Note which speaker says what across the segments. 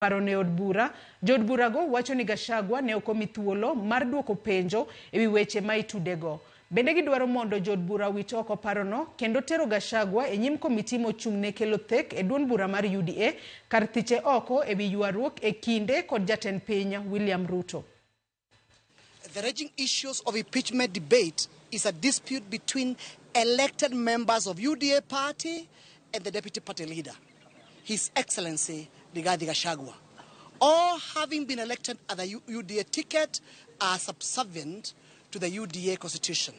Speaker 1: Paro ne od bura. Jood burago wacho ni Gachagua ne ok omi thuolo mar duoko penjo ewi weche ma itudego. Bende gidwaro mondo jood bura owit oko parono kendo tero Gachagua e nyim komiti mochung' ne kelo thek e duond bura mar UDA kar thiche oko ewi ywaruok e kinde kod jatend piny William Ruto.
Speaker 2: The raging issues of impeachment debate is a dispute between elected members of UDA party and the deputy party leader, His Excellency Rigathi Gachagua. All having been elected at the UDA ticket are subservient to the UDA constitution.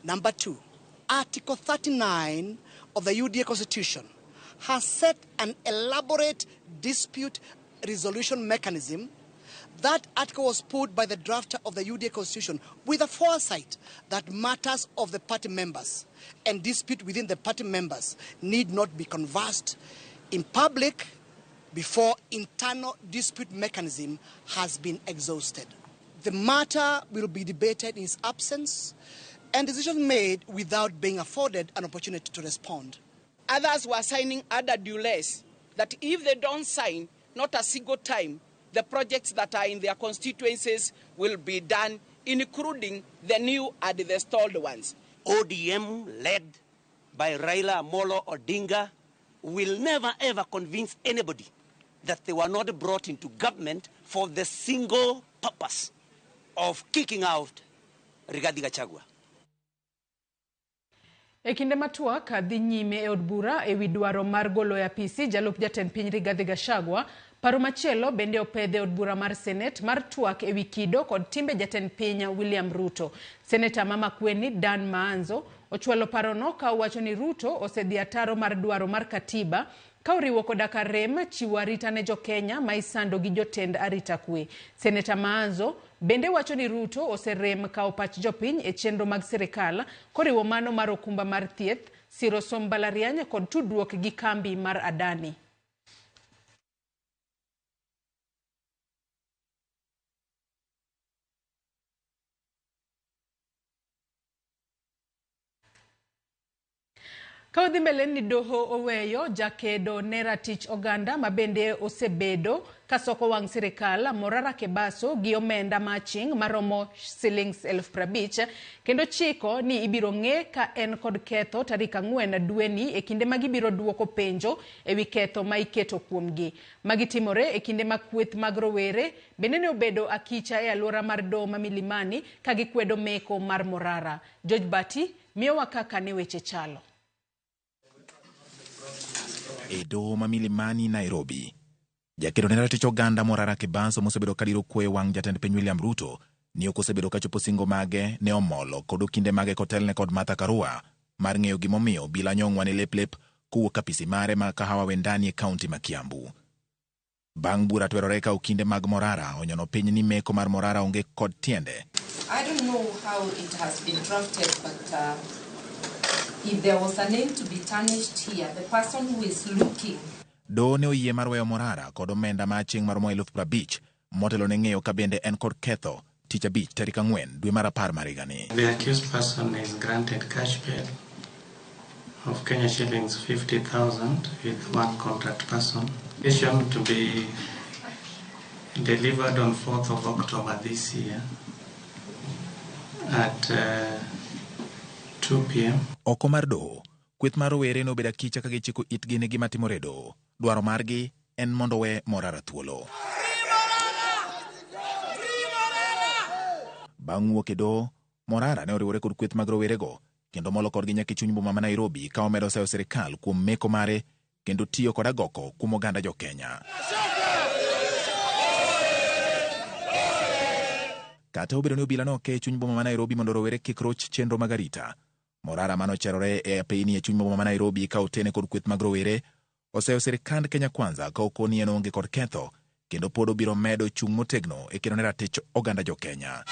Speaker 2: Number 2, Article 39 of the UDA constitution has set an elaborate dispute resolution mechanism. That article was put by the drafter of the UDA constitution with a foresight that matters of the party members and dispute within the party members need not be conversed in public before internal dispute mechanism has been exhausted. The matter will be debated in his absence and decisions made without being afforded an opportunity to respond.
Speaker 3: Others were signing under duress that if they don't sign, not a single time, the projects that are in their constituencies will be done, including the new and the stalled ones.
Speaker 4: ODM, led by Raila Amolo Odinga, will never ever convince anybody that they were not brought into government for the single purpose of kicking out Rigathi Gachagua.
Speaker 1: E kinde ma twak dhi nyime e od bura e wi dwaro mar golo e apisi jalup jatend piny Rigathi Gachagua, paro machielo bende opedh e od bura mar Senet mar twak e wi kido kod timbe jatend piny William Ruto. Seneta ma Makueni Dan Maanzo ochwalo parono ka owacho ni Ruto osedhi ataro mar dwaro mar katiba ka oriwo koda ka rem chiwo arita ne jokenya ma isando gi jotend arita kwe. Seneta Maanzo bende wacho ni Ruto oserem kawo pach jopiny e chenro mag sirikal koriwo mano mar okumba mar thieth, siro somb mbalariany kod tudruok gi kambi mar Adani. Ka wadhi mbele ni doho oweyo jakedo ne ratich oganda ma bende osebedo ka soko wang' sirikal Morara Kebaso gi omenda ma aching' maromo silings 50,000 kendo chiko ni ibiro ng'e ka en kod ketho tarik 4 dweni e kinde ma gibiro duoko penjo e wi ketho ma iketo kuomgi. Magi timore e kinde ma kweth mag rowere bende ne obedo akicha e alwora mar doho ma Milimani ka gikwedo meko mar Morara. George Bati miyowa kaka ne weche chalo.
Speaker 5: E doho ma Milimani, Nairobi, jakedo ne ratich oganda Morara Kebaso mosebedo ka diro kwe wang' jatend piny William Ruto ni ok osebedo ka chopo singo mage ne Omolo kod okinde mage kotelne kod Martha Karua mar ng'eyo gimomiyo obila nyong'wa ne lep lep kowuok apisi mare ma Kahawa Wendani e kaunti ma Kiambu. Bang' bura twerore ka okinde mag Morara onyono piny ni meko mar Morara onge kod tiende.
Speaker 6: I don't know how it has been drafted, but if there was a name to be tarnished here, the person who is looking.
Speaker 5: Doho ne oyie mar weyo Morara kod omenda ma aching' maromo 50,000 motelo ne ng'eyo ka bende en kod ketho tich abich tarik 4 dwe mar 10 mar higani.
Speaker 7: The accused person is granted cash bail of Kenya shillings 50,000 with one contract person. Decision to be delivered on 4th of October this year at 2 p.m.
Speaker 5: Oko mar doho, kweth mar rowere nobedo akicha ka gichiko itgi ne gima timore e doho. Dwaro margi en mondo we Morara thuolo. Bang' wuok e doho, Morara ne oriwore kod kweth mag rowerego kendo molo kodgi nyaka e chuny boma ma Nairobi ka omedo sayo sirikal kuom meko mare kendo tiyo kod agoko kuom oganda jo Kenya. Kata obedo ni obila ne oke e chuny boma ma Nairobi mondo rowere kik roch chenro mag arita, Morara mane ocherore e apeyni e chuny boma ma Nairobi ka otene kod kweth mag rowere oseyo sirikand Kenya Kwanza ka okoni en onge kod ketho kendo pod obiro medo chung' motegno e kedo ne ratich oganda jo Kenya.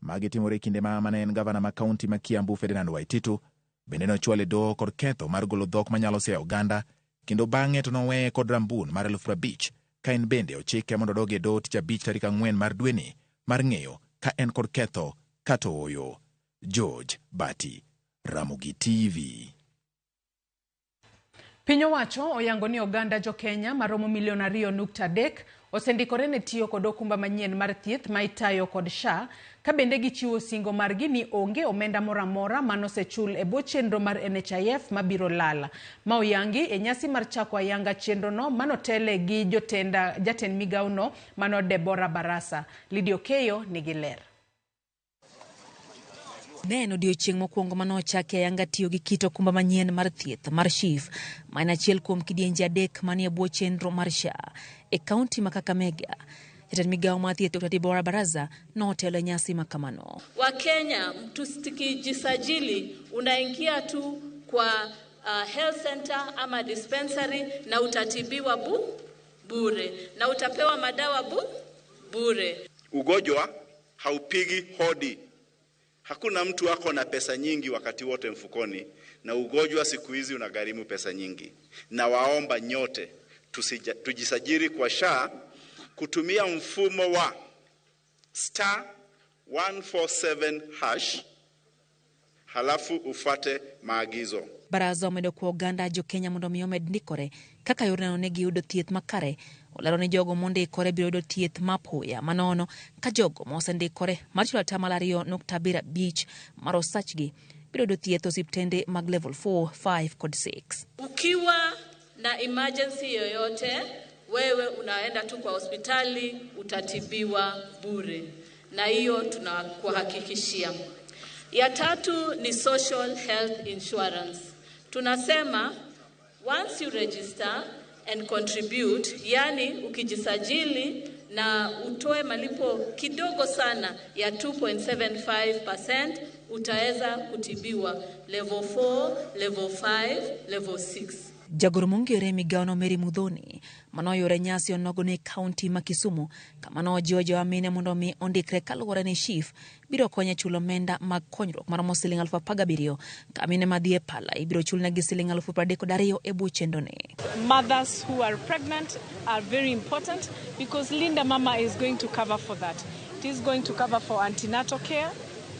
Speaker 5: Magi timore e kinde ma mane en gavana ma kaunti ma Kiambu Ferdinand Waititu bende nochwal e doho kod ketho mar golo dhok manyalo siayo oganda kendo bang'e to noweye kod rambun mar 50,000 ka en bende ochike mondo odog e doho tich abich tarik 4 mar dweni mar ng'eyo ka en kod ketho kata ooyo. George Bati, Ramogi TV.
Speaker 1: Piny owacho oyango ni oganda jo-Kenya maromo milion 2.3 osendikore ne tiyo kod okumba manyien mar thieth ma itayo kod SHA, ka bende gichiwo singo margi ni onge omenda moro amora manosechul e bwo chenro mar NHIF mabiro lal. Ma oyangi e nyasi mar chako ayanga chenrono manotele gi jatend migawono mano Deborah Barasa. Lydia Okeyo nigi ler.
Speaker 8: Ne en odiechieng' mokwongo mane ochaki ayanga tiyo gi kit okumba manyien mar thieth mar SHIF, ma en achiel kuom kidienje 3 manie bwo chenro mar SHA e kaunti ma Kakamega. Jatend migawo mar thieth Dr. Deborah Baraza notelo e nyasi ma kamano.
Speaker 9: Wakenya, tukijisajili unaingia tu kwa health center ama dispensary na utatibiwa bure na utapewa madawa bure.
Speaker 10: Ugonjwa haupigi hodi. Hakuna mtu ako na pesa nyingi wakati wote mfukoni, na ugonjwa siku hizi unagharimu pesa nyingi. Na waomba nyote tujisajili kwa SHA kutumia mfumo wa star 147# halafu ufate maagizo.
Speaker 8: Baraza omedo kwa oganda jo Kenya mondo mi omed ndikore kaka yor neno ne giyudo thieth makare. Olero ni jogo mondikore biro yudo thieth mapoya manono ka jogo mosendikore mar chulo 2.75% mar osachgi biro yudo thieth osiptende mag level 4, 5 kod 6.
Speaker 9: Ukiwa na emergency yoyote, wewe unaenda tu kwa hospitali utatibiwa bure, na hiyo tunakuhakikishia. Ya tatu ni social health insurance. Tunasema once you register and contribute, yani ukijisajili na utoe malipo kidogo sana ya 2.75%, utaweza kutibiwa level 4, level 5, level 6.
Speaker 8: Jagoro mong'ere migawono Mary Muthoni manoyore nyasi onogo ne kaunti ma Kisumu kama nojiwo joamine mondo mi ondikre kaluwore ni SHIF biro konyo chulo omenda mag konyruok maromo siling 17,000 ka mine madhi e pala ibiro chulnegi siling 32,000 e bwo chenroni.
Speaker 11: Mothers who are pregnant are very important because Linda Mama is going to cover for that. It is going to cover for antenatal care,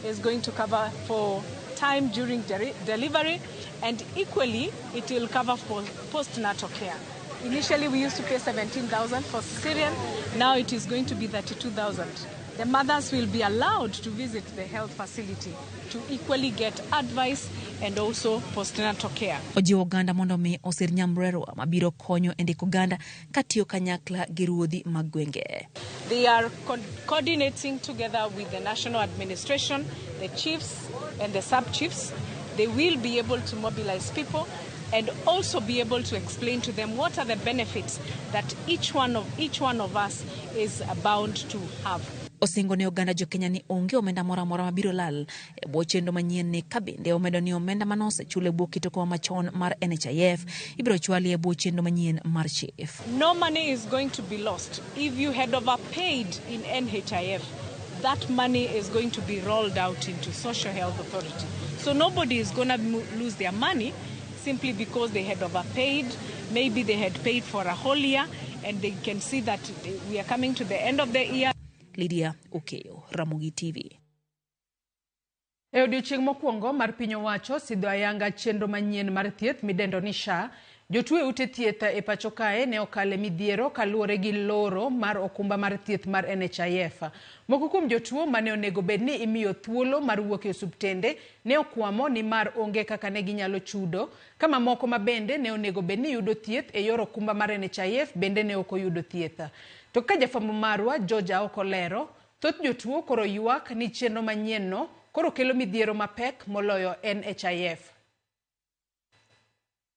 Speaker 11: is going to cover for time during delivery, and equally it will cover for postnatal care. Initially we used to pay 17,000 for cesarean, now it is going to be 32,000. The mothers will be allowed to visit the health facility to equally get advice and also postnatal care.
Speaker 8: Ojiwo oganda mondo mi osir nyamrerwa mabiro konyo e ndiko oganda katiyo kanyakla gi ruodhi mag gwenge.
Speaker 11: They are coordinating together with the national administration, the chiefs and the sub-chiefs. They will be able to mobilize people and also be able to explain to them what are the benefits that each one of us is bound to have.
Speaker 8: Osingo ne oganda jo Kenya ni onge omenda moro amora mabiro lal e bwo chenro manyien ni, ka bende omedo ni omenda manosechul e bwo kit okumba machon mar NHIF ibiro chwali e bwo chenro manyien mar SHIF.
Speaker 11: No money is going to be lost. If you had overpaid in NHIF, that money is going to be rolled out into Social Health Authority. So nobody is going to lose their money simply because they had overpaid. Maybe they had paid for a whole year and they can see that we are coming to the end of the year.
Speaker 8: Lydia Okeyo, Ramogi TV.
Speaker 1: E odiechieng' mokwongo mar piny owacho sidho ayanga chenro manyien mar thieth midendo ni SHA, jotuo e ute thieth e pacho kae ne okale midhiero kaluwore gi loro mar okumba mar thieth mar NHIF. Moko kuom jotuo mane onego bed ni imiyo thuolo mar wuok e osiptende ne okwamo ni mar onge kaka ne ginyalo chudo, ka mamoko ma bende ne onego bed ni yudo thieth e yor okumba mar NHIF bende ne ok oyudo thieth. To ka jafwambo marwa George Aoko lero, thoth jotuo koro ywak ni chenro manyien no koro kelo midhiero mapek moloyo NHIF.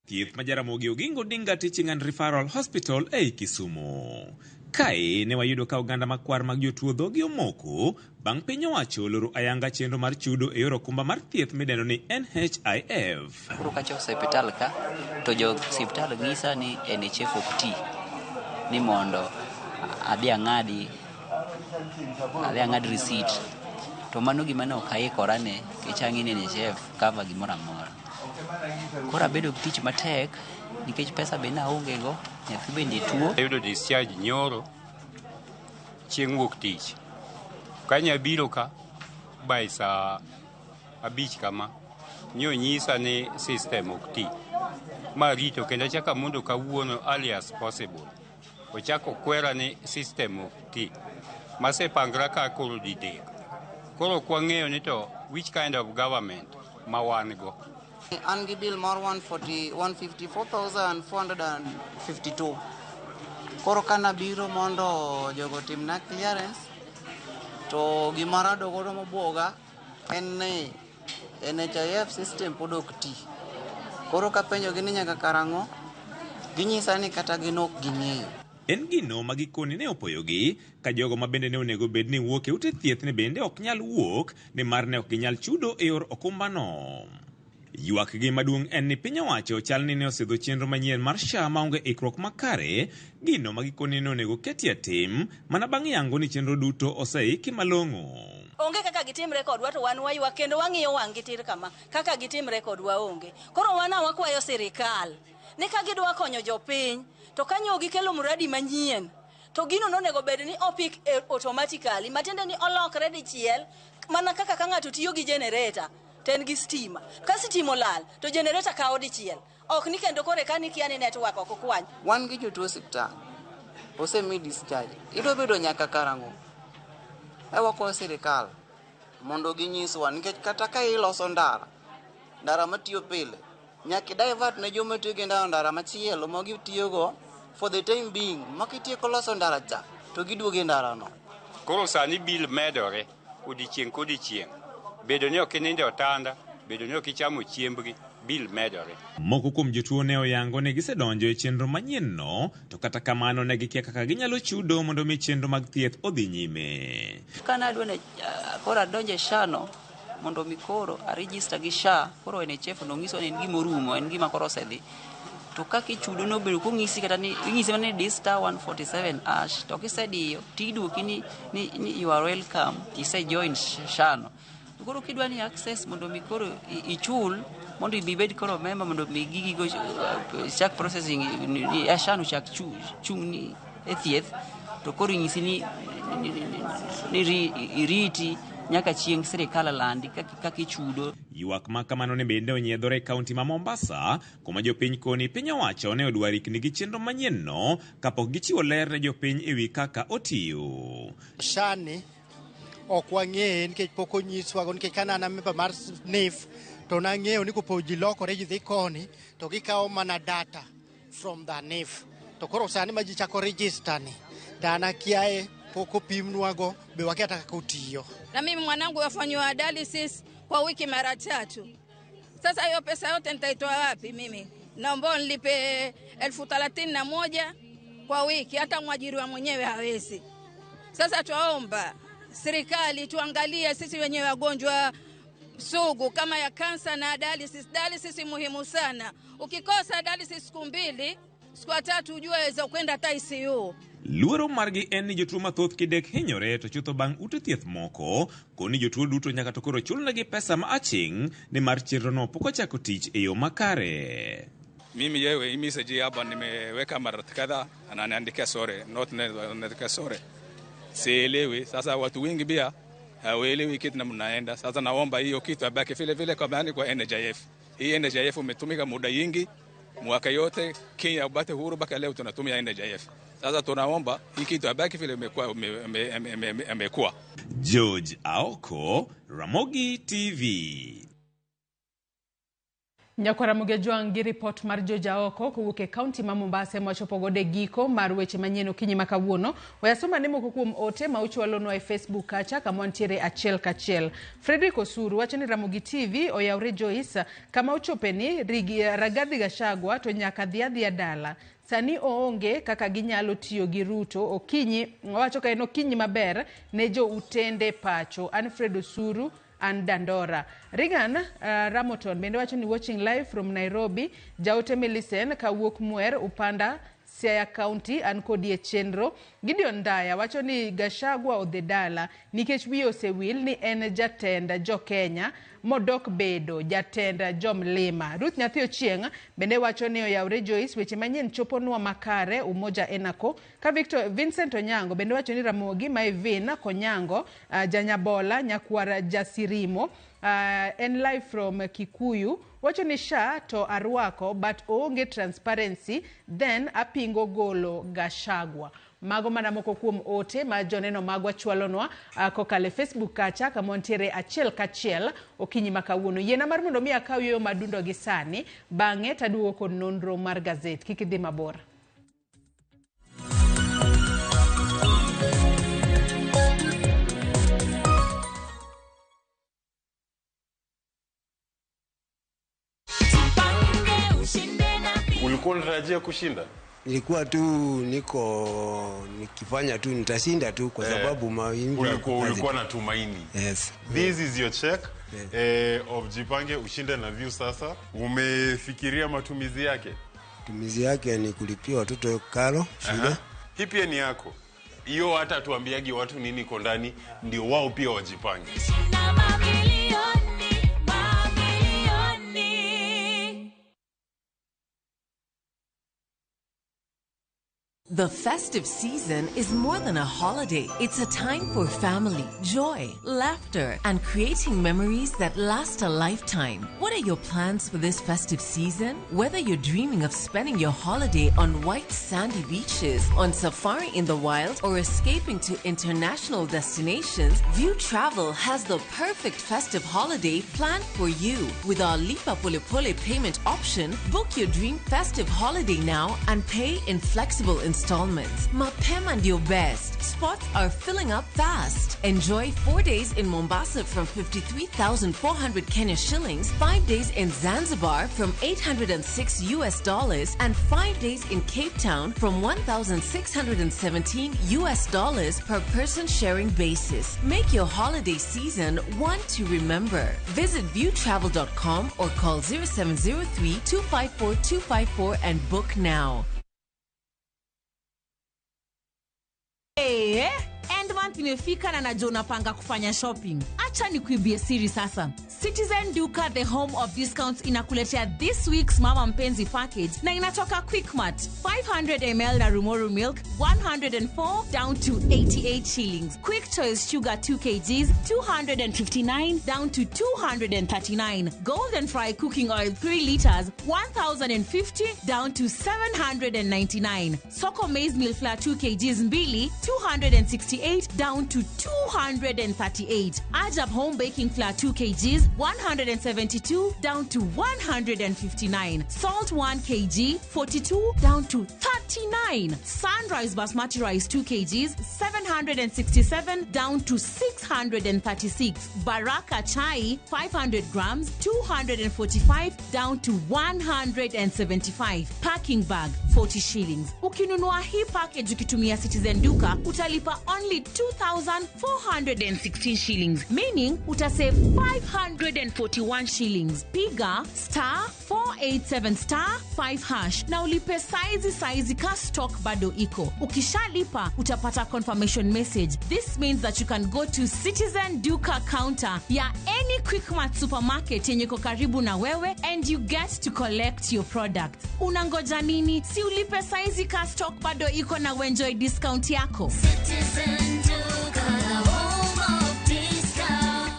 Speaker 12: Thieth ma Jaramogi Oginga Odinga Teaching and Referral Hospital ei Kisumu. Kae ne wayudo ka oganda makwar mag jotuo dhogi omoko bang' piny owacho loro ayanga chenro mar chudo e yor okumba mar thieth midendo ni NHIF.
Speaker 13: Koro kachopo osiptal ka, to jo osiptal nyisa ni NHIF ok ti, ni mondo adhi ang'ad receipt. To mano gima ne ok aikora ne, nikech ang'e ni NHIF cover gimoro amora. Koro abedo gi tich matek nikech pesa be naonge go, nyathi bende tuo.
Speaker 14: Ayudo discharge nyoro chieng' wuok tich. Kanya biro ka by saa 5 kama, nyonyisa ni system ok ti. Ma rito kendo achako amondo kawuono early as possible. Ochako kwera ni system ok ti. Masepangra ka koro didek. Koro ok wang'eyo ni to which kind of government ma wan go.
Speaker 15: An gi bill mar 140 154,452. Koro kanabiro mondo jogo timna clearance to gima arado godo mobuoga en ni NHIF system pod ok ti. Koro kapenjogi ni nyaka karang'o, ginyisa ni kata gin ok ging'eyo.
Speaker 12: En gino ma gikone ne opoyogi ka jogo ma bende ne onego bed ni wuok e ute thieth ne bende ok nyal wuok nimar ne ok ginyal chudo e yor okumbano. Ywakgi maduong' en ni piny owacho chal ni ne osidho chenro manyien mar SHA maonge ikruok makare, gino ma gikone ne onego ketie tim mana bang' yango ni chenro duto oseiki malong'o.
Speaker 16: Onge kaka gitimre kodwa to wan waywak kendo wang'iyo wang'gi tir kama kaka gitimre kodwa onge. Koro wan wakwayo sirikal ni ka gidwa konyo jopiny to kanyo gikelo mradi manyien to gino nonego bed ni opik automatically matiende ni olokre dichiel mana kaka ka ng'ato tiyo gi generator to en gi stima. Ka stima olal to generator kawo dichiel. Ok ni kendo kore ka nikia ni network ok okwany.
Speaker 15: Wan gi jotuo osiptal, osemi discharge. Idwa bedo nyaka karang'o? E wakwayo sirikal mondo ginyiswa nikech kata ka iloso ndara, ndara matiyo pile, nyaka i divert ne joma tiyo gi ndara ndara machielo ma gitiyogo for the time being. Ma kitieko loso ndara cha, to giduogo e ndara no.
Speaker 14: Koro sani bill medore odiochieng' kodiochieng'. Bedo ni ok inindo e otanda, bedo ni ok ichamo chiembgi, bill medore.
Speaker 12: Moko kuom jotuo ne oyango ni gisedonjo e chenro manyien-no, to kata kamano ne gikia kaka ginyalo chudo mondo mi chenro mag thieth odhi nyime.
Speaker 13: Kane adwa ni koro adonjo e SHA no mondo mi koro a register gi SHA koro NHIF nong'iso ni en gima orumo en gima koro osedhi. To kaka ichudo nobedo kong'isi kata ni ing'isi mana ni di star 147 hash to kisediyo tiduoki ni you are welcome ise join SHA no. To koro kidwa ni access mondo mi koro ichul mondo ibed koro member mondo mi gigi go chak processing SHA no chak chung' ni e thieth to koro inyisi ni iriti nyaka chieng' sirikal landi kaka ichudo.
Speaker 12: Ywak ma kamano ne bende onyiedhore e kaunti ma Mombasa, kuma jopiny koni piny owacho ne odwa rikni gi chenro manyien-no kapok gichiwo ler ne jopiny ewi kaka otiyo.
Speaker 2: SHA ni ok wang'eye nikech pok onyiswago nikech ka an member mar NHIF to nang'eyo ni kopo ji lokore ji dhi koni to gikawo mana data from the NHIF. To koro sani ma ji chako register ni to an akiaye pok opimnwago be wakia kata kaka otiyo.
Speaker 17: Na mimi mwanangu afanyiwa dialysis kwa wiki mara tatu. Sasa hiyo pesa yote nitaitoa wapi mimi? Naomba nilipe 31,000 kwa wiki, hata mwajiriwa mwenyewe hawezi. Sasa twaomba serikali tuangalie sisi wenyewe wagonjwa sugu kama ya kansa na dialysis. Dialysis muhimu sana. Ukikosa dialysis siku mbili, siku ya tatu ujue waweza kwenda hata ICU.
Speaker 12: Luoro margi en ni jotuo mathoth kidek hinyore to chutho bang' ute thieth moko koni jotuo duto nyaka to koro chulnegi pesa ma aching' nimar chenrono pok ochako tich e yo makare.
Speaker 18: Mimi yewe hii message hapa nimeweka mara kadhaa, ananiandikia sorry, not ananiandikia sorry. Sielewi. Sasa watu wengi pia hawaelewi kitu namna naenda. Sasa naomba hiyo kitu abaki vile vile kwa maana kwa NHIF. Hii NHIF umetumika muda yingi, mwaka yote Kenya upate huru mpaka leo tunatumia NHIF. Sasa tunaomba hii kitu abaki vile imekuwa imekuwa.
Speaker 12: George Aoko, Ramogi TV.
Speaker 1: Nyakwara Mugejwang' gi ripot mar George Aoko kowuok e kaunti ma Mombasa ema wachopo godo e giko mar weche manyien okinyi ma kawuono. We asoma ne moko kuom ote ma uchwalonwa e Facebook kacha kama wantiere achiel kachiel. Frederick Osuru wacho ni Ramogi TV oyawre Joyce kama ochope ni Rigathi Gachagua to nyaka dhi adhiya dala. Sani oonge kaka ginyalo tiyo gi Ruto okinyi, owacho ka en okinyi maber ne jo utende pacho. An Fred Osuru an Dandora. Regan Ramoton bende wacho ni watching live from Nairobi. Jaote Millicent kawuok Mwer Upanda Siaya County an kodi e chenro. Gideon Ndaya wacho ni Gachagua odhi dala nikech wiye osewil ni en jatend jo Kenya modok bedo jatend jomlima. Ruth Nyathi Ochieng' bende wacho ni oyawre Joyce weche manyien choponwa makare Umoja Enako. Ka Victor Vincent Onyango bende wacho ni Ramogi Maivin Konyango Janyabola Nyakwara Jasirimo En live from Kikuyu. Wacho ni SHA to arwako but oonge transparency then apingo golo Gachagua. Mago mana moko kuom ote ma joneno magwa chwalonwa kokalo e Facebook kacha kama wantiere achiel kachiel okinyi ma kawuono. Yiena mar mondo mi akaw yueyo madundo gi sani, bang'e taduogo kod nonro mar gazet. Kik idhi mabor.
Speaker 19: Ulikuwa unatarajia kushinda?
Speaker 20: Nilikuwa tu niko nikifanya tu nitashinda tu kwa sababu mawingu
Speaker 19: Ulikuwa na tumaini.
Speaker 20: Yes.
Speaker 19: This is your check of Jipange Ushinde na Viusasa. Umefikiria matumizi yake?
Speaker 20: Matumizi yake ni kulipia watoto karo shule.
Speaker 19: Hii pia ni yako. Hiyo hata tuambiagi watu nini iko ndani, ndio wao pia wajipange.
Speaker 21: The festive season is more than a holiday. It's a time for family, joy, laughter, and creating memories that last a lifetime. What are your plans for this festive season? Whether you're dreaming of spending your holiday on white sandy beaches, on safari in the wild, or escaping to international destinations, View Travel has the perfect festive holiday planned for you. With our Lipa Pole Pole payment option, book your dream festive holiday now and pay in flexible installments. Mapema ndio best. Spots are filling up fast. Enjoy 4 days in Mombasa from 53,400 Kenya shillings, 5 days in Zanzibar from $806 US dollars, and 5 days in Cape Town from $1,617 US dollars per person sharing basis. Make your holiday season one to remember. Visit viewtravel.com or call 0703 254 254 and book now.
Speaker 22: Hey, end month imefika na najua unapanga kufanya shopping. Acha nikuibie siri sasa. Citizen Duka, the home of discounts, inakuletea this week's Mama Mpenzi package na inatoka Quickmart. 500 ml na Rumoru milk 104 down to 88 shillings. Quick Choice sugar 2 kgs 259 down to 239. Golden Fry cooking oil 3 liters 1050 down to 799. Soko maize meal flour 2 kgs mbili 268 down to 238. Ajab home baking flour 2 kgs 172 down to 159. Salt 1 kg 42 down to 39. Sunrise basmati rice 2 kgs 767 down to 636. Baraka chai 500 grams 245 down to 175. Packing bag 40 shillings. Ukinunua hii package ukitumia Citizen Duka utalipa only 2,416 shillings, meaning utasave 541 shillings. Piga star 487 star 5 hash na ulipe saizi saizi ka stock bado iko. Ukishalipa utapata confirmation message. This means that you can go to Citizen Duka counter ya any Quickmart supermarket yenye iko karibu na wewe and you get to collect your product. Unangoja nini? Si ulipe saizi ka stock bado iko na uenjoy discount yako.
Speaker 23: Citizen Duka, the home of discount.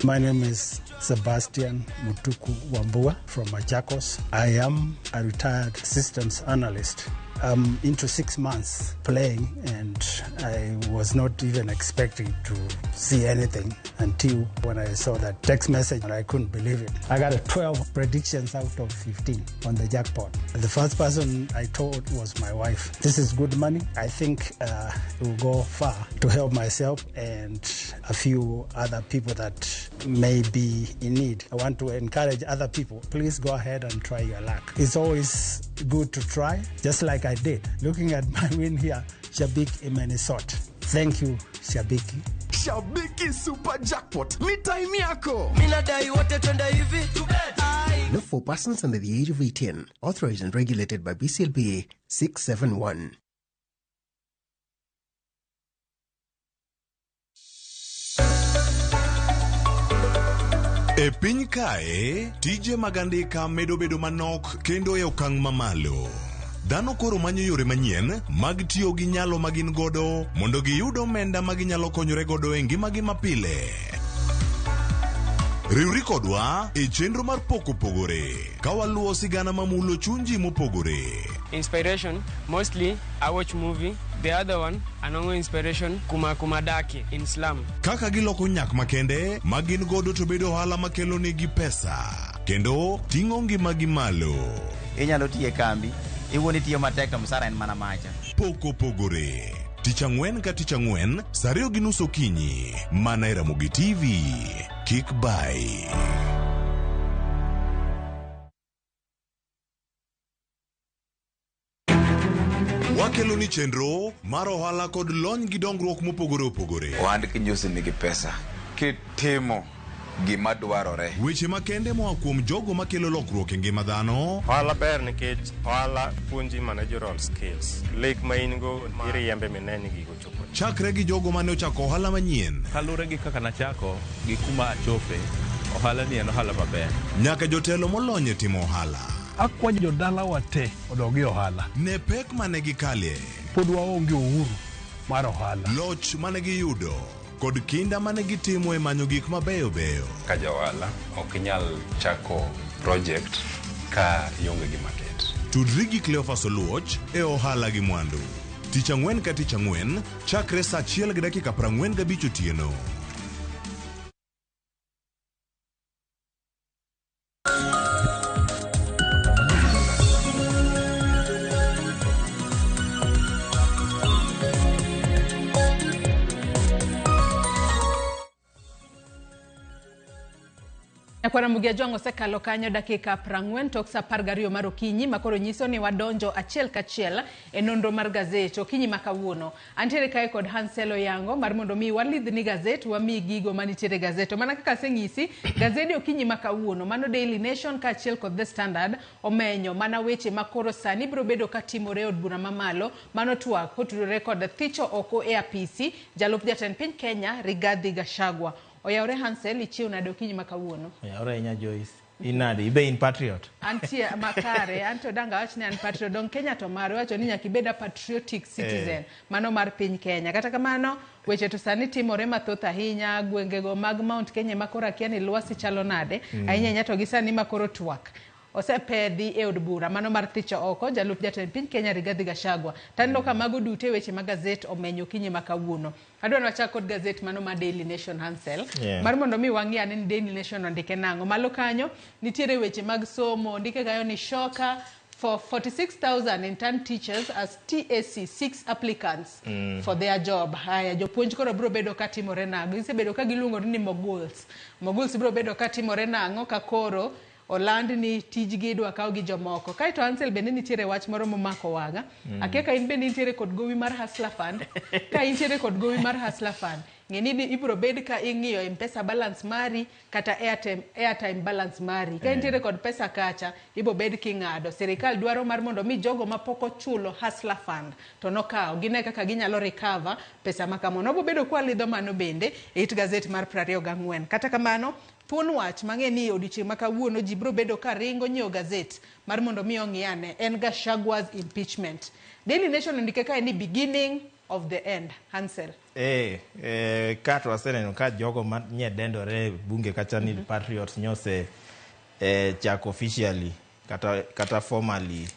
Speaker 24: My name is Sebastian Mutuku Wambua from Machakos. I am a retired systems analyst. I'm into 6 months playing, and I was not even expecting to see anything until when I saw that text message, and I couldn't believe it. I got a 12 predictions out of 15 on the jackpot. The first person I told was my wife. This is good money. I think it will go far to help myself and a few other people that may be in need. I want to encourage other people. Please go ahead and try your luck. It's always good to try, just like I did. Looking at my win here, Shabik Imenisot. Thank you, Shabiki.
Speaker 25: Shabiki Super Jackpot ni time yako.
Speaker 26: Minadai wote twende hivi.
Speaker 27: Not for persons under the age of 18. Authorized and regulated by BCLBA 671.
Speaker 28: E piny kae, tije mag andika medo bedo manok kendo e okang' mamalo. Dhano koro manyo yore manyien mag tiyo gi nyalo ma gin godo mondo giyud omenda ma ginyalo konyore godo e ngimagi mapile. Riwri kodwa e chenro mar Pok Opogore ka waluwo sigana mamulo chuny ji mopogore.
Speaker 3: Inspiration, mostly I watch movie. The other one, anongo inspiration kuma kuma dake in slum.
Speaker 28: Kaka giloko nyak makende ma gin godo to bedo ohala makelo negi pesa kendo ting'o ngimagi malo.
Speaker 4: Inyalo tiyo e kambi, iwuon itiyo matek to msara en mana macha.
Speaker 28: Pok Opogore. Tich ang'wen ka tich ang'wen, saa 2:30 okinyi, mana e Ramogi TV. Kik bai. Wakelo ni chenro mar ohala kod lony gi dongruok mopogore opogore.
Speaker 5: Ohand kinyosi nigi pesa. Kitimo gima dwarore.
Speaker 28: Weche makende moa kuom jogo makelo lokruok e ngima dhano.
Speaker 6: Ohala ber nikech ohala puonji managerial skills. Lek ma in go iriembe mine ni gigo chopo.
Speaker 28: Chakre gi jogo mane ochako ohala manyien.
Speaker 7: Kaluwore gi kaka nachako gi kuma achope, ohala ni en ohala maber.
Speaker 28: Nyaka jotelo molony e timo ohala.
Speaker 9: Akwayo jodalawa te odog e ohala.
Speaker 28: Ne pek mane gikalie.
Speaker 9: Pod waonge uhuru mar ohala.
Speaker 28: Loch mane giyudo kod kinda mane gitimo e manyo gik mabeyo beyo.
Speaker 10: Ka ja ohala ok inyal chako project ka ionge gi market.
Speaker 28: Tudri gi Cleophas Oluoch e ohala gi mwandu. Tich ang'wen ka tich ang'wen, chakre saa 1:45 otieno.
Speaker 1: Nyakwara Mugia Jwang' osekalo kanyo dakika 40 tok saa 12 mar okinyi makoro nyiso ni wadonjo achiel kachiel e nonro mar gazet okinyi ma kawuono. Antiere kae kod Hansel Oyango mar mondo mi walidhni gazet wami gigo manitiere gazet. To mana kaka aseng'isi, gazede okinyi ma kawuono mano Daily Nation kaachiel kod The Standard omenyo mana weche makoro sani biro bedo katimore e od bura mamalo mano twak kotudore kod thicho oko e apisi jalup jatend piny Kenya Rigathi Gachagua. Oyawre Hansel, ichiew nade okinyi ma kawuono?
Speaker 11: Oyawre ahinya Joyce. Inade, ibe in patriot?
Speaker 1: Antie makare, anto danga awach ni an patriot. Dong Kenya to mare wacho ni nyaka ibed a patriotic citizen. Mano mar piny Kenya. Kata kamano, weche to sani timore mathoth ahinya, gwengego mag Mount Kenya ma koro akia ni lwasi chalo nade. Ahinya ahinya to gi sani ma koro twak osepedhi e od bura mano mar thicho oko jalup jatend piny Kenya Rigathi Gachagua. Taneno ka mago duto e weche ma gazet omenyo okinyi ma kawuono. Adwa ni wachak kod gazet mano ma Daily Nation Hansel. Mar mondo mi wang'i ane ni Daily Nation ondike nang'o. Malo kanyo nitiere weche mag somo, ondike kanyo ni shoka for 46,000 intern teachers as TAC 6 applicants for their job. Haya, jopuonj koro biro bedo katimore nang'o? Gisebedo ka giluongore ni moguls. Moguls biro bedo katimore nang'o ka koro oland ni tijgi idwa kaw gi jomoko. Kaeto Hansel bende nitiere wach moro momako wang'a. Akia ka in bende intiere kod gowi mar Hustler Fund. Ka intiere kod gowi mar Hustler Fund, ng'e ni ibiro bed ka ing'iyo M-Pesa balance mari kata airtime balance mari. Ka intiere kod pesa kacha, ibo bed king'ado. Sirikal dwaro mar mondo mi jogo mapok ochulo Hustler Fund to nokaw gine kaka ginyalo recover pesa ma kamano. Wabo bedo kwalidho mano bende e it gazet mar 24. Kata kamano, thuon wach mang'e ni odiochieng' ma kawuono ji biro bedo ka ringo nyiewo gazet mar mondo mi ong'i ane en Gachagua's impeachment. Daily Nation ondike kae ni beginning of the end. Hansel.
Speaker 11: Ka to waseneno ka jogo ma nye dendore bunge kacha ni Patriots nyose chako officially kata formally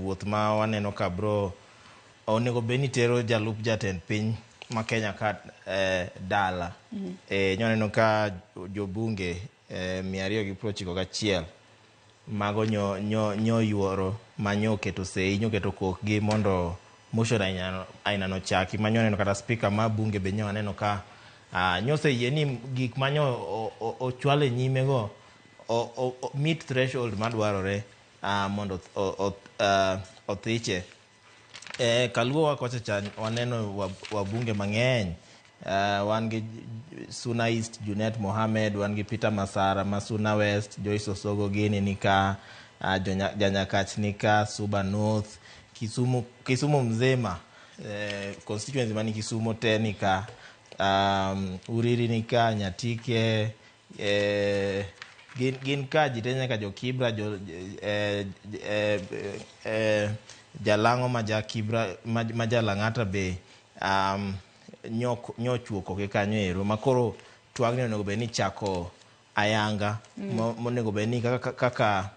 Speaker 11: wuoth ma waneno ka bro onego bed ni tero jalup jatend piny ma Kenya ka dala. Nyaneno ka jobunge 291 mago nyo yuoro ma nyo keto sei, nyo keto kokgi mondo motion aina no chaki. Ma nyo neno kata speaker ma bunge be nyo aneno ka nyose yie ni gik ma nyo ochwale nyime go meet threshold madwarore mondo othiche. Kaluo kocha cha waneno wabunge mang'eny. Wan gi Suna East Junet Mohamed, wan gi Peter Masara ma Suna West, Joyce Osogo gini nika, Janyakach nika, Suba North, Kisumu mzima, constituency mani Kisumu te nika, Uriri nika, Nyatike, gin ka ji te nyaka jo Kibra, jo Jalang'o ma ja Kibra ma Jalang'ata be nyochuo koke kanyo ero makoro twagni onego bed ni chako ayanga. Monego bed ni kaka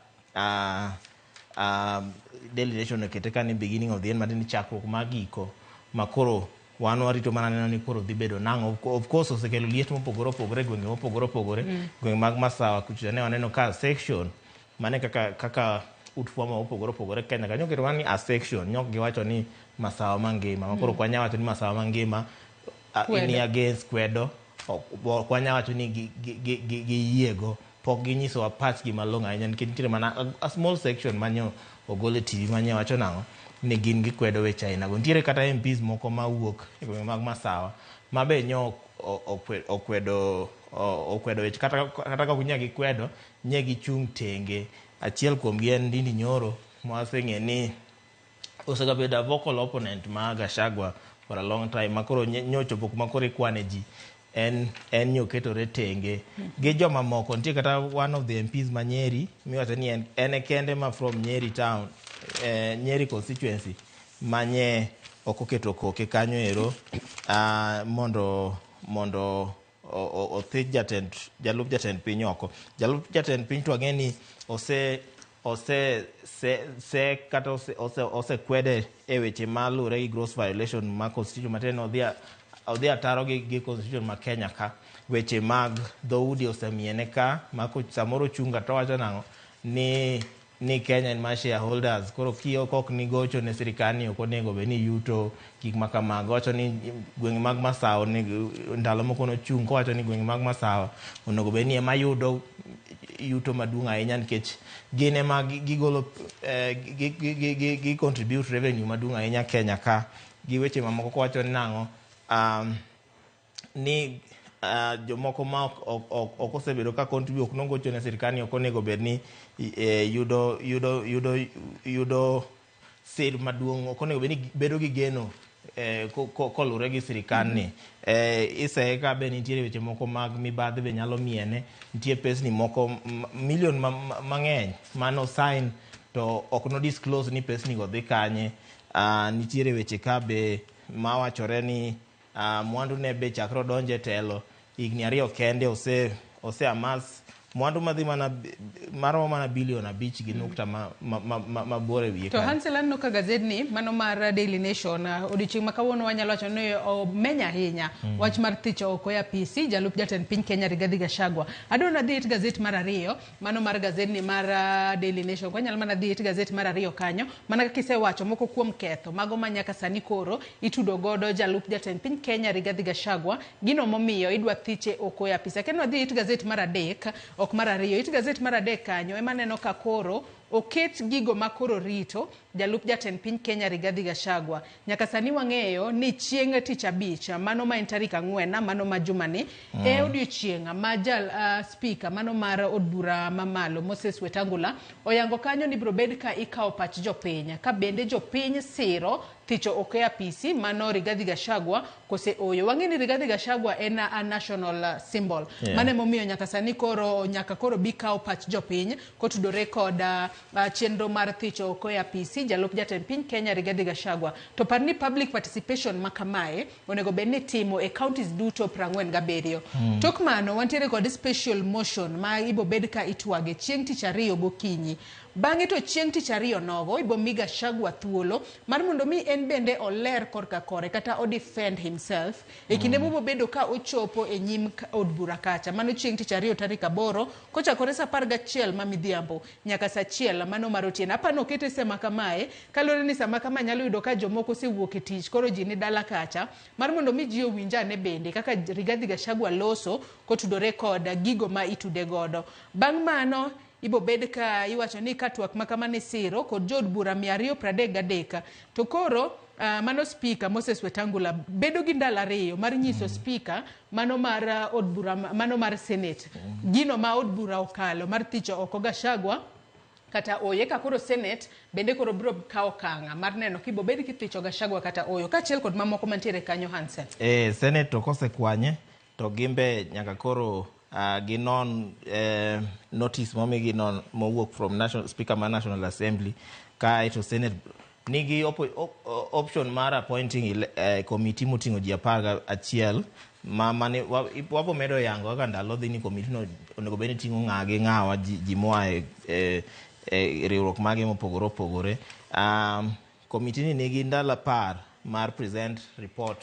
Speaker 11: Daily Nation okete ka ni beginning of the end, matiende ni chakruok mar giko makoro wan warito mana neno ni koro dhi bedo nang'o. Of course osekelo liet mopogore opogore e gwenge mopogore opogore. Gwenge mag Masawa kucha ne waneno ka section mane kaka ut fwambo mopogore opogore Kenya kanyo oketo mana ni a section, nyok giwacho ni Masawa mangima makoro ok wanyal wacho ni Masawa mangima ni against kwedo, ok wanyal wacho ni giyiego, pok ginyisowa pachgi malong'o ahinya nikech nitiere mana a small section manyo ogol e TV manye wacho nang'o ni gin gikwedo weche ainago. Nitiere kata MPs moko mawuok e gwenge mag Masawa ma be nyo okwedo weche kata ka ok nye gikwedo, nye gichung' tenge. Achiel kuomgi en Ndindi Nyoro mwaseng'e ni osegabedo a vocal opponent ma Gachagua for a long time, makoro nyochopo kuma koro ikwane ji en nyoketore tenge gi joma moko. Nitie kata one of the MPs ma Nyeri miwacho ni en e kende ma from Nyeri town, Nyeri constituency manye ok oketo koke kanyo ero mondo othich jalup jatend piny oko. Jalup jatend piny to wang'e ni ose kata osekwede e weche malure gi gross violation ma constitution matin odhi ataro gi constitution ma Kenya ka. Weche mag dhoudi osemiene ka ma samoro chunga to wacho nang'o ni Kenya en mar shareholders, koro kok nigocho ne sirikal ni ok onego bed ni yuto gik ma kamago. Wacho ni gwenge mag Masawa ndalo moko nochung' kowacho ni gwenge mag Masawa onego bed ni ema yudo yuto maduong' ahinya nikech gin ema gigolo gi contribute revenue maduong' ahinya Kenya ka. Gi weche mamoko kowacho ni nang'o ni jomoko ma ok osebedo ka contribute, ok nogocho ne sirikal ni ok onego bed ni yudo sir maduong', ok onego bed ni bedo gi geno kolure gi sirikal ni. Iseye ka be nitiere weche moko mag mibadhi be nyalo miene, nitie pesni moko milion mang'eny mano sign to ok no disclose ni pesni go dhi kanye. Nitiere weche ka be mawachore ni mwandu ne be chakre odonje telo higni 2 kende ose amas mwandu madhi mana maromo mana bilion 5.5 mabor e wiye.
Speaker 1: To Hansel aneno ka gazedni mano mar Daily Nation odiochieng' ma kawuono wanyalo wacho ni omenya ahinya wach mar thicho oko e apisi jalup jatend piny Kenya Rigathi Gachagua. Adwaro nadhi it gazet mar 2 mano mar gazedni mar Daily Nation. Wanyalo mana dhi it gazet mar 2 kanyo mana kaka isewacho moko kuom ketho mago ma nyaka sani koro itudo godo jalup jatend piny Kenya Rigathi Gachagua, gino momiyo idwa thiche oko e apisi. Akeno adhi it gazet mar 3 ok mar 2. It gazet mar 3 kanyo ema neno ka koro oket gigo ma koro rito jalup jatend piny Kenya Rigathi Gachagua. Nyaka sani wang'eyo ni chieng' tich abich mano ma en tarik 4 mano ma jumani e odiochieng' ma jal speaker mano mar od bura mamalo Moses Wetangula oyango kanyo ni biro bed ka ikawo pach jopiny ka bende jopiny siro thicho oko e apisi mano Rigathi Gachagua kose oyo. Wang'e ni Rigathi Gachagua en a national symbol. Mano emomiyo nyaka sani koro nyaka koro bi kawo pach jopiny kotudore kod chenro mar thicho oko e apisi jalup jatend piny Kenya Rigathi Gachagua. To par ni public participation ma kamae onego bed ni timo e counties duto 47. Tok mano wantiere kod special motion ma ibo bed ka itwage chieng' tich ariyo gokinyi. Bang'e to chieng' tich ariyo nogo ibo mi Gachagua thuolo mar mondo mi en bende oler korka kore kata o defend himself e kinde mobo bedo ka ochopo e nyim od bura kacha. Mano chieng' tich ariyo tarik 8 kochakore saa 11 ma midhiambo nyaka saa 1 mano mar otieno. Apano okete sama kamae kaluwore ni sama kama nyalo yudo ka jomoko osewuok e tich koro ji ni dala kacha mar mondo mi ji owinj ane bende kaka Rigathi Gachagua loso kotudore kod gigo ma itude godo. Bang' mano ibo bed ka iwacho ni ka twak ma kamano isiro kod jood bura 233 to koro mano speaker Moses Wetangula bedo gi ndalo 2 mar nyiso speaker mano mar od bura mano mar Senate gino ma od bura okalo mar thicho oko Gachagua kata oye. Ka koro Senate bende koro biro kawo okang' mar neno kibo bed kithicho Gachagua kata oyo kaachiel kod mamoko mantiere kanyo Hansel.
Speaker 11: Senate to kosekwanye to gimbe nyaka koro ginon notice momigi non mowuok from National Speaker ma National Assembly kae to Senate nigi option mar appointing committee moting'o ji 11 ma mane wapo medo yango kaka ndalo dhi ni committee no onego bed ni ting'o ng'a gi ng'awa, ji moa e riwruok mage mopogore opogore. Committee ni nigi ndalo 10 mar present report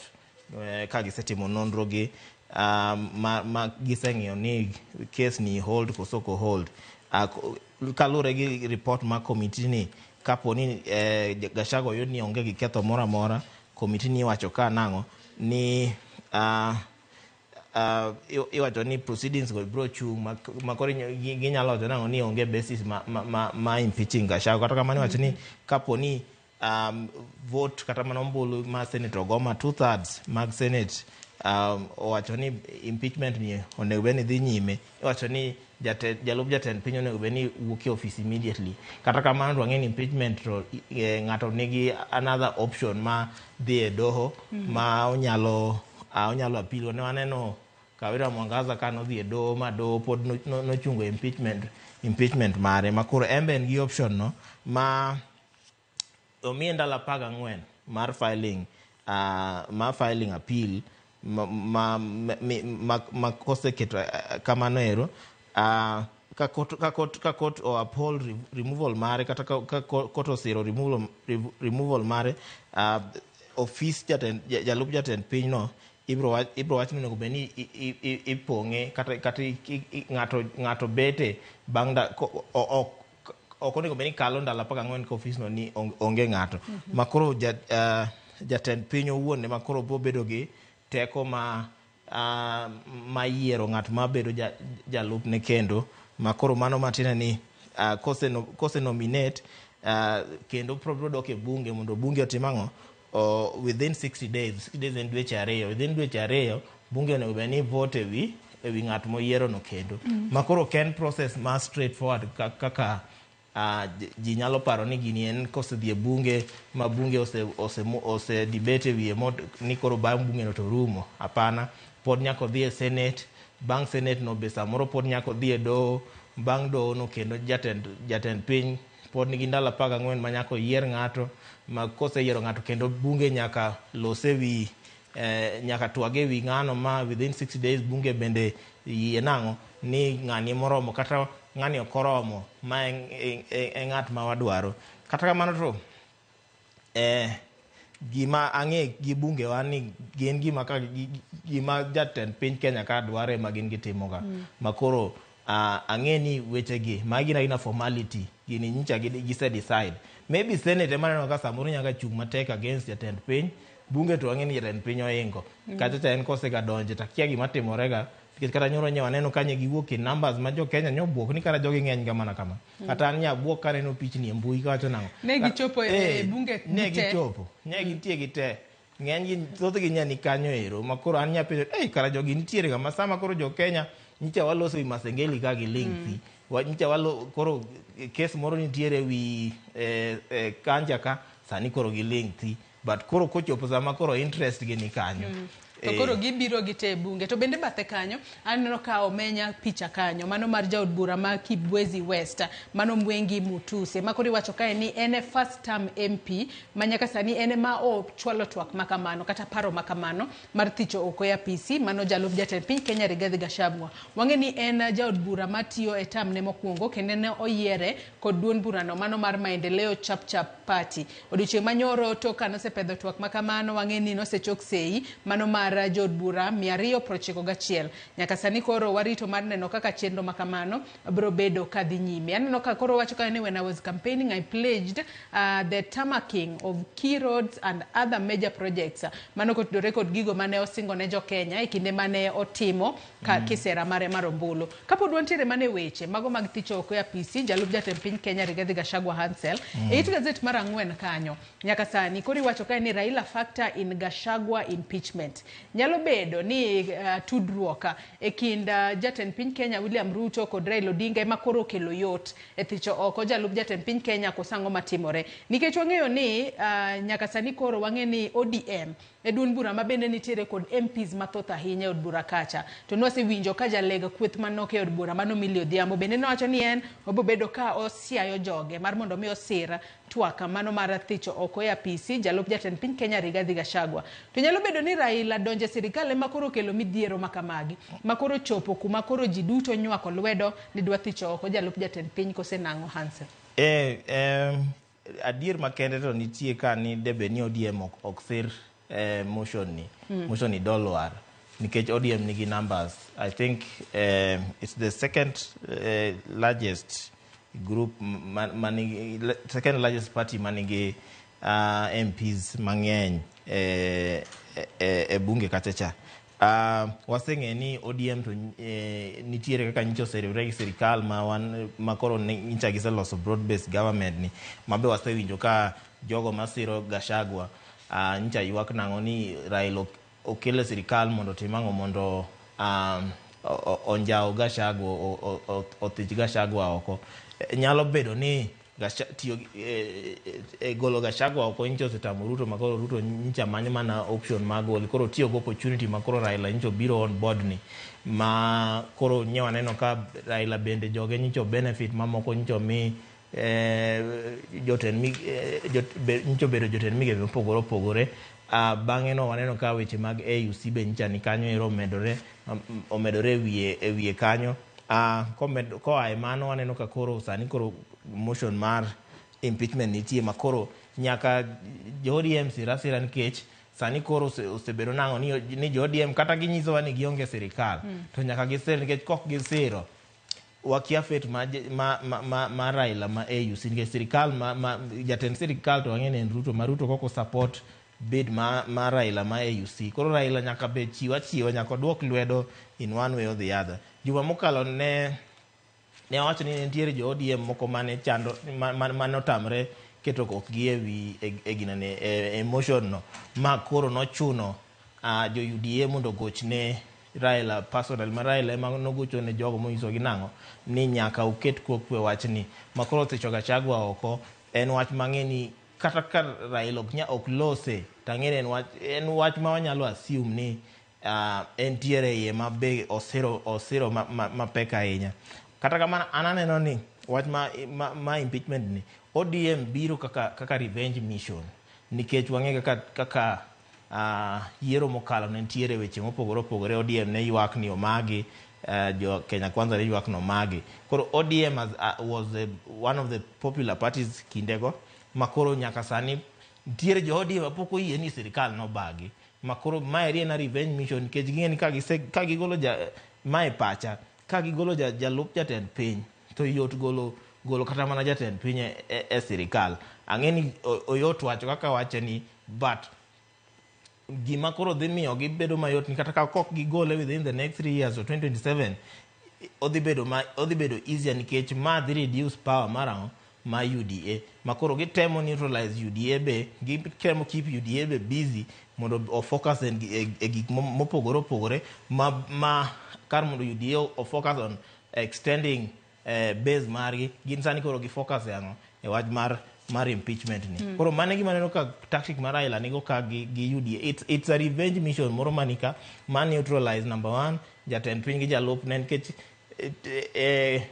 Speaker 11: ka gisetimo nonro gi ma giseng'iyo ni case ni hold koso ok hold. Kaluwore gi report ma committee ni, kapo ni Gachagua oyud ni onge gi ketho moro amora, committee ni iwacho ka nang'o ni iwacho ni proceedings go biro chung' ma koro ginyalo wacho nang'o ni onge basis ma impeaching Gachagua. Kata kamano, iwacho ni kapo ni vote kata mana ombulu ma Senate ogo ma 2/3 mag Senate owacho ni impeachment ni onego bed ni dhi nyime, iwacho ni jalup jatend piny onego bed ni wuok e office immediately. Kata kamano, to wang'e ni impeachment to ng'ato nigi another option ma dhi e doho ma onyalo appeal. Ne waneno Kawira Mwangaza ka nodhi e doho ma doho pod nochungo impeachment mare, ma koro en be en gi option no ma omiye ndalo 14 mar filing appeal ma koseketo kamano ero ka court o uphold removal mare kata ka court osiro removal mare, ofis jalup jatend piny no ibro wach ni onego bed ni ipong'e kata ng'ato bete bang' ok onego bed ni kalo ndalo 14 ka ofis no ni onge ng'ato. Ma koro jatend piny owuon ema koro biro bedo gi teko ma yiero ng'at ma bedo jalupne kendo, ma koro mano matiende ni kose nominate kendo biro dok e bunge mondo bunge otim ang'o within 60 days. 60 days en dweche 2. Within dweche 2 bunge onego bed ni vote ewi ng'at moyiero no kendo. Ma koro ok en process ma straightforward kaka ji nyalo paro ni gini en kosedhi e bunge ma bunge ose debate e wiye ni koro bang' bunge no to rumo. Hapana, pod nyaka odhi e Senate. Bang' Senate no be samoro pod nyaka odhi e doho. Bang' doho no kendo jatend piny pod nigi ndalo 14 ma nyaka oyier ng'ato, ma koseyiero ng'ato kendo bunge nyaka los e wi nyaka twag e wi ng'ano ma within 60 days bunge bende yie nang'o ni ng'ani moromo kata ng'ani ok oromo ma en ng'at ma wadwaro. Kata kamano to gima ang'e gi bunge wa ni gin gima ka gima jatend piny Kenya ka dwaro ema gin gitimoga. Ma koro ang'e ni wechegi magi gin agina formality, gini nyicha gise decide. Maybe Senate ema aneno ka samoro nyaka chung' matek against jatend piny. Bunge to wang'e ni jatend piny oingo. Kacha cha en kosega donje to akia gima timorega, nikech kata nyoro nye waneno ka nye giwuok in numbers ma jo Kenya nyobuok ni kara jogi ng'eny ga mana kama. Kata an nyabuok kaneno pichni e mbui kawacho nang'o.
Speaker 1: Ne gichopo e bunge
Speaker 11: ne
Speaker 1: te.
Speaker 11: Gichopo ne gintie gi te, ng'eny gi thothgi nya ni kanyo ero ma koro an nyapenjo, ei, kara jogi nitiere ga ma sama koro jo Kenya nyicha waloso wi Masengeli ka giling' thi. Nyicha walo koro kes moro nitiere wi Kanja ka sani koro giling' thi, but koro kochopo sama koro interest gi ni kanyo.
Speaker 1: To koro gibiro gite e bunge. To bende bathe kanyo aneno ka omenya picha kanyo mano mar jaod bura ma Kibwezi West, mano Mwengi Mutuse, ma koro iwacho kae ni en e first term MP ma nyaka sani en ema ochwalo twak makamano kata paro makamano mar thicho oko e apisi mano jalup jatend piny Kenya Rigathi Gachagua. Wang'e ni en jaod bura matiyo e term ne mokwongo kendo ne oyiere kod duond burano mano mar Maendeleo Chapchap Party. Odiochieng' manyoro tok ka nosepedho twak makamano, wang'e ni nosechok sei mano mar jood bura 291. Nyaka sani koro warito mar neno kaka chenro makamano biro bedo kadhi nyime. Aneno ka koro wacho ka ni, "When I was campaigning, I pledged the tarmacking of key roads and other major projects." Mano kotudore kod gigo mane osingo ne jokenya e kinde mane otimo ka kisera mare mar ombulu. Kapod wantiere mane weche mago mag thicho oko e apisi jalup jatend piny Kenya Rigathi Gachagua Hansel, e it gazet mar 4 kanyo nyaka sani koro iwacho kae ni Raila factor in Gachagua impeachment. Nyalo bedo ni tudruok e kind jatend piny Kenya William Ruto kod Raila Odinga ema koro okelo yot e thicho oko jalup jatend piny Kenya, koso ang'o matimore? Nikech wang'eyo ni nyaka sani koro wang'e ni ODM E duond bura ma bende nitiere kod MPs mathoth ahinya e od bura kacha. To nwasewinjo ka jaleg kweth manok e od bura mano Millie Odhiambo bende nowacho ni en obobedo ka osiayo joge mar mondo mi osir twak mano mar thicho oko e apisi jalup jatend piny Kenya Rigathi Gachagua. To nyalo bedo ni Raila donjo e sirikal ema koro okelo midhiero makamagi ma koro chopo kuma koro ji duto nywako lwedo ni dwa thicho oko jalup jatend piny kose nang'o Hansel?
Speaker 11: Adier makende to nitie ka ni debe ni ODM ok sir motion ni. Motion ni dolwar nikech ODM nigi numbers. I think it's the second largest group manigi second largest party manigi MPs mang'eny e bunge kacha cha. Waseng'e ni ODM to nitiere kaka nyicha oseriwre gi sirikal ma wan ma koro nyicha giseloso broad based government ni mabe wasewinjo ka jogo masiro Gachagua nyicha ywak nang'o ni Raila okele sirikal mondo otim ang'o mondo onjaw Gachagua, othich Gachagua oko. Nyalo bedo ni tiyo golo Gachagua oko nyicha osetamo Ruto, ma koro Ruto nyicha manyo mana option mar gole, koro tiyo gi opportunity ma koro Raila nyicha obiro on board ni, ma koro nye waneno ka Raila bende joge nyicha benefit mamoko, nyicha omi jotend nyicha obedo jotend migepe mopogore opogore. Bang'e no waneno ka weche mag AUC be nyicha ni kanyo ero omedore e wiye kanyo. Koa e mano waneno ka koro sani koro motion mar impeachment nitie, ma koro nyaka jo ODM sir asira, nikech sani koro osebedo nang'o ni jo ODM kata ginyisowa ni gionge sirikal to nyaka gisir, nikech kok gisiro wakia fate ma Raila ma AUC, nikech sirikal ma jatend sirikal to wang'e ni en Ruto, ma Ruto koko support bid ma Raila ma AUC, koro Raila nyaka bed chiwa chiwa, nyaka oduok lwedo in one way or the other. Juma mokalo ne wacho ni nitiere jo ODM moko mane chando mane otamre keto kokgi e wi e ginene e motion no, ma koro nochuno jo UDA mondo ogochne Raila personal, ma Raila ema nogocho ne jogo monyisogi nang'o ni nyaka uket koko e wachni ma koro thicho Gachagua oko en wach mang'e ni kata ka Raila ok lose to ang'e ni en wach ma wanyalo assume ni entiere iye ma be osiro mapek ahinya. Kata kamano an aneno ni wach ma impeachment ni ODM biro kaka revenge mission, nikech wang'e kaka yiero mokalo ne nitiere weche mopogore opogore. ODM ne ywak ni omagi, jo Kenya Kwanza ne ywak ni omagi. Koro ODM was one of the popular parties kindego, ma koro nyaka sani nitiere jo ODM mapok oyie ni sirikal nobagi, ma koro maeri en a revenge mission, nikech ging'e ni ka gigolo mae pacha ka gigolo jalup jatend piny to yot golo kata mana jatend piny e sirikal. Ang'e ni oyot wacho kaka wache ni, but gima koro dhi miyo gibedo mayot ni kata ka kok gigole within the next 3 years or 2027, odhi bedo easier, nikech ma dhi reduce power mar ang'o ma UDA, ma koro gitemo neutralize UDA, be gitemo keep UDA be busy mondo o focus e gik mopogore opogore, ma kar mondo UDA o focus on extending base margi, gin sani koro gi focus e ang'o, e wach mar impeachment ni. Koro mano e gima aneno ka tactic mar Raila nigo ka gi UDA. It's a revenge mission moro manika ma neutralize number one jatend piny gi jalupne, nikech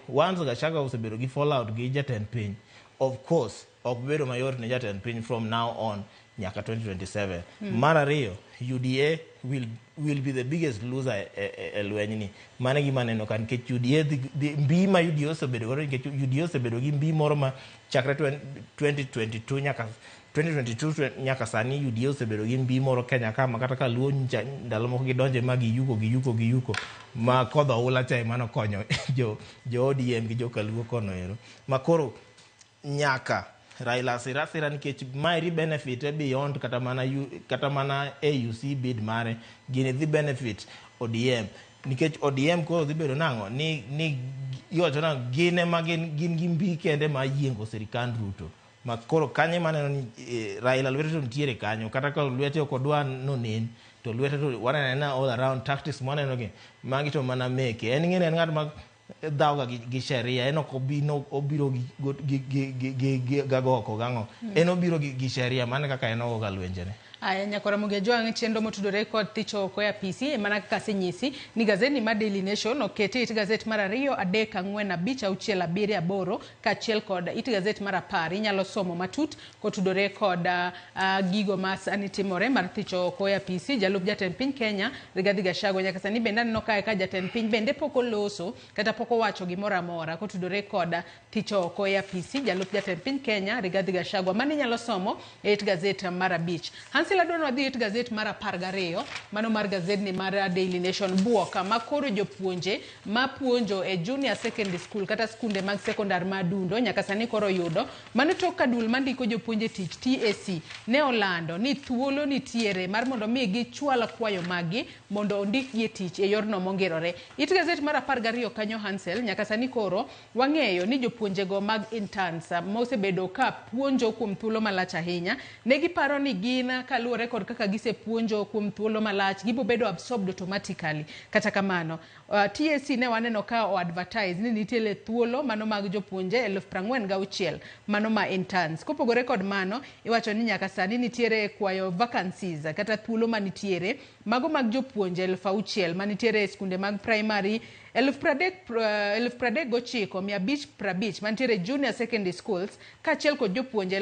Speaker 11: once Gachagua osebedo gi fallout gi jatend piny, of course ok bedo mayot ne jatend piny from now on nyaka 2027. Mar ariyo, UDA will be the biggest loser e lweny ni. Mano e gima aneno ka, nikech UDA mbi ma UDA osebedo godo, nikech UDA osebedo gi mbi moro ma chakre 2022 nyaka 2022 nyaka sani, UDA osebedo gi mbi moro Kenya ka, ma kata ka Luo nyicha ndalo moko gidonje ma giyuko giyuko giyuko ma kodh oula cha ema nokonyo jo ODM gi joka Luo kono ero, ma koro nyaka Raila sira sira, nikech maeri benefit e beyond kata mana AUC bid mare gini dhi benefit ODM, nikech ODM koro dhi bedo nang'o ni iwacho nang'o, gin ema gin gi mbi kende ma yiengo sirikand Ruto, ma koro kanyo ema aneno ni Raila lwete to nitiere kanyo, kata ka lwete ok odwa nonen to lwete to waneno anena all around tactics mwaneno gi magi to mana meke. En ing'eni en ng'at ma dhaw ga gi sheria, en ok obi no, obiro gi gago oko gang'o, en obiro gi sheria mano kaka en ogo ga lwenjene.
Speaker 1: Aya, nyakora Ramogi Ajwang', chenro motudore kod thicho oko e apisi, mana kaka asenyisi ni gazeti mar Daily Nation okete it gazet mar 2, 3, 4, 5, 6, 7, 8 kaachiel kod it gazet mar 10. Inyalo somo matut kotudore kod gigo ma sani timore mar thicho oko e apisi jalup jatend piny Kenya Rigathi Gachagua. Nyaka sani bende aneno kae ka jatend piny bende pok oloso kata pok owacho gimoro amora kotudore kod thicho oko e apisi jalup jatend piny Kenya Rigathi Gachagua. Mano inyalo somo e it gazet mar 5. Hansel, adwaro wadhi it gazet mar 12, mano mar gazedni mar Daily Nation. Buok ma koro jopuonje mapuonjo e junior secondary school kata skunde mag sekondar ma Adundo nyaka sani koro yudo mano tok ka duol mandiko jopuonje tich TSC ne olando ni thuolo nitiere mar mondo mi gichwal kwayo maggi mondo ondikgi e tich e yorno mongirore. It gazet mar 12 kanyo, Hansel, nyaka sani koro wang'eyo ni jopuonjego mag interns mosebedo ka puonjo kuom thuolo malach ahinya ne giparo ni gin kaluwore kod kaka gisepuonjo kuom thuolo malach gibo bedo absorbed automatically. Kata kamano, TSC ne waneno ka o advertise ni nitiere thuolo mano mag jopuonje 46,000 mano ma interns. Kopogore kod mano, iwacho ni nyaka sani nitiere kwayo vacancies kata thuolo manitiere mago mag jopuonje 6,000 manitiere e skunde mag primary, 39,550 mantiere junior secondary schools, kaachiel kod jopuonje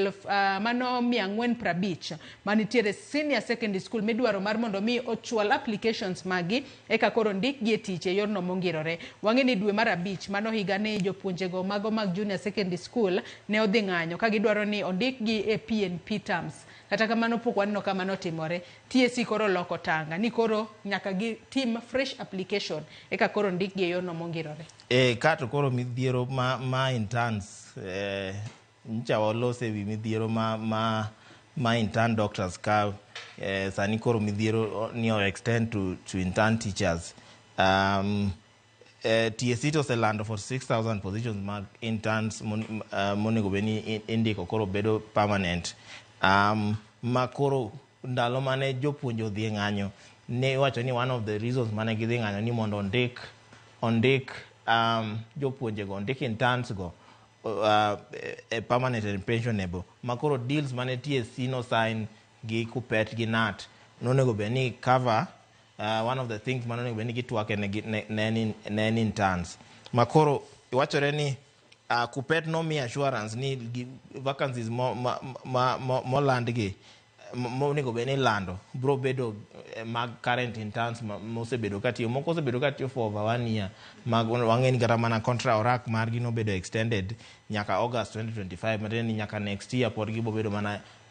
Speaker 1: mano 450 manitiere senior secondary school midwaro mar mondo mi ochwal applications magi eka koro ndikgi e tich e yorno mongirore. Wang'e ni dwe mar 5 mano higa ni jopuonjego mago mag junior secondary school ne odhi ng'anyo ka gidwaro ni ondikgi e PNP terms. Kata kamano pok waneno ka mano timore. TSC koro loko tanga ni koro nyaka gitim fresh application eka koro ndikgi e yorno mongirore.
Speaker 11: E kato koro midhiero ma interns, ncha walose wi midhiero ma intern doctors ka sani koro midhiero ni o extend to intern teachers. TSC to oselando 46,000 positions mag interns monego bed ni indiko koro bedo permanent. Ma koro ndalo mane jopuonje odhi e ng'anyo, ne iwacho ni one of the reasons mane gidhi ng'anyo ni mondo ondik jopuonjego, ondik interns go permanent and pensionable. Ma koro deals mane TSC no sign gi KUPPET gi KNUT nonego bed ni cover one of the things mane onego bed ni gitwake ne en interns. Ma koro wachore ni KUPPET nomi assurance ni vacancies moland gi monego bed ni ilando bro bedo mag current interns mosebedo katiyo, moko osebedo katiyo for over one year, mag wang'e ni kata mana contract orak margi nobedo extended nyaka August 2025, matiende ni nyaka next year pod gibo bedo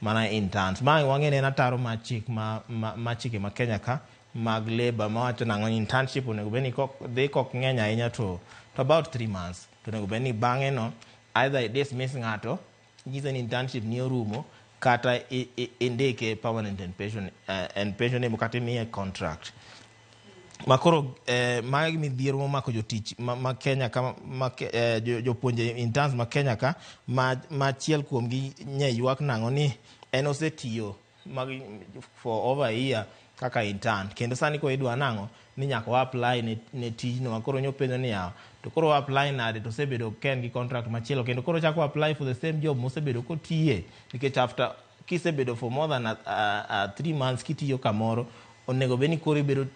Speaker 11: mana interns. Ma wang'e ni en ataro mar chik ma chike ma Kenya ka mag labor mawacho nang'o, internship onego bed ni kok dhi kok ng'eny ahinya to about 3 months, to onego bed ni bang'e no either i dismiss ng'ato, nyiso ni internship ni orumo, kata indike permanent and pensionable, kata imiye contract. Makoro magi midhiero momako jotich ma Kenya ka ma, jopuonje interns ma Kenya ka ma achiel kuomgi nye ywak nang'o ni en osetiyo mag, for over a year kaka intern, kendo sani koro idwa nang'o ni nyaka wa apply ne tijno. Ma koro nyopenjo ni yawa, to koro wa apply nade to osebedo ka en gi contract machielo, kendo koro chako apply for the same job mosebedo kotiye, nikech after kisebedo for more than 3 months kitiyo kamoro, onego bed ni koro ibedo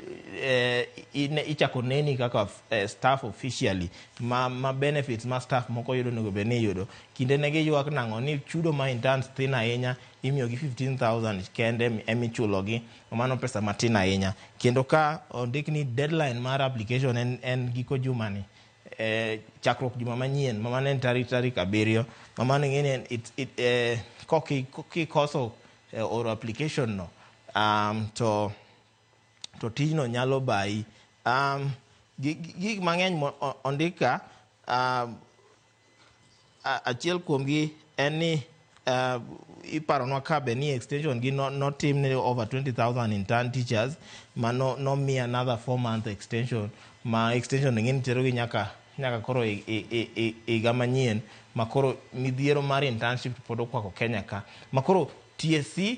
Speaker 11: ichako neni kaka staff officially, ma benefits ma staff moko yudo onego bed ni iyudo. Kinde ne giywak nang'o ni chudo ma interns thin ahinya, imiyogi 15,000 kende emichulogi, mano pesa matin ahinya. Kendo ka ondik ni deadline mar application en giko jumani, chakruok juma manyien, ma mano en tarik 7, ma mano ing'e ni kikoso oro application no, to tijno nyalo bayi. Gik mang'eny ondik ka, achiel kuomgi en ni iparonwa ka be ni extension gi notim ne over 20,000 intern teachers ma nomi another 4 month extension, ma extension ing'e ni terogi nyaka koro higa manyien. Ma koro midhiero mar internship pod okwako Kenya ka. Ma koro TSC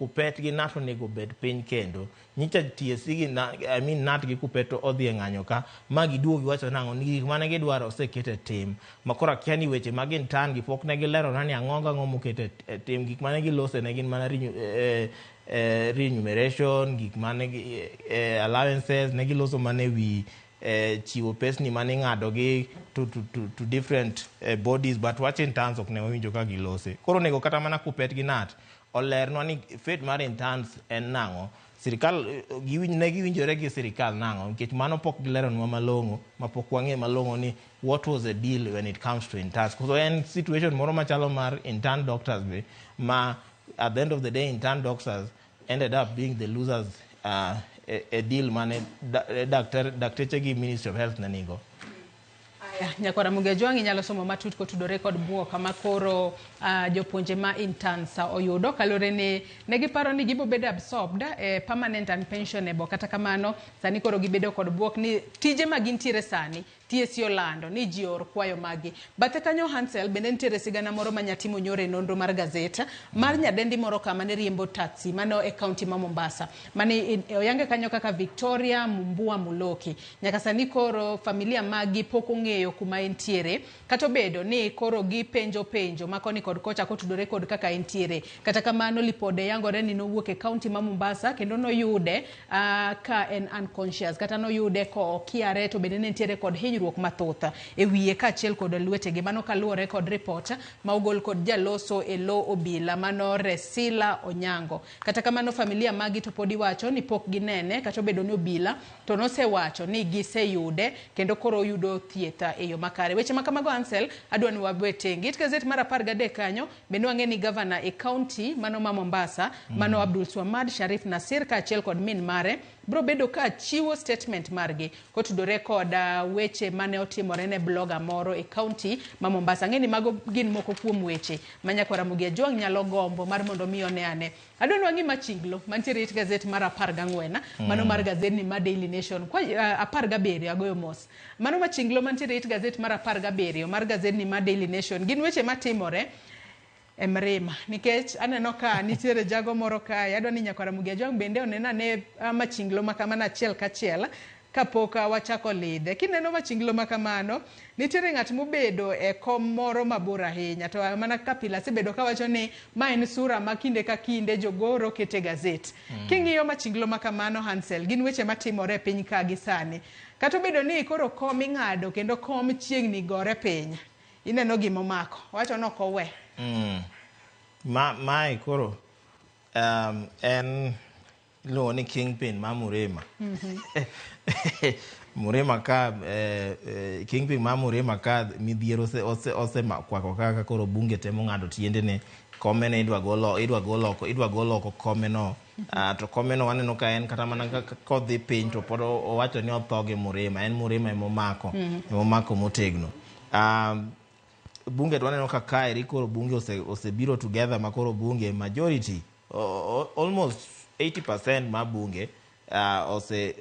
Speaker 11: Kupet gi KNUT onego bed piny kendo. Nyicha TSC gi na, I mean KNUT gi Kupet to odhi e ng'anyo ka ma giduogo giwacho nang'o ni gik mane gidwaro oseket e tim. Ma koro akia ni weche mag intern gi pok ne gilerona ni ang'o gang'o moket e tim. Gik mane gilose ne gin mana remuneration, gik mane allowances, ne giloso mana e wi chiwo pesni mane ing'ado gi to different bodies, but wach interns ok ne wawinjo ka gilose. Koro onego kata mana Kupet gi KNUT olernwa ni fate mar interns en nang'o. Sirikal ne giwinjore gi sirikal nang'o, nikech mano pok gileronwa malong'o, ma pok wang'e malong'o ni what was the deal when it comes to interns. So en situation moro machalo mar intern doctors be, ma at the end of the day intern doctors ended up being the losers e deal mane dakteche gi Ministry of Health ne nigo.
Speaker 1: Aya, Nyakwara Mugejuang' inyalo somo matut kotudore kod buok ma koro jopuonje ma interns oyudo kaluwore ni ne giparo ni gibo bedo absorbed e permanent and pensionable. Kata kamano sani koro gibedo kod buok ni tije ma gintiere sani TSC olando ni ji oor kwayo magi. Bathe kanyo Hansel bende nitiere sigana moro ma nyatimo nyoro e nonro mar gazet mar nyadendi moro kama ne riembo taxi mano e kaunti ma Mombasa mane oyange kanyo kaka Victoria Mumbua Muloki. Nyaka sani koro familia magi pok ong'eyo kuma entiere, kata obedo ni koro gipenjo penjo ma koni kod kocha kotudore kod kaka entiere. Kata kamano lipode yangore ni nowuok e kaunti ma Mombasa kendo noyude ka en unconscious, kata noyude ko okiare, to bende ne nitiere kod hinyruok mathoth e wiye kaachiel kod lwetegi. Mano kaluwore kod report ma ogol kod jaloso e lo obila mano Resila Onyango. Kata kamano familia magi to pod iwacho ni pok ginene, kata obedo ni obila to nosewacho ni giseyude kendo koro oyudo thieth e yo makare. Weche ma kamago Ansel adwa ni wabe tenge. It gazet mar 13 kanyo bende wang'e ni gavana e kaunti mano ma Mombasa mano Abdul Swamad Sharif Nasir kaachiel kod min mare bro bedo ka chiwo statement margi kotudore kod weche mane otimore ne blogger moro e kaunti ma Mombasa. Ang'e ni mago gin moko kuom weche ma Nyakwara Ramogi Ajwang' nyalo gombo mar mondo mi one ane. Adwa ni wang'i machinglo mantiere it gazet mar 14 mano mar gazetni ma Daily Nation kwa 17 agoyo mos. Mano machinglo mantiere it gazet mar 17 mar gazetni ma Daily Nation gin weche matimore e Mrima, nikech aneno ka nitiere jago moro kae. Adwa ni Nyakwara Ramogi Ajwang' bende onena ane machinglo ma kamano achiel kachiel kapok wachako lidhe. Kineno machinglo ma kamano, nitiere ng'at mobedo e kom moro mabor ahinya, to mana kaka pile asebedo kawacho ni ma en sura ma kinde ka kinde jogoro kete gazet. King'iyo machinglo ma kamano Hansel, gin weche matimore e piny ka gi sani. Kata obedo ni koro kom ing'ado kendo kom chiegni gore piny, ineno gimomako, owacho ni ok owe.
Speaker 11: Mae koro en iluongo ni kingpin ma Murima. Murima ka kingpin ma Murima ka midhiero osekwako kaka koro bunge temo ng'ado tiendene komeno idwa gol oko komeno. To komeno waneno ka en kata mana kodhi piny to pod owacho ni otho gi Murima, en Murima emomako emomako motegno. Bunge to waneno ka kaeri koro bunge osebiro together ma koro bunge majority almost 80% ma bunge ose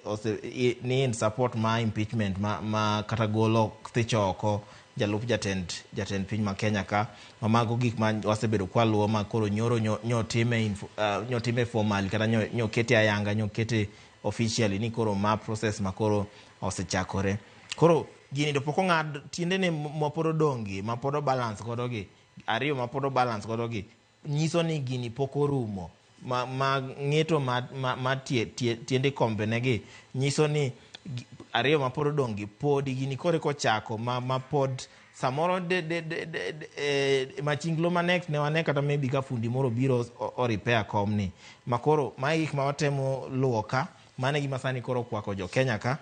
Speaker 11: ni in support ma impeachment ma kata golo thicho oko jalup jatend piny ma Kenya ka ma mago gik ma wasebedo kwaluwo ma koro nyoro nyotime formally kata nyokete ayanga, nyokete officially ni koro ma process ma koro osechakore. Koro gini to pok ong'ad tiendene ma pod odong' gi ma pod o balance godo gi ariyo ma pod o balance godo gi nyiso ni gini pok orumo ma ng'eto ma tiende kombe negi nyiso ni ariyo ma pod odong' gi podi gini koro eka ochako ma pod samoro de machinglo ma next ne wane kata maybe ka fundi moro biro o repair komni ma koro mae gik ma watemo luwo ka. Mano e gima sani koro okwako jo Kenya ka.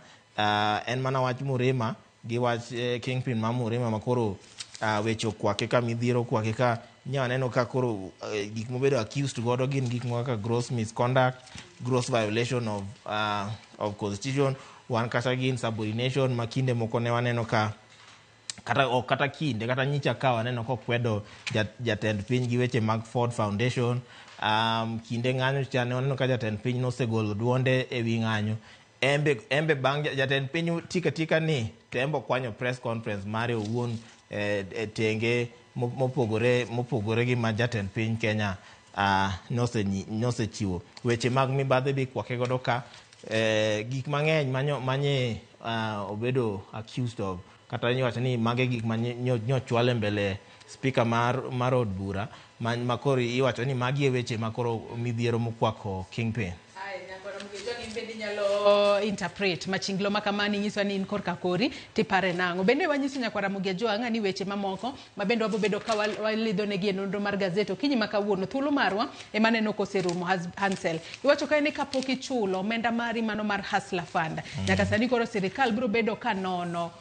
Speaker 11: En mana wach Murima gi wach kingpin ma Murima ma koro weche okwake ka midhiero okwake ka nya waneno ka koro gik mobedo accused godo gin gik moko kaka gross misconduct, gross violation of constitution, wan kata gi insubordination ma kinde moko ne waneno ka kata ok kata kinde kata nyicha ka waneno kokwedo jatend piny gi weche mag Ford Foundation. Kinde ng'anyo cha ne waneno ka jatend piny nosegolo duonde e wi ng'anyo embe bang' jatend piny tika tika ni to embe okwanyo press conference mare owuon e tenge mopogore mopogore gi ma jatend piny Kenya. Nosechiwo weche mag mibadhi be ikwake godo ka gik mang'eny manye obedo accused of, kata iwacho ni mage gik manyochwale mbele speaker mar od bura ma koro iwacho ni magi e weche ma koro midhiero mokwako Kingpin.
Speaker 1: Inyalo interpret machinglo makamani nyiso ni in korka kori tipare nang'o. Bende wanyiso nyakwar Ramogi Ajwang' ni weche mamoko ma bende wabobedo ka walidho negi e nonro mar gazet okinyi ma kawuono. Thuolo marwa ema neno koserumo. Hansel iwacho kae ni kapok ichulo omenda mari mano mar Hustler Fund, nyaka sani koro sirikal biro bedo ka nono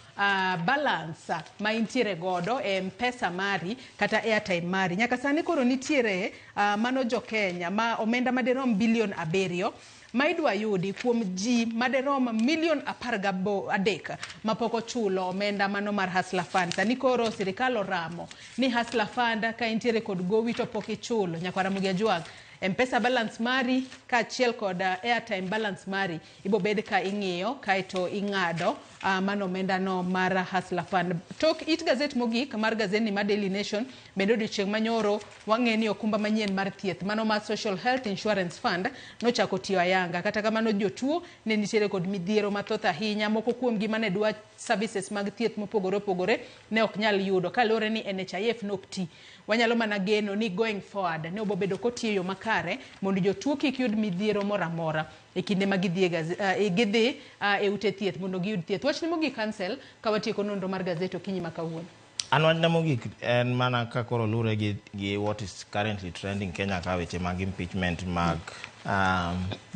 Speaker 1: balance ma intiere godo e M-Pesa mari kata airtime mari. Nyaka sani koro nitiere mano jo Kenya ma omenda madirom bilion 7 ma idwa yudi kuom ji maderom milion 13 mapok ochulo omenda mano mar Hustler Fund. Sani koro sirikal oramo ni Hustler Fund ka intiere kod gowi to pok ichulo, nyakwar Ramogi Ajwang', M-Pesa balance mari kaachiel kod airtime balance mari ibobed ka ing'iyo kaeto ing'ado mano omenda no mar Hustler Fund. Tok it gazet mogik mar gazetni mar Daily Nation bende odiochieng' manyoro wang'e ni okumba manyien mar thieth mano mar Social Health Insurance Fund nochako tiyo ayanga. Kata kamano jotuo ne nitiere kod midhiero mathoth ahinya, moko kuomgi mane dwa services mag thieth mopogore opogore ne ok nyal yudo kaluwore ni NHIF nok ti. Wanyalo mana geno ni going forward ne obobedo kotiyo yo makare mondo jotuo kik yud midhiero moro amora e kinde ma gidhi e ute thieth mondo giyud thieth. Wachni mogik Hansel ka watieko nonro mar gazet okinyi ma kawuono.
Speaker 11: An wachna mogik en mana ka koro lure gi what is currently trending Kenya ka weche mag impeachment mag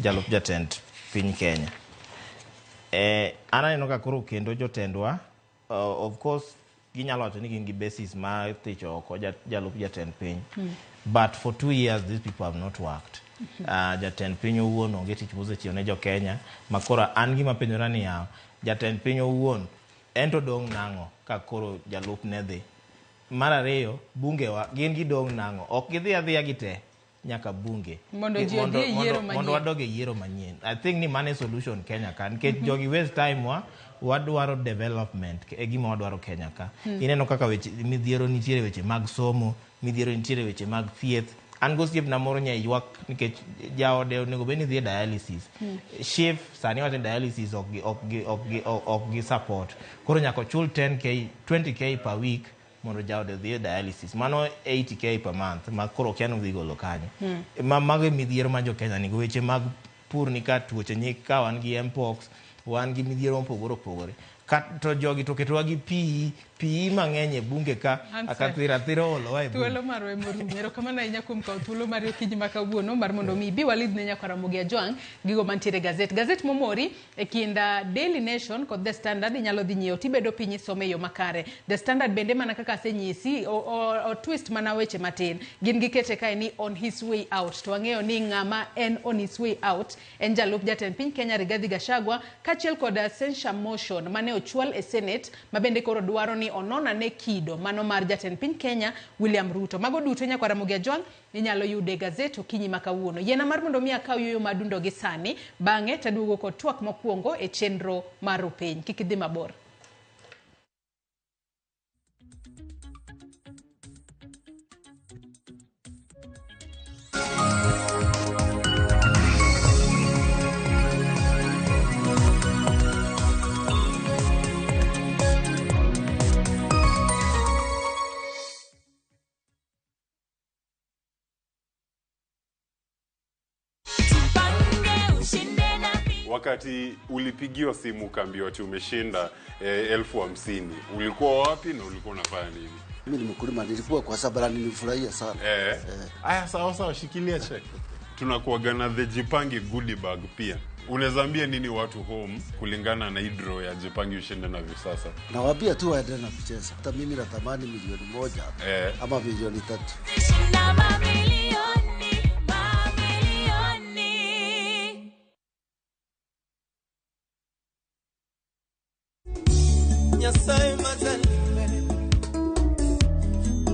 Speaker 11: jalup jatend piny Kenya. An aneno ka koro kendo jotendwa, of course ginyalo wacho ni gin gi basis mar thicho oko jalup jatend piny. But for 2 years these people have not worked. Jatend piny owuon onge tich mosechiwo ne jo Kenya ma koro an gima penjora ni yawa, jatend piny owuon en to dong' nang'o ka koro jalup ne dhi. Mar ariyo, bungewa gin gidong' nang'o, ok gidhi adhiya gite nyaka bunge
Speaker 1: mondo ji odhi e yiero manyien,
Speaker 11: mondo wadog e yiero manyien. I think ni mano e solution Kenya ka, nikech jogi waste time wa, wadwaro development e gima wadwaro Kenya ka. Ineno kaka weche midhiero nitiere, weche mag somo midhiero nitiere, weche mag thieth. An gosiepna moro nya ywak nikech jaode onego bed ni dhi e dialysis. SHIF sani wacho ni dialysis ok gi support, koro nyaka ochul 10k 20k per week mondo jaode odhi e dialysis, mano 80k per month ma koro okia ni odhi golo kanyo. Mago e midhiero ma jo Kenya nigo. Weche mag pur ni ka, tuoche ni ka, wan gi mpox, wan gi midhiero mopogore opogore. To jogi to ketowa gi PE mang'eny e bunge ka akathira thira olowa e bunge.
Speaker 1: Thuolo marwa emorumo. Erokamano ahinya kuom kawo thuolo mari okinyi ma kawuono mar mondo mi ibi walidh ne nyakwar Ramogi Ajwang' gigo mantiere e gazet. Gazet momori e kind Daily Nation kod The Standard inyalo dhi nyiewo tibedo piny isome e yo makare. The Standard bende mana kaka asenyisi o twist mana weche matin. Gin gikete kae ni on his way out. To wang'eyo ni ng'ama en on his way out en jalup jatend piny Kenya Rigathi Gachagua kaachiel kod censure motion mane ochwal e Senate ma bende koro dwaro ni onon ane kido mano mar jatend piny Kenya William Ruto. Mago duto nyakwar Ramogi Ajwang' inyalo yudo e gazet okinyi ma kawuono. Yiena mar mondo mi akaw yueyo madundo gi sani, bang'e taduogo kod twak mokwongo e chenro mar Rupiny. Kik idhi mabor.
Speaker 19: Wakati ulipigiwa simu ukaambiwa ati umeshinda 50,000, ulikuwa wapi na ulikuwa unafanya nini?
Speaker 2: Mimi ni mkulima, nilikuwa kwa sababu nilifurahia sana.
Speaker 19: Aya, sawa sawa, shikilia check. Tunakuaga na the Jipange goodie bag pia. Unaweza ambia nini watu home kulingana na hii draw ya Jipange ushinde na hivi sasa?
Speaker 2: Nawaambia tu waendelee na kucheza. Hata mimi natamani milioni 1 ama milioni 3.
Speaker 23: Shinda mamilioni, mamilioni.
Speaker 26: Nyasaye majalime,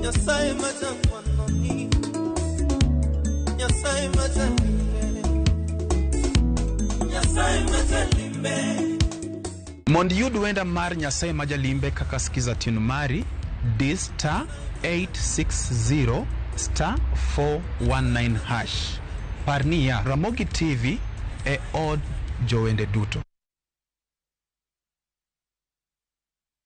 Speaker 26: Nyasaye majangwanoni, Nyasaye majalime, Nyasaye majalime.
Speaker 8: Mondo iyud wenda mar Nyasaye majalimbe kaka skiza tune mari, di star 860 star 419 hash. Par niya, Ramogi TV e od jowende duto.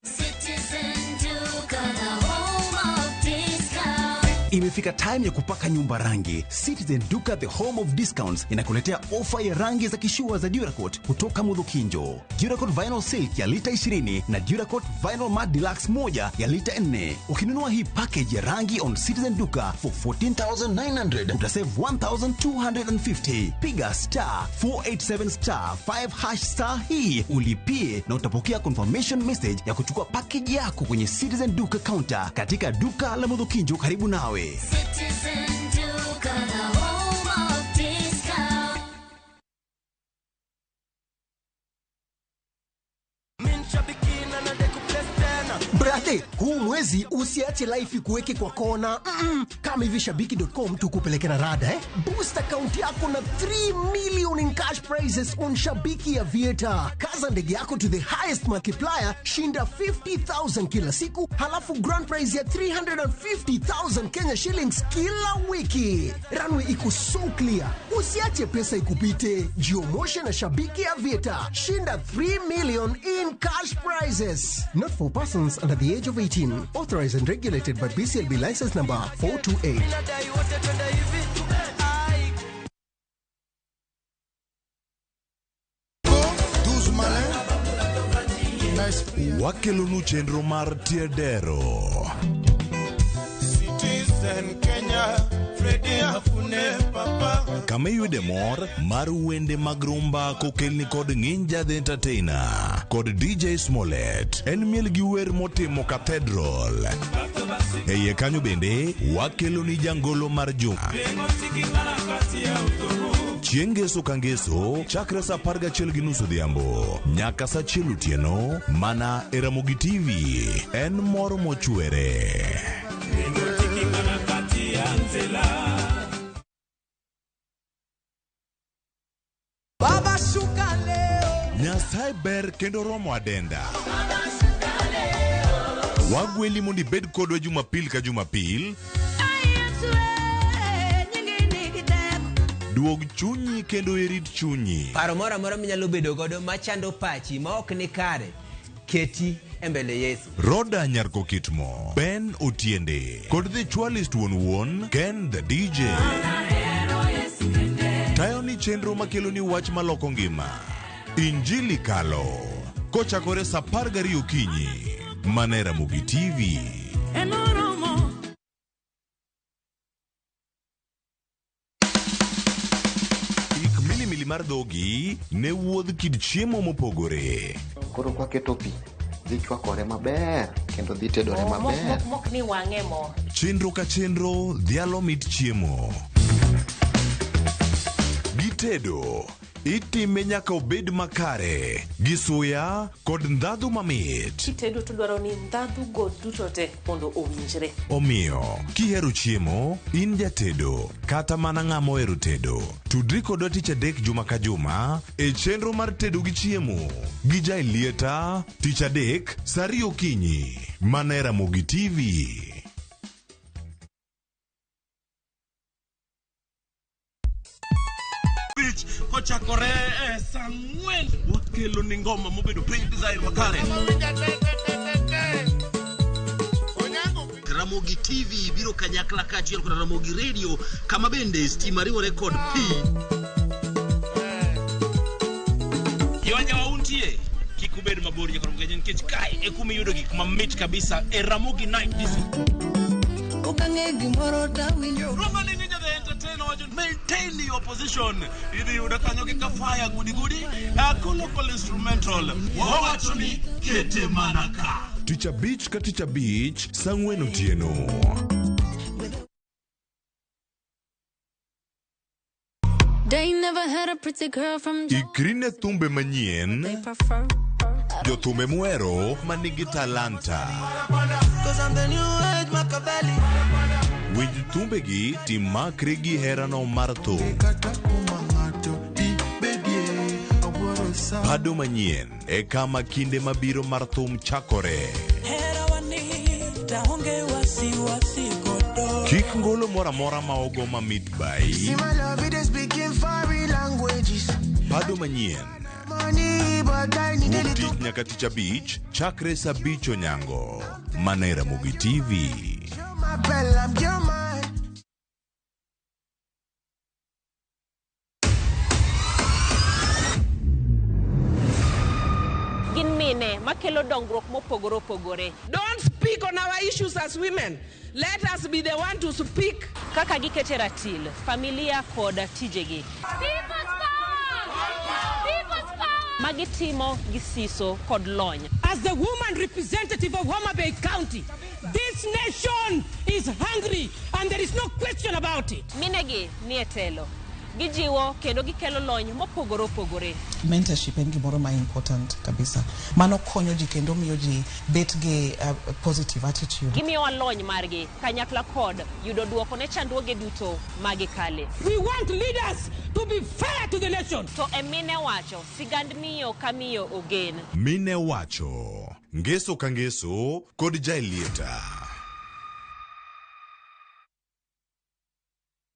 Speaker 23: Citizen Duka, the home of discount.
Speaker 12: Imefika time ya kupaka nyumba rangi. Citizen Duka, the home of discounts, inakuletea ofa ya rangi za kishua za Duracoat kutoka Mudhukinjo. Duracoat Vinyl Silk ya lita 20 na Duracoat Vinyl Matte Deluxe moja ya lita 4. Ukinunua hii package ya rangi on Citizen Duka for 14,900 utasave 1,250. Piga star 487 star 5 hash star hii ulipie na utapokea confirmation message ya kuchukua package yako kwenye Citizen Duka counter katika duka la Mudhukinjo karibu nawe.
Speaker 23: Citizen Duka, the home of discount.
Speaker 27: Brate, huu mwezi usiache life ikuweke kwa kona. Kama hivi shabiki.com tukupeleke na rada eh? Boost account yako na 3 million in cash prizes on Shabiki ya Vieta. Kaza ndege yako to the highest multiplier, shinda 50,000 kila siku, halafu grand prize ya 350,000 Kenya shillings kila wiki. Runway iko so clear. Usiache pesa ikupite. Jiomoshe na Shabiki ya Vieta. Shinda 3 million in cash prizes. Not for persons under the age of 18. Authorized and regulated by BCLB license number 428.
Speaker 28: Wakelonu chenro mar Tiedero.
Speaker 26: Citizen Kenya, Freddy Afune Papa.
Speaker 28: Kama iyude mor mar wende mag rumba kokelni kod Nginja the Entertainer kod DJ Smollett. En miel gi wer motimo Cathedral. E iye kanyo bende wakeloni jangolo mar juma. Chieng' ngeso ka ngeso chakre saa 11:30 odhiambo nyaka saa 1 otieno mana e Ramogi TV. En mor mochwere.
Speaker 26: Baba shuka leo.
Speaker 28: Nyasaye ber kendo romo adenda. Wagweli mondo ibed kodwa Jumapil ka Jumapil. Duog chunyi kendo irit chunyi.
Speaker 13: Paro moro amora minyalo bedo godo machando pachi ma ok ni kare, keti e mbele Yesu.
Speaker 28: Roda Nyarkokitmo, Ben Otiende, kod The Chwalist wuon wuon, Ken the DJ. Tayo ni chenro makelo ni wach maloko ngima. Injili Kalo. Kochakore saa 12 okinyi. Mana e Ramogi TV. Ik milimili mar dhogi ne wuodh kit chiemo mopogore.
Speaker 14: Koro kwaketo pi, dhi chwakore maber kendo dhi tedore maber.
Speaker 15: Mok ni wang'e mo.
Speaker 28: Chenro ka chenro dhialo mit chiemo. Gitedo itime nyaka obed makare gi suya kod ndhadhu mamit.
Speaker 15: Kitedo to dwaro ni ndhadhu go duto te mondo owinjre.
Speaker 28: Omiyo, kihero chiemo, in jatedo kata mana ng'ama ohero tedo, tudri kodwa tich adek juma ka juma e chenro mar tedo gi chiemo gi Jailieta tich adek saa 2 okinyi mana e Ramogi TV.
Speaker 16: Kochakore e saa 4 wakelo ni ngoma mobedo piny desire makare.
Speaker 17: Ramogi TV biro kanyakla kaachiel kod Ramogi Radio kama bende stima riwore kod pi.
Speaker 16: Jowanja wauntie kik ubed mabor nyaka nikech kae e kuma iyudo gik mamit kabisa e Ramogi Night Disco.
Speaker 26: Okang'e gimoro tawinjo.
Speaker 16: Roma ni Ninja the Entertainer wacho maintain your position. Idhi yudo kanyo gi kafaya gudi gudi. Local instrumental. Wawacho ni kete mana ka.
Speaker 28: Tich abich ka tich abich saa 4 otieno.
Speaker 23: They never had a pretty girl from
Speaker 28: Ikri ne thumbe manyien, jothumbe muhero manigi talanta.
Speaker 26: Cause I'm the new age Machiavelli.
Speaker 28: Winj thumbegi timakri gi herano mar thum. Pado manyien e kama kinde mabiro mar thum chakore. Kik ngolo moro amora ma ogo mamit bai.
Speaker 26: See my love, it is speaking foreign languages.
Speaker 28: Pado manyien.
Speaker 26: Money, but I need
Speaker 28: Wuok
Speaker 26: a
Speaker 28: tich nyaka tich abich chakre saa abich onyango. Mana e Ramogi TV.
Speaker 26: My bell, I'm your man.
Speaker 15: Gin mine makelo dongruok mopogore opogore.
Speaker 3: Don't speak on our issues as women. Let us be the one to speak.
Speaker 15: Kaka gikete ratil, familia kod tijegi. Magitimo gi siso kod lony.
Speaker 3: As the woman representative of Homa Bay County, this nation is hungry and there is no question about it.
Speaker 15: Minegi nie telo. Gijiwo kendo gikelo lony mopogore opogore.
Speaker 4: Mentorship en gimoro ma important kabisa. Mano konyo ji kendo miyo ji bet gi positive attitude.
Speaker 15: Gimiyowa lony margi kanyakla kod yudo duoko ne chandruoge duto magikale.
Speaker 3: We want leaders to be fair to the nation.
Speaker 15: To e mine wacho, sigand miyo ka miyo ogen.
Speaker 28: Mine wacho. Ngeso ka ngeso kod Jaelieta.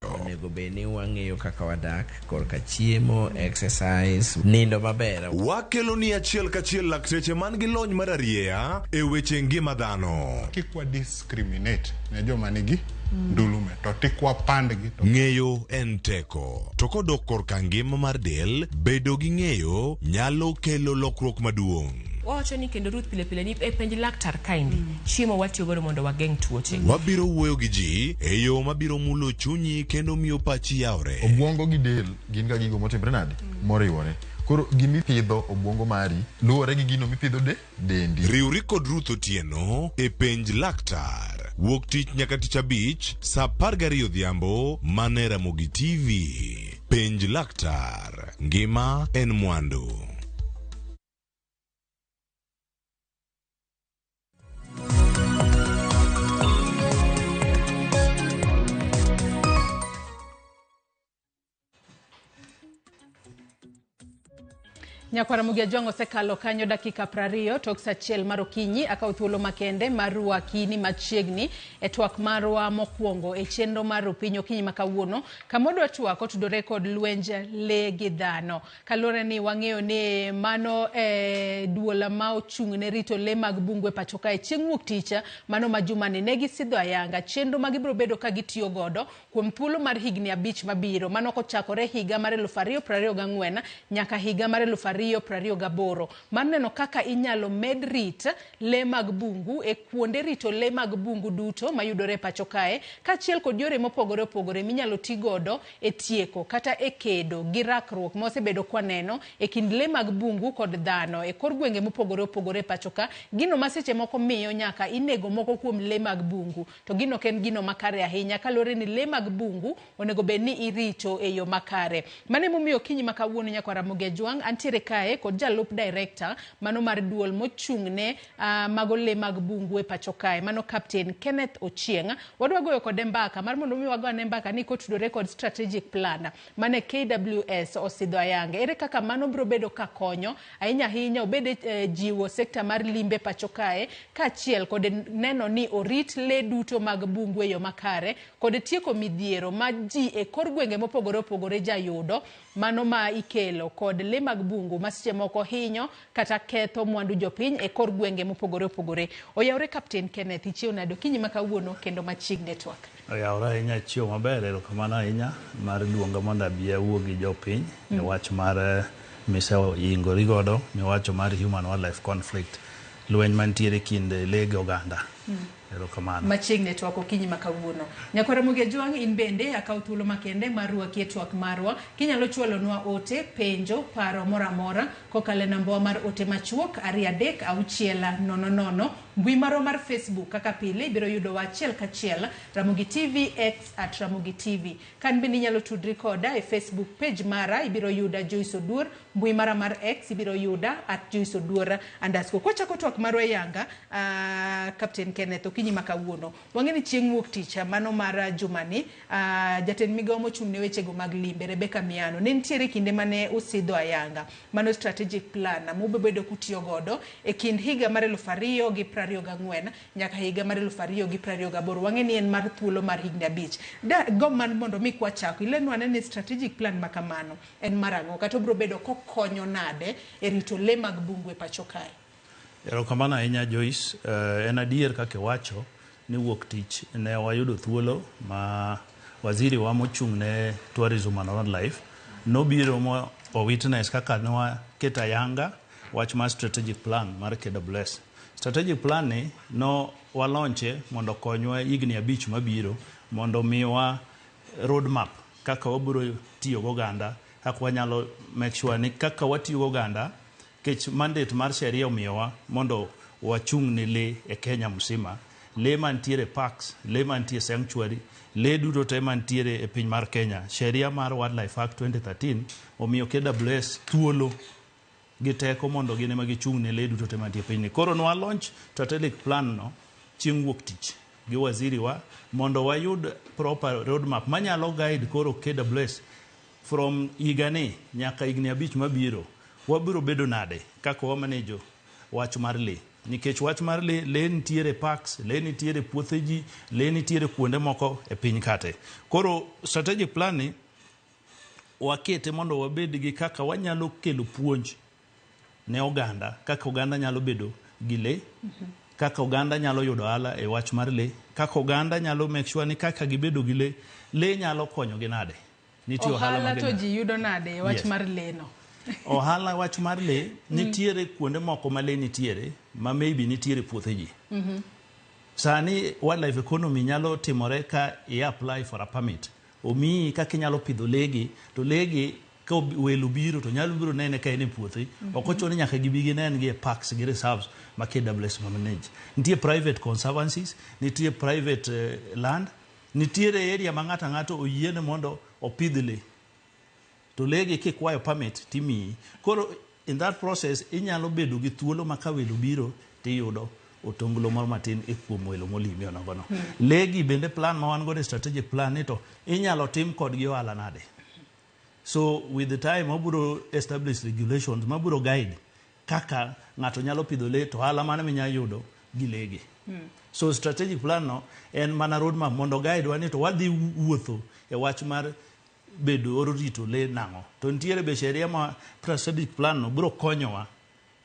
Speaker 18: Onego bed ni wang'eyo kaka wadak korka chiemo, exercise, nindo maber.
Speaker 28: Wakelo ni achiel kachiel lakteche man gi lony mar arieya e weche ngima dhano.
Speaker 19: Kik wa discriminate ne joma nigi ndulume to tik wapandgi to
Speaker 28: Ng'eyo en teko. To kodok korka ngima mar del, bedo gi ng'eyo nyalo kelo lokruok maduong'.
Speaker 20: Wawacho ni kendo Ruth pile pile ni e penj laktar kaendi chiemo watiyo godo mondo wageng' tuoche.
Speaker 28: Wabiro wuoyo gi ji e yo mabiro mulo chunyi kendo miyo pachi yawre.
Speaker 21: Obwongo gi del gin ga gigo motimre nade? Moriwore. Koro gimipidho obwongo mari luwore gi gino mipidho de dendi.
Speaker 28: Riwri kod Ruth Otieno e penj laktar. Wuok tich nyaka tich abich saa 12 odhiambo mana e Ramogi TV. Penj laktar. Ngima en mwandu.
Speaker 1: Nyakwara Ramogi Ajwang' osekalo kanyo dakika 20 tok saa 1 mar okinyi. Akawo thuolo makende mar rwaki machiegni e twak marwa mokwongo e chenro mar Opiny Okinyi ma kawuono, kama wadwa twak otudore kod lwenj lee gi dhano. Kaluwore ni wang'eyo ni mano duol ma ochung' ne rito lee mag bungu e pacho kae chieng' wuok tich mano ma jumani ne gisidho ayanga chenro ma gibiro bedo ka gitiyo godo kuom thuolo mar higni 5 mabiro, mano kochakore higa mar 2024 nyaka higa mar 2028, mar neno kaka inyalo med rit lee mag bungu e kuonde rito lee mag bungu duto mayudore e pacho kae, kaachiel kod yore mopogore opogore minyalo ti godo e tieko kata e kedo gi rakruok ma osebedo kwaneno e kind lee mag bungu kod dhano e kor gwenge mopogore opogore e pacho ka, gino ma seche moko miyo nyaka inego moko kuom lee mag bungu. To gino ok en gino makare ahinya, kaluwore ni lee mag bungu onego bed ni irito e yo makare. Mano emomiyo okinyi ma kawuono nyakwara Ramogi Ajwang' antiere kae kod jalup director mano mar duol mochung' ne mago lee mag bungu e pacho kae, mano Captain Kenneth Ochieng. Wadwa goyo kode mbaka mar mondo mi wago ane mbaka ni kotudore kod strategic plan mane KWS osidho ayanga. Ere kaka mano biro bedo ka konyo ahinya ahinya obed jiwo sekta mar limbe pacho kae, kaachiel kod neno ni orit lee duto mag bungu e yo makare, kod tieko midhiero ma ji e kor gwenge mopogore opogore jayudo mano ma ikelo kod lee mag bungu ma seche moko hinyo kata ketho mwandu jopiny e kor gwenge mopogore opogore. Oyawre Captain Kenneth, ichiew nade okinyi ma kawuono kendo machiegni e twak?
Speaker 22: Oyawre ahinya, chiew maber, erokamano ahinya mar luonga mondo abi awuo gi jopiny e wach mar miseingori godo miwacho mar human wildlife conflict, lweny mantiere kind lee gi oganda. Erokamano.
Speaker 1: Machiegni e twak okinyi ma kawuono. Nyakwara Ramogi Ajwang', in bende akawo thuolo makende mar rwaki e twak marwa. Kinyalo chwalonwa ote, penjo, paro moro amora kokalo e nambawa mar ote machuok 2 3 6 0 0. Mbui marwa mar Facebook kaka pile ibiro yudowa achiel kachiel Ramogi TV X at Ramogi TV. Kan bende inyalo tudri koda e Facebook page mara, ibiro yuda Joyce Oduor. Mbui mara mar X ibiro yuda at Joyce Oduor _. Kwachako twak marwa e yanga, Captain Kenneth Okinyi ma kawuono wang'e ni chieng' wuok tich mano mar jumani, jatend migawo mochung' ne wechego mag limbe Rebecca Miano ne nitiere kinde mane osidho ayanga mano strategic plan mubedo kutiyo godo e kind higa mar 2024 nyaka higa mar 2028. Wang'e ni en mar thuolo mar higni 5. Da gom man mondo mi kwachako ilenwa ane ni strategic plan ma kamano en mar ang'o kata obiro bedo kokonyo nade e rito le mag bungu e pacho kae?
Speaker 22: Erokamano ahinya Joyce. En adier kaka iwacho ni wuok tich ne wayudo thuolo ma waziri wa mochung' ne tourism and wildlife nobiro mo o witness kaka ne waketo ayanga wach mar strategic plan mar KWS. Strategic plan ni no walonche mondo okonywa higni 5 mabiro mondo miwa roadmap kaka wabiro tiyo goganda, kaka wanyalo make sure ni kaka watiyo goganda kech mandate mar sheria omiyowa mondo wachung' ne lee e Kenya mzima, lee mantiere parks, lee mantie sanctuary, lee duto te mantiere e piny mar Kenya. Sheria mar Wildlife Act 2013 omiyo KWS thuolo gi teko mondo gin ema gichung' ne lee duto te mantie e pinyni. Koro nwa launch strategic plan no chieng' wuok tich gi waziri wa mondo wayud proper roadmap manyalo guide koro KWS from higani nyaka higni 5 mabiro. Wabiro bedo nade kaka wamanejo wach mar lee, nikech wach mar lee, lee nitiere parks, lee nitiere puothe ji, lee nitiere kuonde moko e piny kate. Koro strategic plan ni wakete mondo wabed gi kaka wanyalo kelo puonj ne oganda, kaka oganda nyalo bedo gi lee, kaka oganda nyalo yudo ohala e wach mar lee, kaka oganda nyalo make sure ni kaka gibedo gi lee, lee nyalo konyogi nade. Nitie ohala
Speaker 1: Ohala to ji yudo nade e wach mar lee no?
Speaker 22: Ohala wach mar lee, nitiere kuonde moko ma lee nitiere, ma maybe nitiere puothe ji. Sani wildlife economy nyalo timore ka i apply for a permit. Omiyi kaka inyalo pidho lee gi, to lee gi ka welo biro to nyalo biro nene ka en e puothi. Ok ochuno ni nyaka gibi ginen gi e parks gi reserves ma KWS manage. Nitie private conservancies, nitie private land, nitiere area ma ng'ato ang'ato oyiene mondo opidh lee. To lee gi kikwayo permit timiyi. Koro in that process inyalo bedo gi thuolo ma ka welo biro tiyudo otonglo moro matin e kuom welo molimi onogono. Lee gi bende plan ma wan godo e strategic plan ni to inyalo tim kodgi ohala nade. So with the time wabiro establish regulations mabiro guide kaka ng'ato nyalo pidho lee to ohala mane minyalo yudo gi lee gi. So strategic plan no en mana roadmap mondo guide wa ni to wadhi wuotho e wach mar bedo oro rito lee nang'o. To nitiere be sheria ma strategic plan no biro konyowa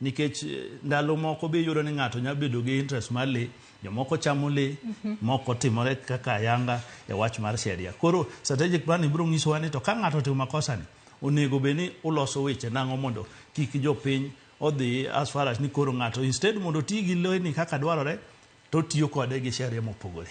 Speaker 22: nikech ndalo moko be iyudo ni ng'ato nyalo bedo gi interest mar lee, jomoko chamo lee, moko timore kaka ayanga e wach mar sheria. Koro strategic plan biro nyisowa ni to ka ng'ato otimo makosa ni, onego bed ni uloso weche nang'o mondo kik jopiny odhi as far as ni koro ng'ato instead mondo oti gi lee ni kaka dwarore to tiyo kode gi sheria mopogore.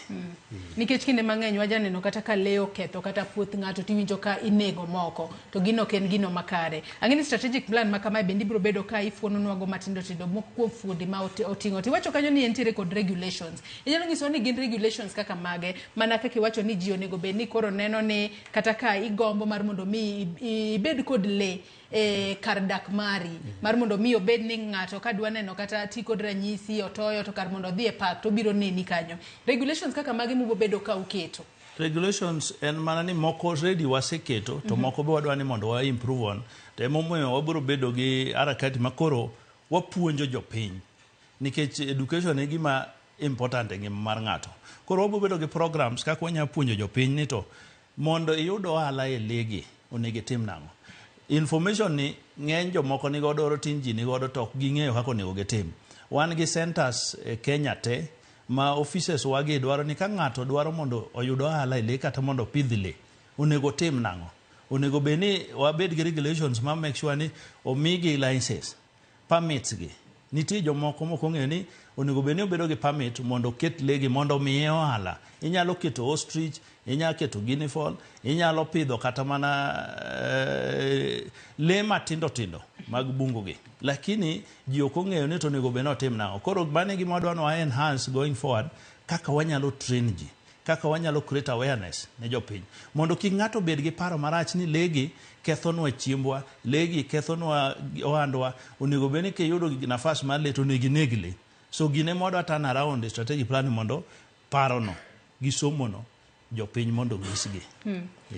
Speaker 1: Nikech kinde mang'eny wajaneno kata ka lee oketho kata puoth ng'ato tiwinjo ka inego moko to gino ok en gino makare. Ang'e ni strategic plan ma kamae bende ibiro bedo ka ifuononwago matindo tindo moko kuom fuondi ma oting'o. Tiwacho kanyo ni entiere kod regulations. Inyalo nyisowa ni gin regulations kaka mage mana kaka iwacho ni ji onego bed ni koro neno ni kata ka igombo mar mondo mi ibed kod lee e kar dak mari mar mondo mi obed ni ng'ato ka dwa neno kata ti kod ranyisi otoyo to kar mondo odhi e park to obiro neni kanyo. Regulations kaka mage mubobedo ka uketo?
Speaker 22: Regulations en mana ni moko already waseketo to moko be wadwa ni mondo wa improve on. To emomiyo wabiro bedo gi harakati makoro wapuonjo jopiny nikech education e gima important e ngima mar ng'ato. Koro wabiro bedo gi programs kaka wanyalo puonjo jopiny ni to mondo iyud ohala e lee gi onego itim nang'o. Information ni ng'eny jomoko nigodo oro tin ji nigodo to ok ging'eyo kaka onego gitim. Wan gi centers e Kenya te ma offices wagi dwaro ni ka ng'ato dwaro mondo oyud ohala e lee kata mondo opidh lee, onego otim nang'o. Onego bed ni wabed gi regulations ma make sure ni omigi licenses, permits gi. Nitie jomoko mok ong'eyo ni onego bed ni obedo gi permit mondo oket lee gi mondo omiye ohala. Inyalo keto ostrich, inyalo keto guinea fowl, inyalo pidho kata mana lee matindo tindo mag bungu gi. Lakini ji ok ong'eyo ni to onego bed ni otim nang'o. Koro mano e gima wadwa ni wa enhance going forward kaka wanyalo train ji, kaka wanyalo create awareness ne jopiny mondo kik ng'ato bed gi paro marach ni lee gi kethonwa chiembwa, lee gi kethonwa ohandwa. Onego bed ni kiyudo nafas mar lee to onego ineg lee. So gine mwadwa turn around e strategic plan mondo parono gi somono jopiny mondo onyisgi.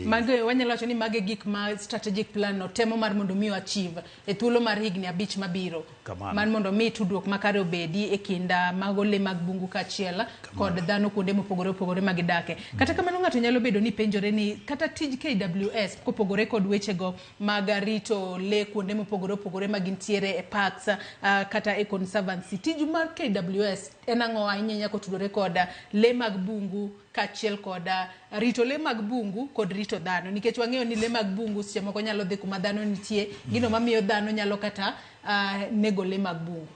Speaker 1: Mago wanyalo wacho ni mago e gik ma strategic plan no temo mar mondo mi achieve e thuolo mar higni 5 mabiro.
Speaker 22: Kamano.
Speaker 1: Mar mondo mi tudruok makare obedi e kind mago le mag bungu kaachiel kod dhano kuonde mopogore opogore ma gidake. Kata kamano ng'ato nyalo bedo ni penjore ni kata tij KWS kopogore kod wechego mag rito le kuonde mopogore opogore ma gintiere e parks kata e conservancy. Tij mar KWS en ang'o ahinya ahinya kotudore kod le mag bungu kaachiel kod rito le mag bungu kod rito dhano, nikech wang'eyo ni le mag bungu seche moko nyalo dhi kuma dhano nitie, gino mamiyo dhano nyalo kata nego le mag bungu.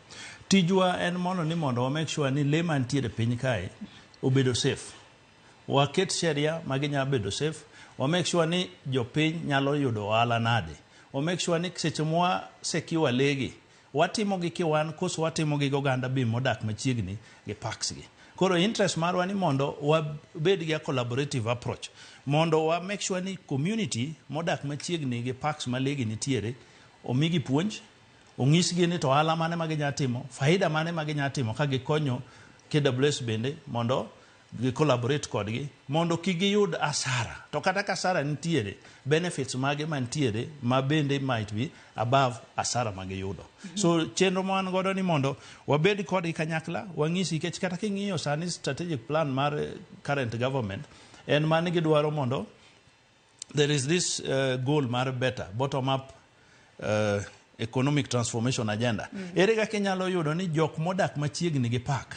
Speaker 22: Tijwa en mondo ni mondo wa make sure ni le mantiere piny kae obedo safe. Waket sheria ma ginyalo bedo safe, wa make sure ni jopiny nyalo yudo ohala nade. Wa make sure ni seche mwa secure le gi, watimo gi kiwan koso watimo gi oganda be modak machiegni gi parks gi. Koro interest marwa ni mondo wabed gi a collaborative approach mondo wa make sure ni community modak machiegni gi parks ma le gi nitiere omigi puonj, onyisgi ni to ohala mane ma ginyalo timo, faida mane ma ginyalo timo ka gikonyo KWS bende mondo gi collaborate kodgi mondo kik giyud asara. To kata ka asara nitiere, benefits mage mantiere ma bende might be above asara ma giyudo. So chenro ma wan godo ni mondo wabed kodgi kanyakla, wang'isi nikech kata king'iyo sani strategic plan mar current government en mane gidwaro mondo there is this goal mar better bottom up economic transformation agenda. Ere kaka inyalo yudo ni jok modak machiegni gi park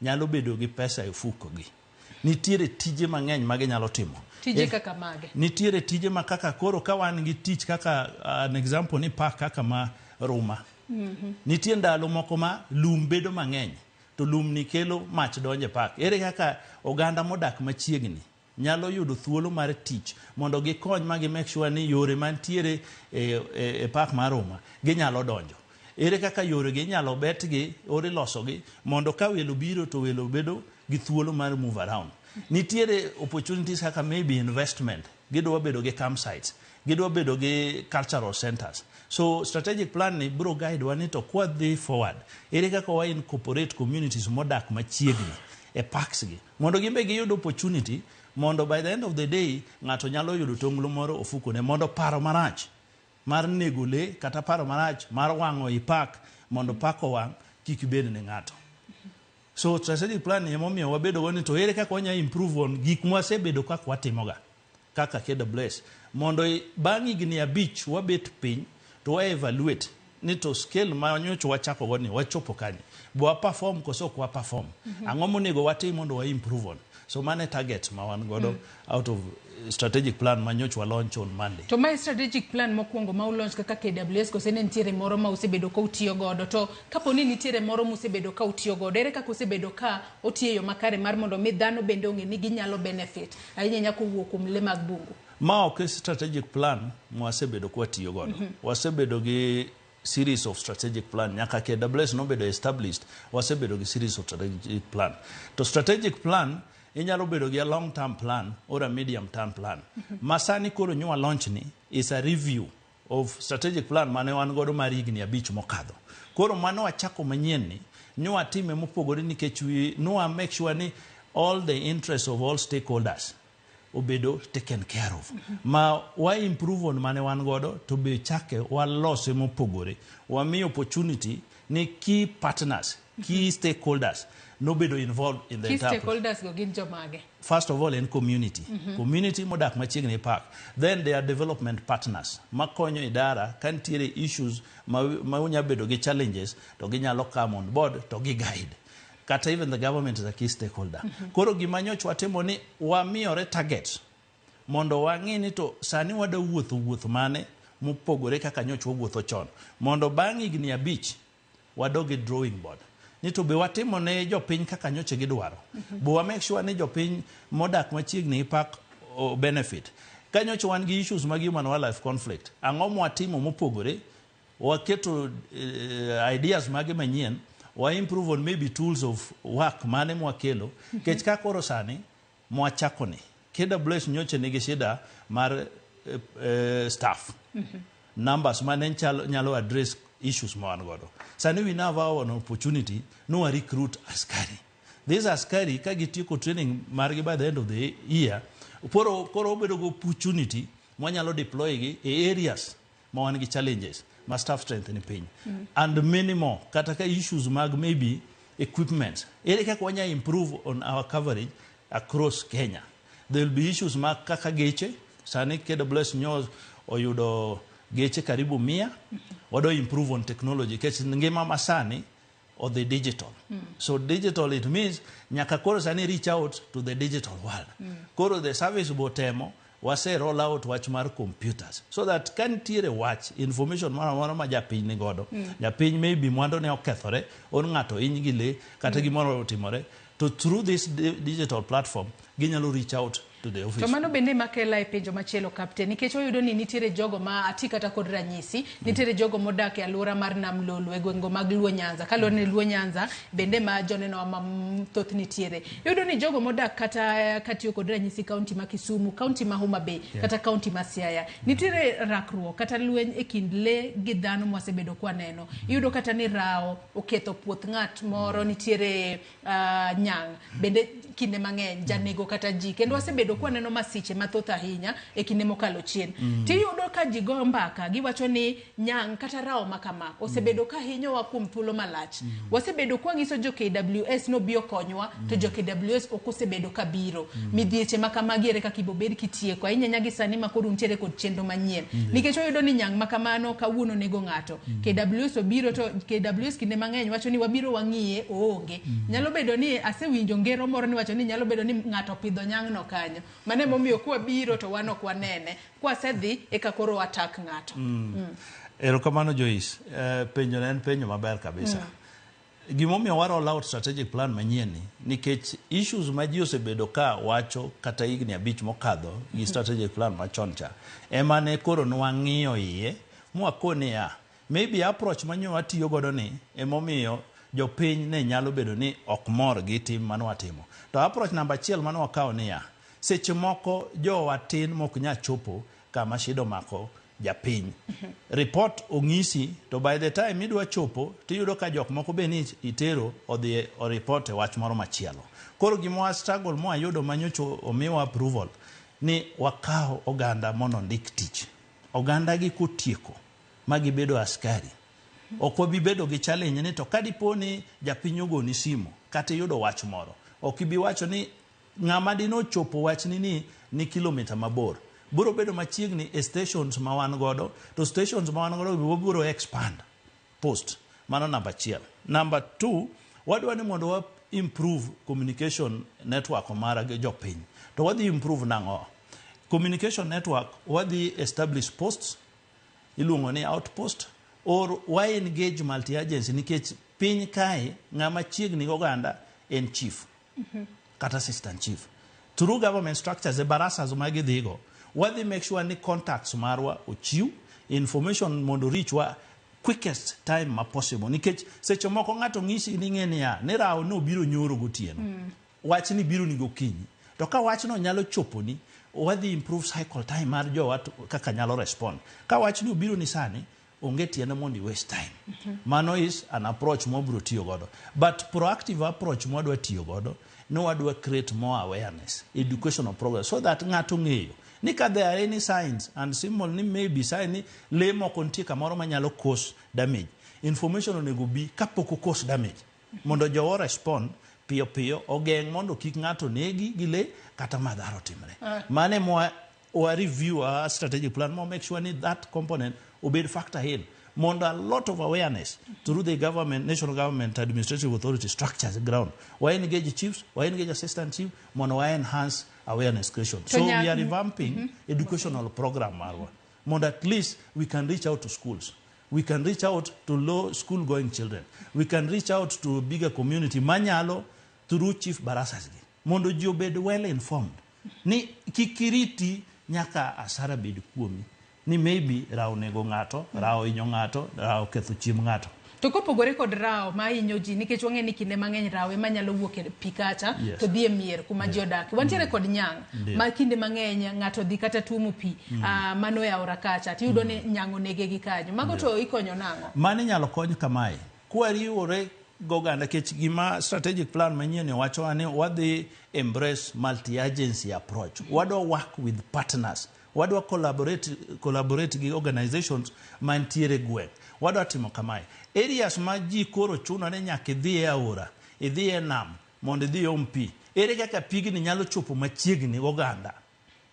Speaker 22: nyalo bedo gi pesa e ofuko gi? Nitiere tije mang'eny ma ginyalo timo.
Speaker 1: Tije kaka mage?
Speaker 22: Nitiere tije ma kaka koro ka wan gi tich kaka an example ni park kaka ma Ruma. Nitie ndalo moko ma lum bedo mang'eny to lum ni kelo mach donjo e park. Ere kaka oganda modak machiegni nyalo yudo thuolo mar tich mondo gikony ma gi make sure ni yore mantiere e park mar Ruma ginyalo donjo. Ere kaka yore gi inyalo betgi or ilosogi mondo ka welo biro to welo bedo gi thuolo mar move around. Nitiere opportunities kaka maybe investment, gidwa bedo gi campsites, gidwa bedo gi cultural centers. So strategic plan ni biro guide wa ni to kwadhi forward, ere kaka wa incorporate communities modak machiegni e parks gi mondo gin be giyud opportunity mondo by the end of the day ng'ato nyalo yudo tonglo moro ofukone mondo paro marach mar nego le kata paro marach mar wang'o i park mondo park owang' kik bed ne ng'ato. So strategic plan ni emomiyo wabedo go ni to ere kaka wanyalo improve on gik mwasebedo kaka watimoga kaka KWS mondo bang' higni 5 wabet piny to wa evaluate ni to scale ma nyocha wachako go ni wachopo kanye, bo wa perform koso ok wa perform, ang'o monego watim mondo wa improve on. So mano e target ma wan godo out of strategic plan ma nyocha wa launch on Monday.
Speaker 1: To mae strategic plan mokwongo ma ulaunch kaka KWS kose ne nitiere moro ma usebedo ka utiyo godo? To kapo ni nitiere moro musebedo ka utiyo godo, ere kaka usebedo ka otiyo e yo makare mar mondo mi dhano bende ong'e ni ginyalo benefit ahinya ahinya kowuok kuom le mag bungu?
Speaker 22: Ma ok strategic plan mwasebedo ka watiyo godo. Wasebedo gi series of strategic plan nyaka KWS nobedo established, wasebedo gi series of strategic plan. To strategic plan inyalo bedo gi a long term plan or a medium term plan. Ma sani koro nywa launch ni is a review of strategic plan mane wan godo mar higni 5 mokadho. Koro mano wachako manyien ni nywa time mopogore nikech we nwa make sure ni all the interests of all stakeholders obedo taken care of. Ma wa improve on mane wan godo to be chake walose mopogore. Wamiyo opportunity ni key partners, key stakeholders nobedo involved in the
Speaker 1: Key
Speaker 22: entire
Speaker 1: stakeholders go gin jomage?
Speaker 22: First of all en community. Community modak machiegni e park. Then there are development partners makonyo idara ka nitiere issues ma unya bedo gi challenges to ginyalo come on board to gi guide. Kata even the government is a key stakeholder. Koro gima nyocha watimo ni wamiyore target mondo wang'i ni to sani wadwa wuotho wuoth mane mopogore kaka nyocha wawuotho chon. Mondo bang' higni 5 wadog e drawing board. Ni to be watimo ne jopiny kaka nyocha gidwaro. Bo wa make sure ni jopiny modak machiegni gi park benefit. Ka nyocha wan gi issues mag human wildlife conflict, ang'o mwatimo mopogore? Waketo ideas mage manyien, wa improve on maybe tools of work mane mwakelo. Kech ka koro sani mwachako ni KWS nyocha nigi shida mar staff. Numbers mane nyalo address issues ma wan godo. Sani we now have an opportunity no wa recruit askari. These askari ka gitieko training margi by the end of the year, koro obedo go opportunity mwanyalo deploy gi e areas ma wan gi challenges ma staff strength ni piny. And many more, kata ka issues mag maybe equipment. Ere kaka wanya improve on our coverage across Kenya. There will be issues mag kaka geche. Sani KWS nyo oyudo geche karibu 100. Wadwa improve on technology. Nikech ngima masani odhi digital. So digital, it means nyaka koro sani reach out to the digital world. Koro the service botemo wase roll out wach mar computers so that ka nitiere wach information moro amora ma japiny ni godo, japiny maybe mwandu ne okethore or ng'ato hiny gi lee kata gimoro otimore, to through this digital platform ginyalo reach out to the office.
Speaker 1: To mano bende makela e penjo machielo, Captain, nikech wayudo ni nitiere jogo ma ati kata kod ranyisi, nitiere jogo modak e alwora mar Nam Lolwe e gwenge mag Luo Nyanza, kaluwore ni Luo Nyanza bende ma joneno ma thoth nitiere. Iyudo ni jogo modak kata katiyo kod ranyisi kaunti ma Kisumu, kaunti ma Homa Bay, kata kaunti ma Siaya, nitiere rakruok kata lweny e kind lee gi dhano mwasebedo kwaneno. Iyudo kata ni rao oketho puoth ng'at moro, nitiere nyang' bende kinde mang'eny janego kata ji, kendo wasebedo kwaneno masiche mathoth ahinya e kinde mokalo chien. Tiyudo ka ji goyo mbaka, giwacho ni nyang' kata rao ma kama osebedo ka hinyowa kuom thuolo malach. Wasebedo kwang'iso jo KWS nobi okonywa, to jo KWS ok osebedo ka biro. Midhieche ma kamagi ere kaka ibobed kitieko ahinya nyagi sani ma koro untiere kod chenro manyien. Nikech wayudo ni nyang' ma kamano kawuono nego ng'ato. KWS obiro to KWS kinde mang'eny wacho ni wabiro wang'iye oonge. Nyalo bedo ni asewinjo ngero moro ni wacho ni nyalo bedo ni ng'ato opidho nyang'no kanyo. Mano emomiyo kwabiro to wan ok wanene. Kwasedhi eka koro attack ng'ato.
Speaker 22: Erokamano Joyce. Penjo en penjo maber kabisa. Gimomiyo wa roll out strategic plan manyien ni nikech issues ma ji osebedo ka wacho kata higni 5 mokadho gi strategic plan machon cha ema ne koro nwang'iyo iye mwakone maybe approach manyo watiyo godo ni emomiyo jopiny ne nyalo bedo ni ok mor gi tim manwatimo. To approach namba 1 mane wakawo niya, seche moko jowa tin mok nya chopo kama shida omako japiny. Report ong'isi to by the time idwa chopo tiyudo ka jok moko be ni itero odhi oripot e wach moro machielo. Koro gima wa struggle mwayudo manyocha omiwa approval ni wakaw oganda mondo ondik tich. Oganda gi kotieko ma gibedo askari, ok wabi bedo gi challenge ni to kadipo ni japiny ogoni simu kata iyudo wach moro, ok ibi wacho ni ng'ama dinochopo wachni ni kilomita mabor. Biro bedo machiegni e stations ma wan godo, to stations ma wan godo biro expand post. Mano namba 1. Namba 2, wadwa ni mondo wa improve communication network mara gi jopiny. To wadhi improve nang'o? Communication network, wadhi establish posts, iluongo ni outpost, or wa engage multi-agency nikech piny kae ng'ama chiegni gi oganda en chief kata assistant chief. Through government structures, e barasas ma gidhigo, wadhi make sure ni contacts marwa ochiw, information mondo reach wa quickest time ma possible. Nikech seche moko ng'ato ng'isi ni ng'e niya, ni rao nobiro nyoro gotieno. Wachni biro ni gokinyi. To ka wachno nyalo choponi, wadhi improve cycle time mar jowa kaka nyalo respond. Ka wachni obiro ni sani, onge tiende mondo i waste time. Mano is an approach mwabiro tiyo godo. But proactive approach mwadwa tiyo godo, no wadwa create more awareness, educational program, so that ng'ato ng'eyo ni ka there are any signs and symbol ni maybe sign ni lee moko nitie kamoro manyalo cause damage. Information onego bi kapok o cause damage. Mondo jowa respond piyo piyo, ogeng' mondo kik ng'ato negi gi lee kata madhara otimre. Mano ema wa review our strategic plan mo make sure ni that component obed factor in. Mondo a lot of awareness through the government, national government administrative authority structures ground. Wa engage chiefs, wa engage assistant chief, mondo wa enhance awareness creation. So we are revamping educational program marwa. Mondo at least we can reach out to schools. We can reach out to low school going children. We can reach out to bigger community manyalo through chief barasas gi. Mondo ji obed well informed. Ni kikiriti nyaka asara bed kuomi. Ni maybe rao nego ng'ato, rao hinyo ng'ato, rao ketho chiemb ng'ato.
Speaker 1: To kopogore kod rawo ma hinyo ji, nikech wang'e ni kinde mang'eny rawo ema nyalo wuok e pi kacha to dhi e mier kuma ji odakie. Wantiere kod nyang' ma kinde mang'eny ng'ato dhi kata tuomo pi mano e aora kacha tiyudo ni nyang' onege gi kanyo. Mago to ikonyo nang'o?
Speaker 22: Mano inyalo kony kamae. Kwariwore goganda nikech gima strategic plan manyien wacho ni wadhi embrace multi-agency approach. Wadwa work with partners. Wadwa collaborate gi organizations mantiere gweng'. Wadwa timo kamae. Areas ma ji koro chuno ni nyaka idhi e aora, idhi e nam mondo idhi iom pi. Ere kaka pigni nyalo chopo machiegni goganda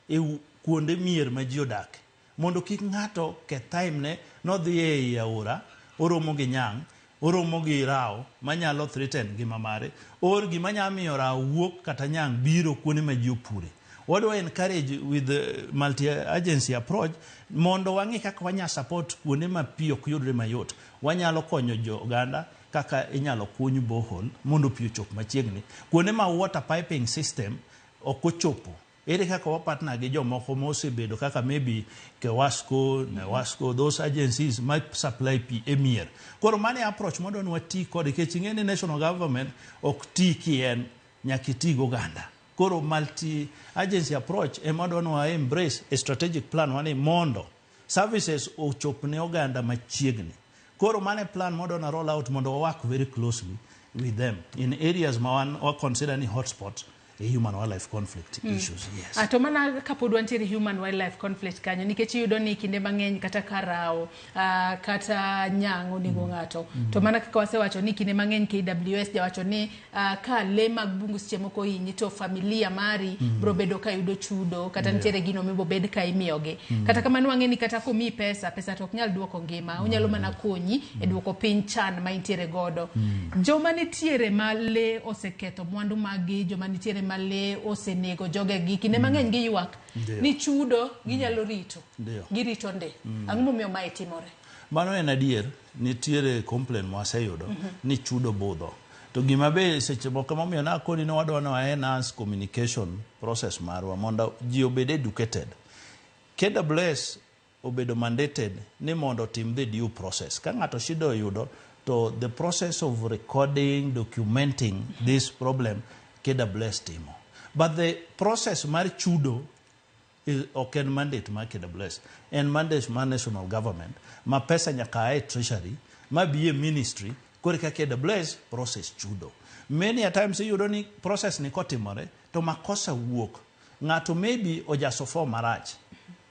Speaker 22: e kuonde mier ma ji odake? Mondo kik ng'ato keth time ne nodhi ei aora, oromo gi nyang', oromo gi rawo manyalo threaten ngima mare, or gima nyalo miyo rawo wuok kata nyang' biro kuonde ma ji opure. Wadwa encourage with the multi-agency approach mondo wang'i kaka wanya support kuonde ma pi ok yudre mayot. Wanyalo konyo jo oganda kaka inyalo kuny borehole mondo pi ochop machiegni. Kuonde ma water piping system ok ochopo, ere kaka wa partner gi jomoko mosebedo kaka maybe Kewasco, Newasco, those agencies ma supply pi e mier. Koro mano e approach mondo ni wati kode nikech ing'e ni national government ok ti kien, nyaka iti goganda. Koro multi agency approach ema wadwa ni wa embrace e strategic plan wani mondo services ochop ne oganda machiegni. Koro mano e plan modwa na roll out mondo wa work very closely with them in areas ma wan wa consider ni hotspots e human wildlife conflict issues. Yes.
Speaker 1: Ah, to mana kapod wantiere human wildlife conflict kanyo, nikech iyudo ni kinde mang'eny kata ka rawo kata nyang' onego ng'ato, to mana kaka wasewacho ni kinde mang'eny KWS jawacho ni ka lee mag bungu seche moko ohinyi to familia mari biro bedo ka yudo chudo kata nitiere gino mibobed ka imiyogi. Kata kamano wang'e ni kata komiyi pesa, pesa to ok nyal duoko ngima, onyalo mana konyi e duoko piny chan ma intiere godo. Joma nitiere ma lee oseketho mwandu maggi, joma nitiere ma lee osenego jogegi, kinde mang'eny giywak ni chudo ginyalo rito. Girito nde. Ang'o momiyo mae timore?
Speaker 22: Mano en adier, nitiere complaint mwaseyudo ni chudo budho. To gima be seche moko momiyo nakoni ni wadwa ni wa enhance communication process marwa mondo ji obed educated. KWS obedo mandated ni mondo otim the due process. Ka ng'ato shida oyudo, to the process of recording, documenting this problem, KWS timo. But the process mar chudo is ok en mandate mar KWS, en mandate mar national government, ma pesa nyaka a e treasury, ma bi e ministry, koro eka KWS process chudo. Many a times iyudo ni process ni kotimore, to makosa wuok. Ng'ato maybe ojaso form marach.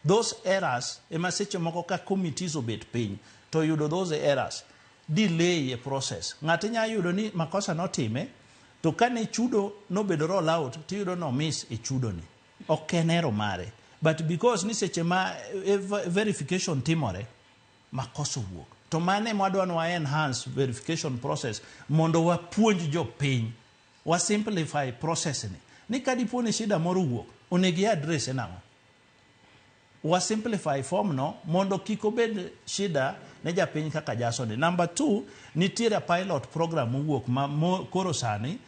Speaker 22: Those errors ema seche moko ka committees obet piny, to yudo those errors, delay e process. Ng'ato inya yudo ni makosa notime, to kane chudo nobedo roll out, tiyudo no miss e chudo ni. Ok en error mare. But because ni seche ma verification timore, makosa owuok. To mano ema wadwa ni wa enhance verification process mondo wapuonj jopiny, wa simplify process ni. Ni ka dipo ni shida moro owuok, onego i address e nang'o? Wa simplify form no mondo kik obed shida ne japiny kaka jasoni. Number 2, nitiere pilot program mowuok ma koro sani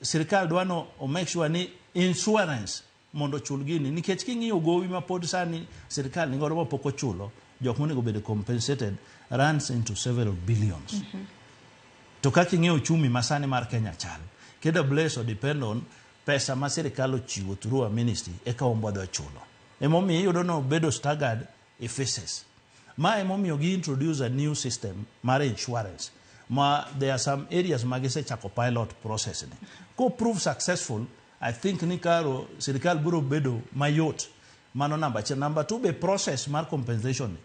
Speaker 22: sirikal dwa no o make sure ni insurance mondo ochul gini, nikech king'iyo gowi ma pod sani sirikal ni godo mapok ochulo, jok monego bed compensated runs into several billions. To kaka ing'eyo uchumi ma sani mar Kenya chal, KWS o depend on pesa ma sirikal ochiwo through a ministry eka ombwadho chulo. Emomiyo iyudo no bedo staggered e phases. Ma emomiyo gi introduce a new system mar insurance. Ma there are some areas ma gisechako pilot process ni. Ko prove successful, I think ni karo sirikal biro bedo mayot. Mano number achiel. Number 2 be process mar compensation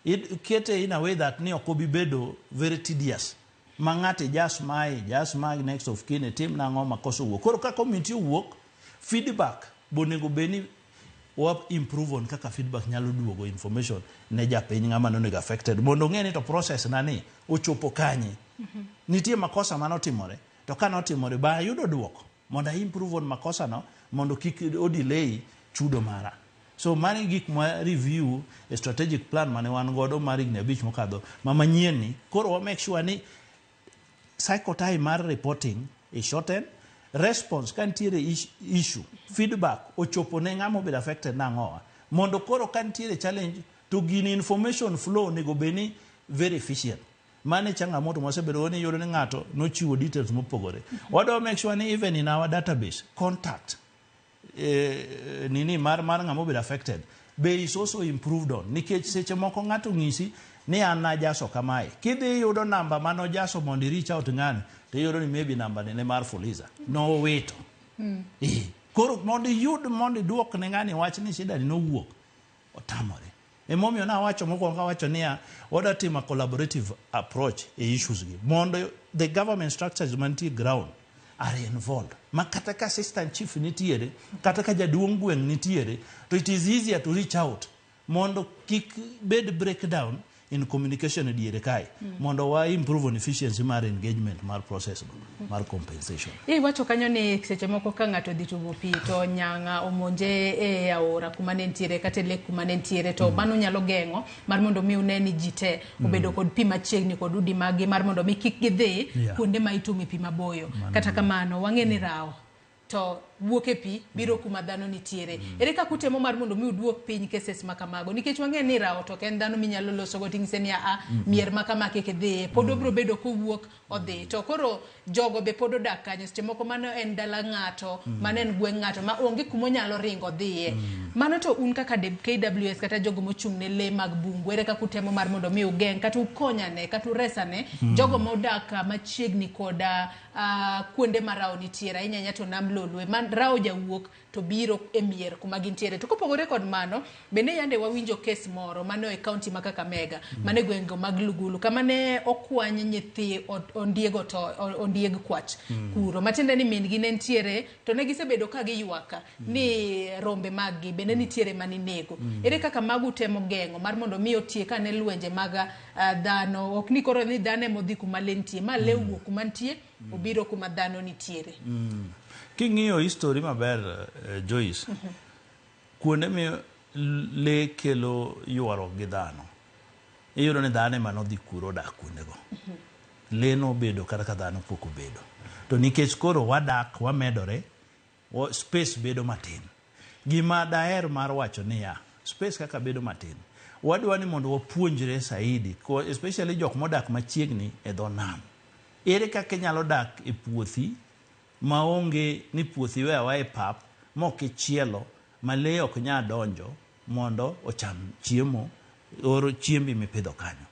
Speaker 22: ni. Ikete in a way that ni ok obi bedo very tedious. Ma ng'ato ijas mae, jas mae next of kin, tim nang'o makosa owuok. Koro ka committee owuok, feedback bonego bed ni wa improve on kaka feedback nyalo duogo information ne japiny ng'ama nonego affected mondo ong'e ni to process na ni ochopo kanye. Nitie makosa manotimore, to ka notimore ba ayudo duoko mondo a improve on makosa no mondo kik o delay chudo mara. So mano gik ma review e strategic plan mane wan godo mar higni 5 mokadho ma manyien ni koro wa make sure ni cycle time mar reporting is shortened, response ka nitiere issue, feedback ochopo ne ng'ama obedo affected nang'owa mondo koro ka nitiere challenge to gini information flow onego bed ni very efficient. Mano e changamoto mwasebedo go ni iyudo ni ng'ato nochiwo details mopogore. Wadwa make sure ni even in our database contact nini mar ng'ama obedo affected be is also improved on, nikech seche moko ng'ato ng'isi ni an najaso kamae, kidhi yudo namba manojaso mondo i reach out ng'ani, to iyudo ni maybe namba ni ne mar Fuliza nowito. Koro mondo iyud, mondo iduok ne ng'ani wach ni shida ni nowuok, otamore. Emomiyo nawacho mokwongo, kawacho niya, wadwa timo a collaborative approach e issues gi mondo the government structures mantie ground are involved, ma kata ka assistant chief nitiere, kata ka jaduong' gweng' nitiere, to it is easier to reach out mondo kik bed breakdown in communication e diere kae, mondo wa improve on efficiency mar engagement mar process no mar compensation.
Speaker 1: Iwacho kanyo ni seche moko ka ng'ato odhi tugo pi to nyanga omonje e aora kuma ne nitiere kata e lake kuma ne nitiere, to mano nyalo geng'o mar mondo mi une ni ji te obedo kod pi machiegni kod udi maggi mar mondo mi kik gidhi kuonde ma itume pi maboyo.
Speaker 22: Mano
Speaker 1: Kata kamano, wang'e ni rawo to wuok e pi biro kuma dhano nitiere. Ere kaka utemo mar mondo mi uduok piny cases ma kamago? Nikech wang'e ni rawo to ok en dhano minyalo losogo ting'ise ni a mier ma kama kik idhiye. Pod obiro bedo kowuok odhi. To koro jogo be pod odak kanyo. Seche moko mano en dala ng'ato, mano en gweng' ng'ato ma onge kumonyalo ringo dhiye. Mano to un kaka KWS kata jogo mochung' ne lee mag bungu, ere kaka utemo mar mondo mi ugeng' kata ukonyane kata uresane jogo modak machiegni koda kuonde ma rawo nitiere, ahinya ahinya to nam Lolwe man rawo jawuok to biro e mier kuma gintiere. To kopogore kod mano, bende yande wawinjo kes moro mano e kaunti ma Kakamega, mano e gwenge mag Lugulu, kama ne okwany nyithi ondiego to ondieg kwach kuro, matiende ni min gi ne nitiere to ne gisebedo ka giywak ni rombe mag gi bende nitiere maninego. Ere kaka mago temo geng'o mar mondo mi otiek ane lwenje mag dhano? Ok ni koro ni dhano emodhi kuma lee nitie, ma lee owuok kuma nitie obiro kuma dhano nitiere.
Speaker 22: King'iyo history maber, Joyce, kuonde mi lee kelo ywaruok gi dhano, iyudo ni dhano ema nodhi kuro odak kuondego. Lee nobedo kata ka dhano pok obedo. To nikech koro wadak, wamedore, space bedo matin. Gima daher mar wacho niya, space kaka bedo matin, wadwa ni mondo wapuonjre saidi, especially jok modak machiegni e dho nam. Ere kaka inyalo dak e puothi maonge ni puothi we awa e pap mok ichielo ma lee ok nyal donjo mondo ocham chiemo or chiembi mipidho kanyo.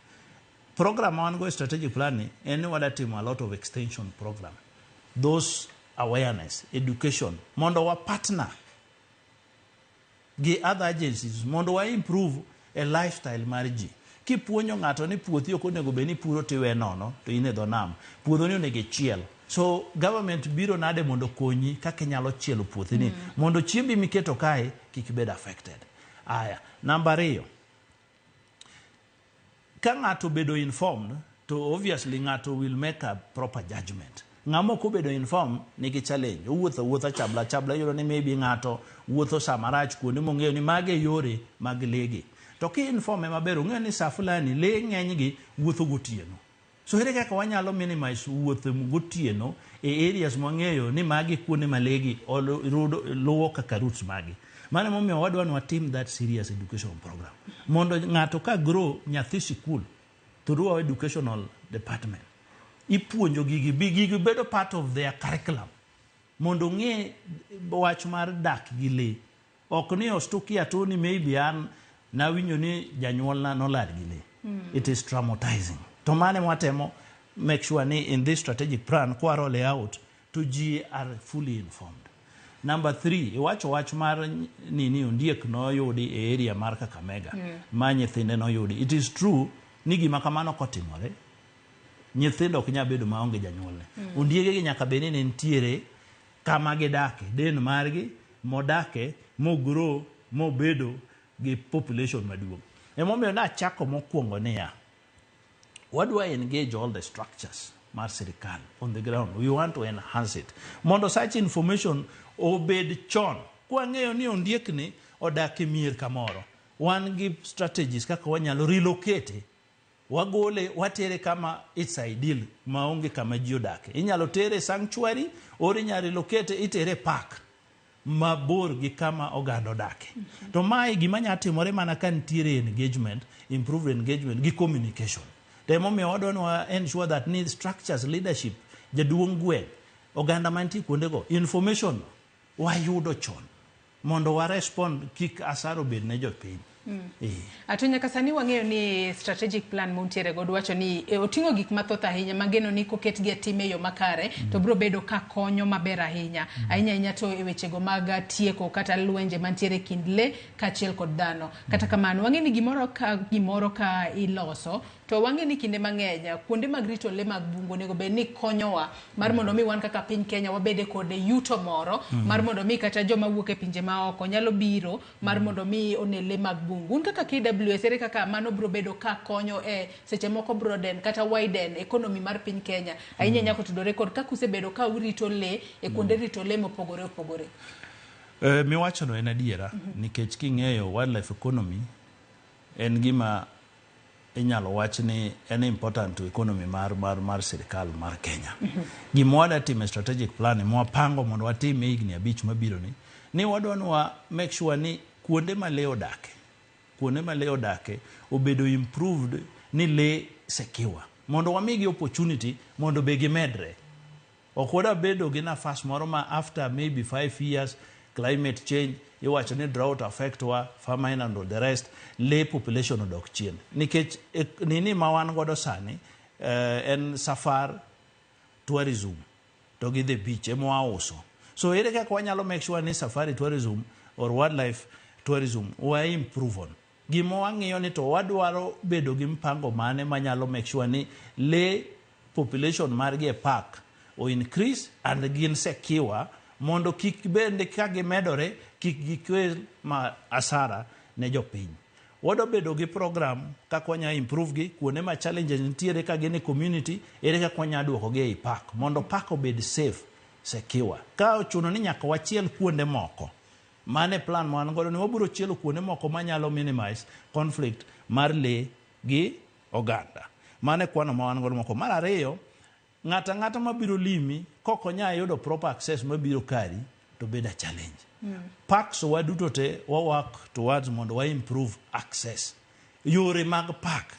Speaker 22: Program ma wan go e strategic plan ni en ni wadwa timo a lot of extension program, those awareness, education, mondo wa partner gi other agencies mondo wa improve a lifestyle mar ji. Kipuonjo ng'ato ni puothi ok onego bed ni puro tiwe nono to in e dho nam, puodho ni onego ichiel. So government biro nade mondo okonyi kaka inyalo chielo puothi ni mondo chiembi miketo kae kik bed affected. Aya, namba 2, ka ng'ato obedo informed, to obviously ng'ato will make a proper judgment. Ng'ama ok obedo informed nigi challenge. Owuotho awuotha chabla chabla, iyudo ni maybe ng'ato wuotho sama rach kuonde mong'eyo ni mage yore mag lee gi. To ki informe maber, ong'eyo ni sa fulani lee ng'eny gi wuotho gotieno. So ere kaka wanyalo minimize wuoth gotieno e areas mwang'eyo ni magi kuonde ma lee gi luwo kaka routes magi. Mano emomiyo wadwa ni watim that serious education program. Mondo ng'ato ka grow nyathi sikul through our educational department, ipuonjo gigi, bi gigi bedo part of their curriculum. Mondo ong'e wach mar dak gi lee. Ok ni ostuki atu ni maybe an nawinjo ni janyuolna nolal gi lee. It is traumatizing. To mano watemo make sure ni in this strategic plan kwa roll out to ji are fully informed. Number 3, iwacho wach mar nini ondiek noyudi e area mar Kakamega, ma nyithinde noyudi. It is true ni gima kamano kotimore, nyithindo ok nyal bedo maonge janyuolne. Ondiege gi nyaka bed ni nitiere kama gidake, den margi modake, mogrow, mobedo gi population maduong'. Emomiyo nachako mokwongo niya, wadwa engage all the structures mar sirikal on the ground. We want to enhance it. Mondo such information obed chon. Kwang'eyo ni ondiek ni odak e mier kamoro, wan gi strategies kaka wanyalo relocate, wagole watere kama it's ideal maonge kama ji odake. Inyalo tere sanctuary or inyalo relocate itere park mabor gi kama oganda odake. To mae gima nya timore mana ka nitiere engagement, improved engagement gi communication. To emomiyo wadwa ni wa ensure that ni structures, leadership, jaduong' gweng', oganda mantie kuondego, information wayudo chon mondo wa respond kik asara obed ne jopiny.
Speaker 1: Ato nyaka sani wang'eyo ni strategic plan muntiere godo wacho ni oting'o gik mathoth ahinya mageno ni koketgi e tim e yo makare to biro bedo ka konyo maber ahinya. Ahinya ahinya to e wechego mag tieko kata lwenje mantiere e kind lee kaachiel kod dhano. Kata kamano wang'e ni gimoro ka iloso to wang'e ni kinde mang'eny kuonde mag rito lee mag bungu onego bed ni konyowa mar mondo mi wan kaka piny Kenya wabede kod yuto moro mar mondo mi kata joma wuok e pinje maoko nyalo biro mar mondo mi one lee mag bungu. Un kaka KWS ere kaka mano biro bedo ka konyo e seche moko broaden kata widen economy mar piny Kenya ahinya ahinya kotudore kod kaka usebedo ka urito lee e kuonde rito lee mopogore opogore.
Speaker 22: Miwachono en adiera nikech king'eyo wildlife economy en gima inyalo wach ni en important to economy mar sirikal mar Kenya. Gima wadwa timo e strategic plan mwapango mondo watim e higni 5 mabiro ni wadwa ni wa make sure ni kuonde ma lee odake obedo improved ni lee secure mondo wamigi opportunity mondo be gimedre. Ok wadwa bedo gi nafas moro ma after maybe 5 years climate change iwacho ni drought affect wa famine and all the rest, lee population odok chien. Nikech nini ma wan godo sani en safari tourism to gi the beach ema wauso. So ere kaka wanyalo make sure ni safari tourism or wildlife tourism wa improve on. Gima wang'iyo ni to wadwaro bedo gi mpango mane manyalo make sure ni lee population margi e park o increase and gin secure mondo kik bende ka gimedore kik gikel ma asara ne jopiny. Wadwa bedo gi program kaka wanya improve gi kuonde ma challenges nitiere ka gin e community, ere kaka wanya duoko gi ei park mondo park obed safe, secure. Ka ochuno ni nyaka wachiel kuonde moko, mane plan ma wan godo ni wabiro chielo kuonde moko manyalo minimize conflict mar lee gi oganda. Mane kwano ma wan godo moko. Mar ariyo, ng'ato ang'ata mabiro limi kok onya yudo proper access mabiro kari to bedo a challenge. Parks waduto te wa work towards mondo wa improve access. Yore mag park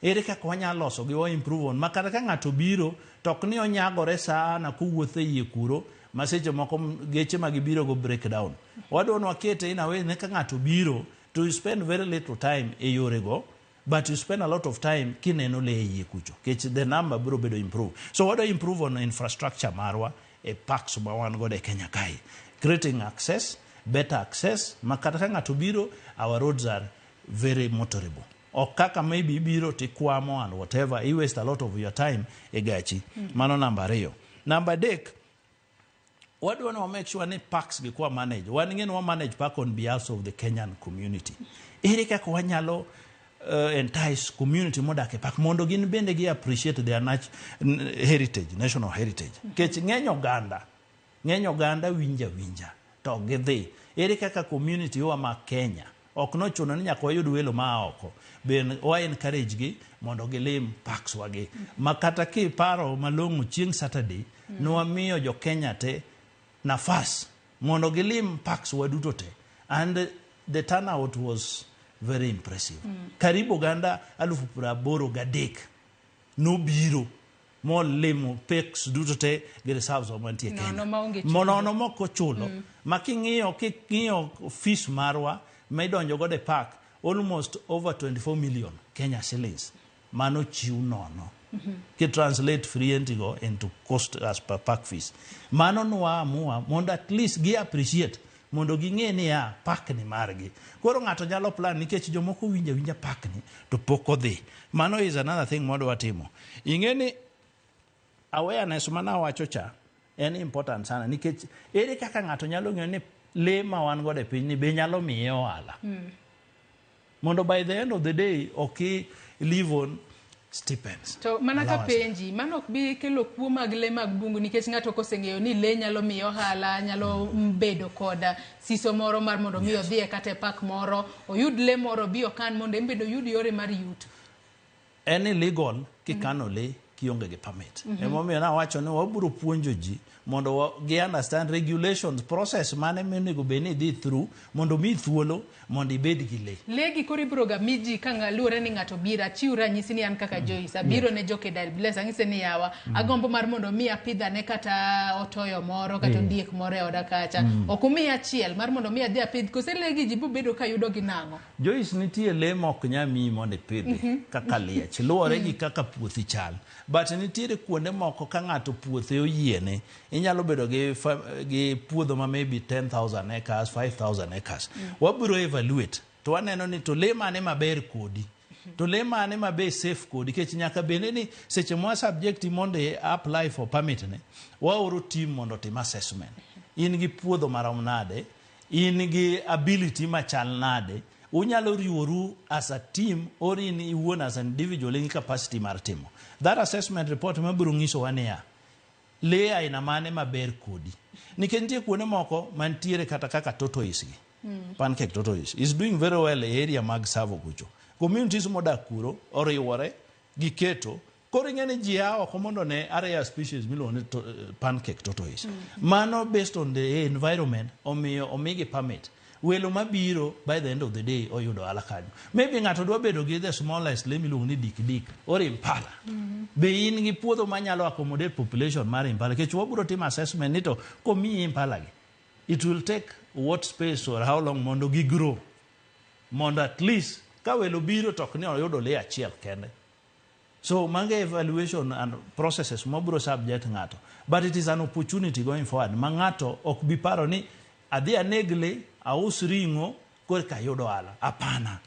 Speaker 22: ere kaka wanyalo loso gi wa improve on ma kata ka ng'ato biro to ok ni onyagore sana kowuotho e iye kuro ma seche moko geche ma gibiro go break down. Wadwa ni wakete in a way ni ka ng'ato biro to you spend very little time e yore go, but you spend a lot of time kineno lee e iye kucho nikech the number biro bedo improve. So wadwa improve on infrastructure marwa e parks ma wan godo e Kenya kae, creating access, better access ma kata ka ng'ato biro our roads are very motorable. Ok kaka maybe ibiro tikwamo and whatever, you waste a lot of your time e gachi. Mano namba 2. Namba 3, wadwa ni wa make sure ni parks gi kwa manage. Wan ng'e ni wa manage park on behalf of the Kenyan community. Ere kaka wanyalo entice community modak e park mondo gin bende gi appreciate their heritage, national heritage. Nikech ng'eny oganda winja winja to gidhi. Ere kaka community wa ma Kenya ok nochuno ni nyaka wayud welo maa oko, ben wa encourage gi mondo gilim parks wagi. Ma kata kiparo malong'o chieng' Saturday, nwamiyo jo Kenya te nafas mondo gilim parks waduto te, and the turnout was very impressive. Karibu oganda 83,000 nobiro molimo parks duto te gi reserves wa mantie Kenya.
Speaker 1: Nono maonge chudo.
Speaker 22: Nono mok ochulo. Ma king'iyo fees marwa ma idonjo godo e park almost over 24 million Kenya shillings. Mano chiw nono. Ki translate free entry go into cost as per park fees. Mano nwa amua mondo at least gi appreciate mondo ging'e ni ya park ni margi. Koro ng'ato nyalo plan nikech jomoko winjo awinja park ni to pok odhi. Mano is another thing mwadwa timo. Ing'e ni awareness mana wacho cha en important sana nikech ere kaka ng'ato nyalo ng'eyo ni lee ma wan godo e piny ni be nyalo miye ohala. Mondo by the end of the day ok live on stipends.
Speaker 1: To mana ka
Speaker 22: Allowance.
Speaker 1: penji, mano ok bi kelo kuo mag lee mag bungu nikech ng'ato koseng'eyo ni lee nyalo miye ohala, nyalo bedo koda siso moro mar mondo mi odhi e kata e park moro, oyud lee moro bi okan mondo en bende oyud yore mar yuto.
Speaker 22: En illegal kikano lee kionge gi permit. Emomiyo nawacho ni wabiro puonjo ji mondo gi understand regulations, process mane monego bed ni idhi through mondo mi thuolo mondo ibed gi lee.
Speaker 1: Lee gi koro ibiro ga mi ji ka luwore ni ng'ato biro. Achiw ranyisi ni an kaka Joyce abiro ne jo KWS ang'ise ni yawa, agombo mar mondo mi apidhane kata otoyo moro kata ondiek moro e oda kacha. Ok umiya achiel mar mondo mi adhi apidh, kose lee gi ji bobedo ka yudo gi nang'o?
Speaker 22: Joyce, nitie lee mok nya miyi mondo ipidhi kaka liech, luwore gi kaka puothi chal. But nitiere kuonde moko ka ng'ato puothe oyiene, inyalo bedo gi puodho ma maybe 10,000 acres, 5,000 acres. Wabiro evaluate to waneno ni to lee mane maber kodi, to lee mane mabe safe kodi, nikech nyaka bende ni seche mwa subject mondo i apply for permit ne, waoro team mondo otim assessment. In gi puodho marom nade, in gi ability machal nade, unyalo riworu as a team or in iwuon as an individual in gi capacity mar timo that assessment report mabiro nyisowa niya lee aina mane maber kodi, nikech nitie kuonde moko mantiere kata kaka tortoise gi pancake tortoise is doing very well e area mag Tsavo kucho. Communities modak kuro oriwore giketo koro ing'e ni ji a oko mondo ne a rare species miluongo ni pancake tortoise. Mano based on the environment omiyo omigi permit. Welo mabiro by the end of the day oyudo ohala kanyo. Maybe ng'ato dwa bedo gi the smallest lee miluongo ni dik dik or impala. Be in gi puodho manyalo accommodate population mar impala? Nikech wabiro timo assessment ni to komiyi impala gi, it will take what space or how long mondo gi grow, mondo at least ka welo biro to ok ni oyudo lee achiel kende. So mago evaluation and processes mabiro subject ng'ato, but it is an opportunity going forward ma ng'ato ok bi paro ni adhi aneg lee, aus ring'o korka ayud ohala. Hapana,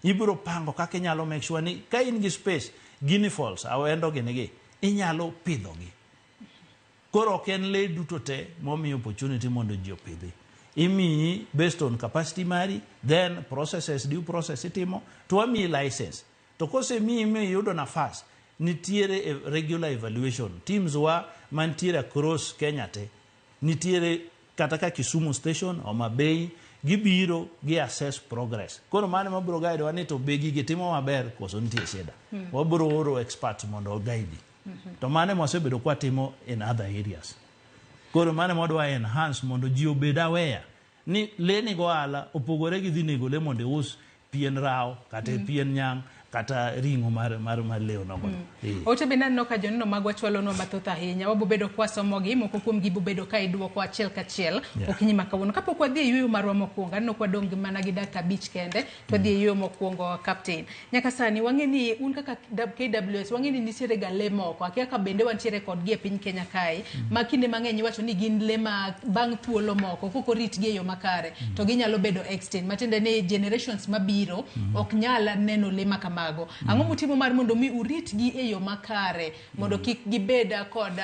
Speaker 22: ibiro pango kaka inyalo make sure ni ka in gi space, guinea fowls, awendo gini gi inyalo pidhogi. Koro ok en lee duto te momiyo opportunity mondo ji opidhi. Imiyi based on capacity mari, then processes, due process itimo to wamiyi license. To kosemiyi miyudo nafas, nitiere regular evaluation teams wa mantiere across Kenya te. Nitiere kata ka Kisumu station, Homa Bay, gibiro gi assess progress. Koro mano mabiro guide wa ni to be gigi timo maber koso nitie shida. Wabiro oro experts mondo oguide. To mano ema wasebedo kwatimo in other areas. Koro mano ema wadwa enhance mondo ji obed aware ni lee nigo ohala opogore gi dhi nego lee mondo ius pien rao kata pien nyang' kata ring'o mar lee onogono.
Speaker 1: Ote bende aneno ka joneno magwa chwalonwa mathoth ahinya. Wabobedo kwasomogi, moko kuom gi bobedo ka idwoko achiel kachiel okinyi ma kawuono. Kapok wadhi e yueyo marwa mokwongo, aneno ka wadong' gi mana gi dakika 5 kende, to wadhi e yueyo mokwongo, Captain. Nyaka sani wang'e ni un kaka KWS, wang'e ni nitiere ga lee moko, akia ka bende wantiere kodgi e piny Kenya kae, ma kinde mang'eny iwacho ni gin lee ma bang' thuolo moko kok oritgi e yo makare, to ginyalo bedo extinct, matiende ni generations mabiro ok nyal neno lee ma kamago. Ang'o mutimo mar mondo mi uritgi e yo makare mondo kik gibed kod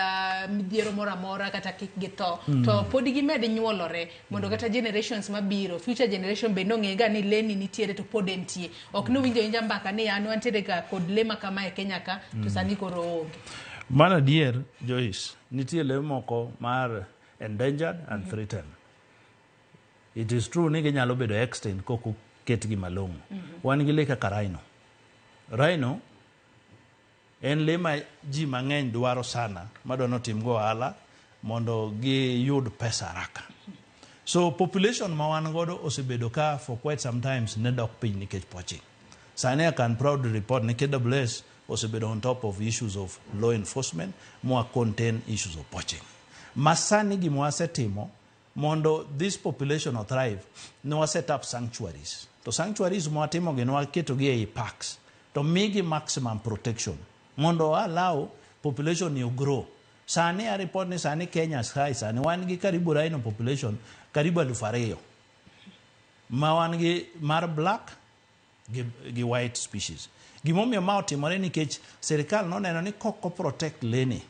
Speaker 1: midhiero moro amora kata kik githo, to pod gimed nyuolore mondo kata generations mabiro, future generation bende ong'e ga ni lee ni nitiere to pod entie, ok ni winjo winja mbaka ni an wantiere ga kod lee ma kama e Kenya ka to sani koro oonge?
Speaker 22: Mano adier, Joyce, nitie lee moko mar endangered and threatened. It is true ni ginyalo bedo extinct kok oketgi malong'o. Wan gi lee kaka rhino. Rhino en lee ma ji mang'eny dwaro sana, madwa notim go ohala mondo giyud pesa haraka. So population ma wan godo osebedo ka for quite some times ne dok piny nikech poaching. Sani I can proudly report ni KWS osebedo on top of issues of law enforcement mwa contain issues of poaching. Ma sani gima wasetimo mondo this population o thrive, ne wa set up sanctuaries. To sanctuaries ma watimo gi, ne waketogi ei parks to migi maximum protection mondo allow population ni grow. Sani a report ni sani Kenya sky sani wan gi karibu rhino population karibu 2000 ma wan gi mar black gi white species. Gimomiyo ma otimore nikech sirikal noneno ni kok o protect lee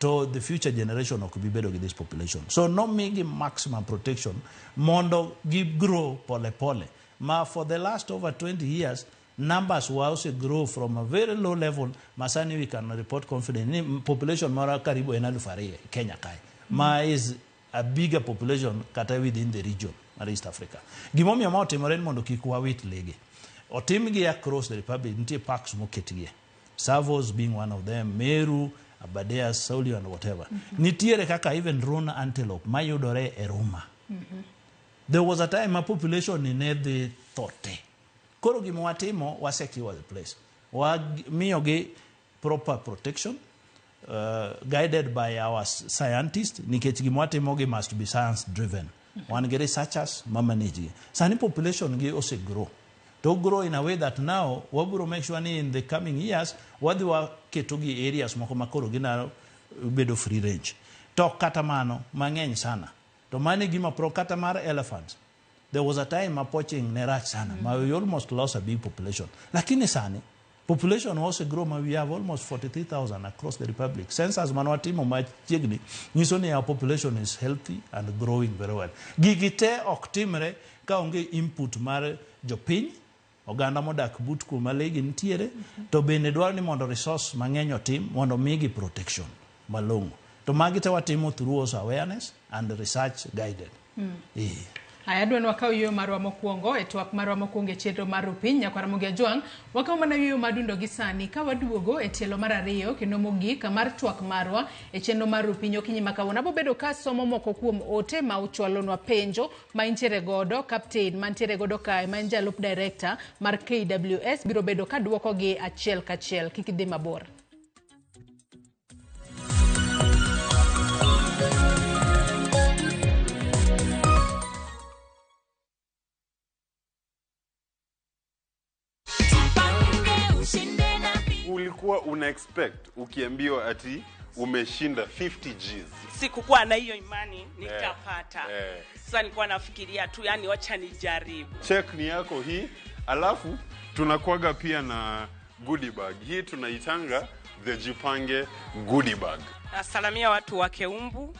Speaker 22: to the future generation ok bi bedo gi this population. So nomigi maximum protection mondo gi grow pole pole. Ma for the last over 20 years numbers were also grow from a very low level masani we can report confident ni population mara karibu en 2000 Kenya kae, ma is a bigger population kata within the region mar East Africa. Gimomiyo ma otimore ni mondo kik wawit lege. Otimgi across the republic, nitie parks moketgie. Tsavos being one of them, Meru, Aberdares, Solio and whatever. Nitiere kaka even Roan antelope mayudore e Ruma. There was a time ma population ni ne dhi tho te. Koro gima watimo, wa secure the place. Wamiyogi proper protection, guided by our scientist, nikech gima watimo gi must be science driven. Wan gi researchers ma manage gi. Sani population gi ose grow. To grow in a way that now wabiro make sure ni in the coming years wadhi waketo gi areas moko ma koro ginyalo bedo free range. To kata mano mang'eny sana. To mano e gima pro kata mar elephants. There was a time ma poaching ne rach sana, ma we almost lost a big population. Lakini sani population ose grow ma we have almost 43,000 across the republic. Census mane watimo machiegni nyiso ni our population is healthy and growing very well. Gigi te ok timre ka onge input mar jopiny, oganda modak but kuma lee gi nitiere, to bende dwaro ni mondo resource mang'eny otim mondo migi protection malong'o. To magi te watimo through also awareness and research guided.
Speaker 1: Aya, adwa ni wakaw yueyo marwa mokwongo e twak marwa mokwongo e chenro mar Rupiny. Nyakwar Ramogi Ajwang', wakaw mana yueyo madundo gi sani ka waduogo e tielo mar ariyo kendo mogik mar twak marwa e chenro mar Rupiny okinyi ma kawuono. Abo bedo ka somo moko kuom ote ma uchwalonwa, penjo ma intiere godo, captain mantiere godo kae ma en jalup director mar KWS biro bedo ka duokogi achiel kachiel. Kik idhi mabor.
Speaker 19: Ulikuwa una expect ukiambiwa ati umeshinda 50 Gs?
Speaker 5: Sikukuwa na hiyo imani nitapata. Sasa nilikuwa nafikiria tu, yani wacha nijaribu.
Speaker 19: Check ni yako hii, alafu tunakuaga pia na goodie bag. Hii tunaitanga the Jipange goodie bag.
Speaker 5: Nasalamia watu wa Keumbu,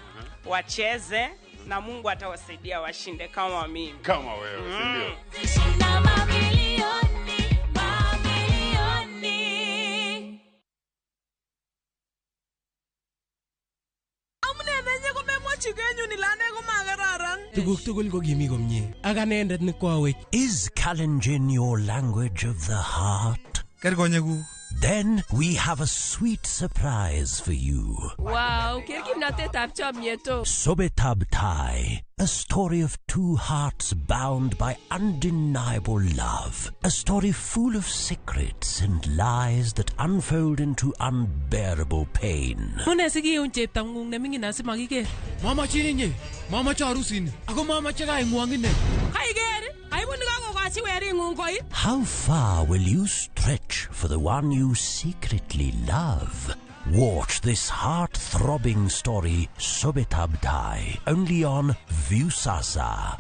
Speaker 5: wacheze na Mungu atawasaidia washinde kama mimi.
Speaker 19: Kama wewe, si ndio?
Speaker 23: Shinda mamilioni, mamilioni.
Speaker 6: Tuguk tugul ko kimi komie. Ak anendet ne koawech.
Speaker 7: Is Kalenjin your language of the heart?
Speaker 9: Ker konyekuk.
Speaker 7: Then we have a sweet surprise for you.
Speaker 20: Wow, ker kimnatetab chomyet o.
Speaker 7: Sobetab Tai, a story of two hearts bound by undeniable love. A story full of secrets and lies that unfold into unbearable pain.
Speaker 20: Mune sikiun cheptang'ung neming'in asimakiker.
Speaker 6: Mamachin inye, mamache harusini, ako mamache kaing'wong ine.
Speaker 20: Kaiker, aibu nekakokochi wering'ung koit.
Speaker 7: How far will you stretch for the one you secretly love? Watch this heart-throbbing story, Sobetab Tai, only on Viusasa.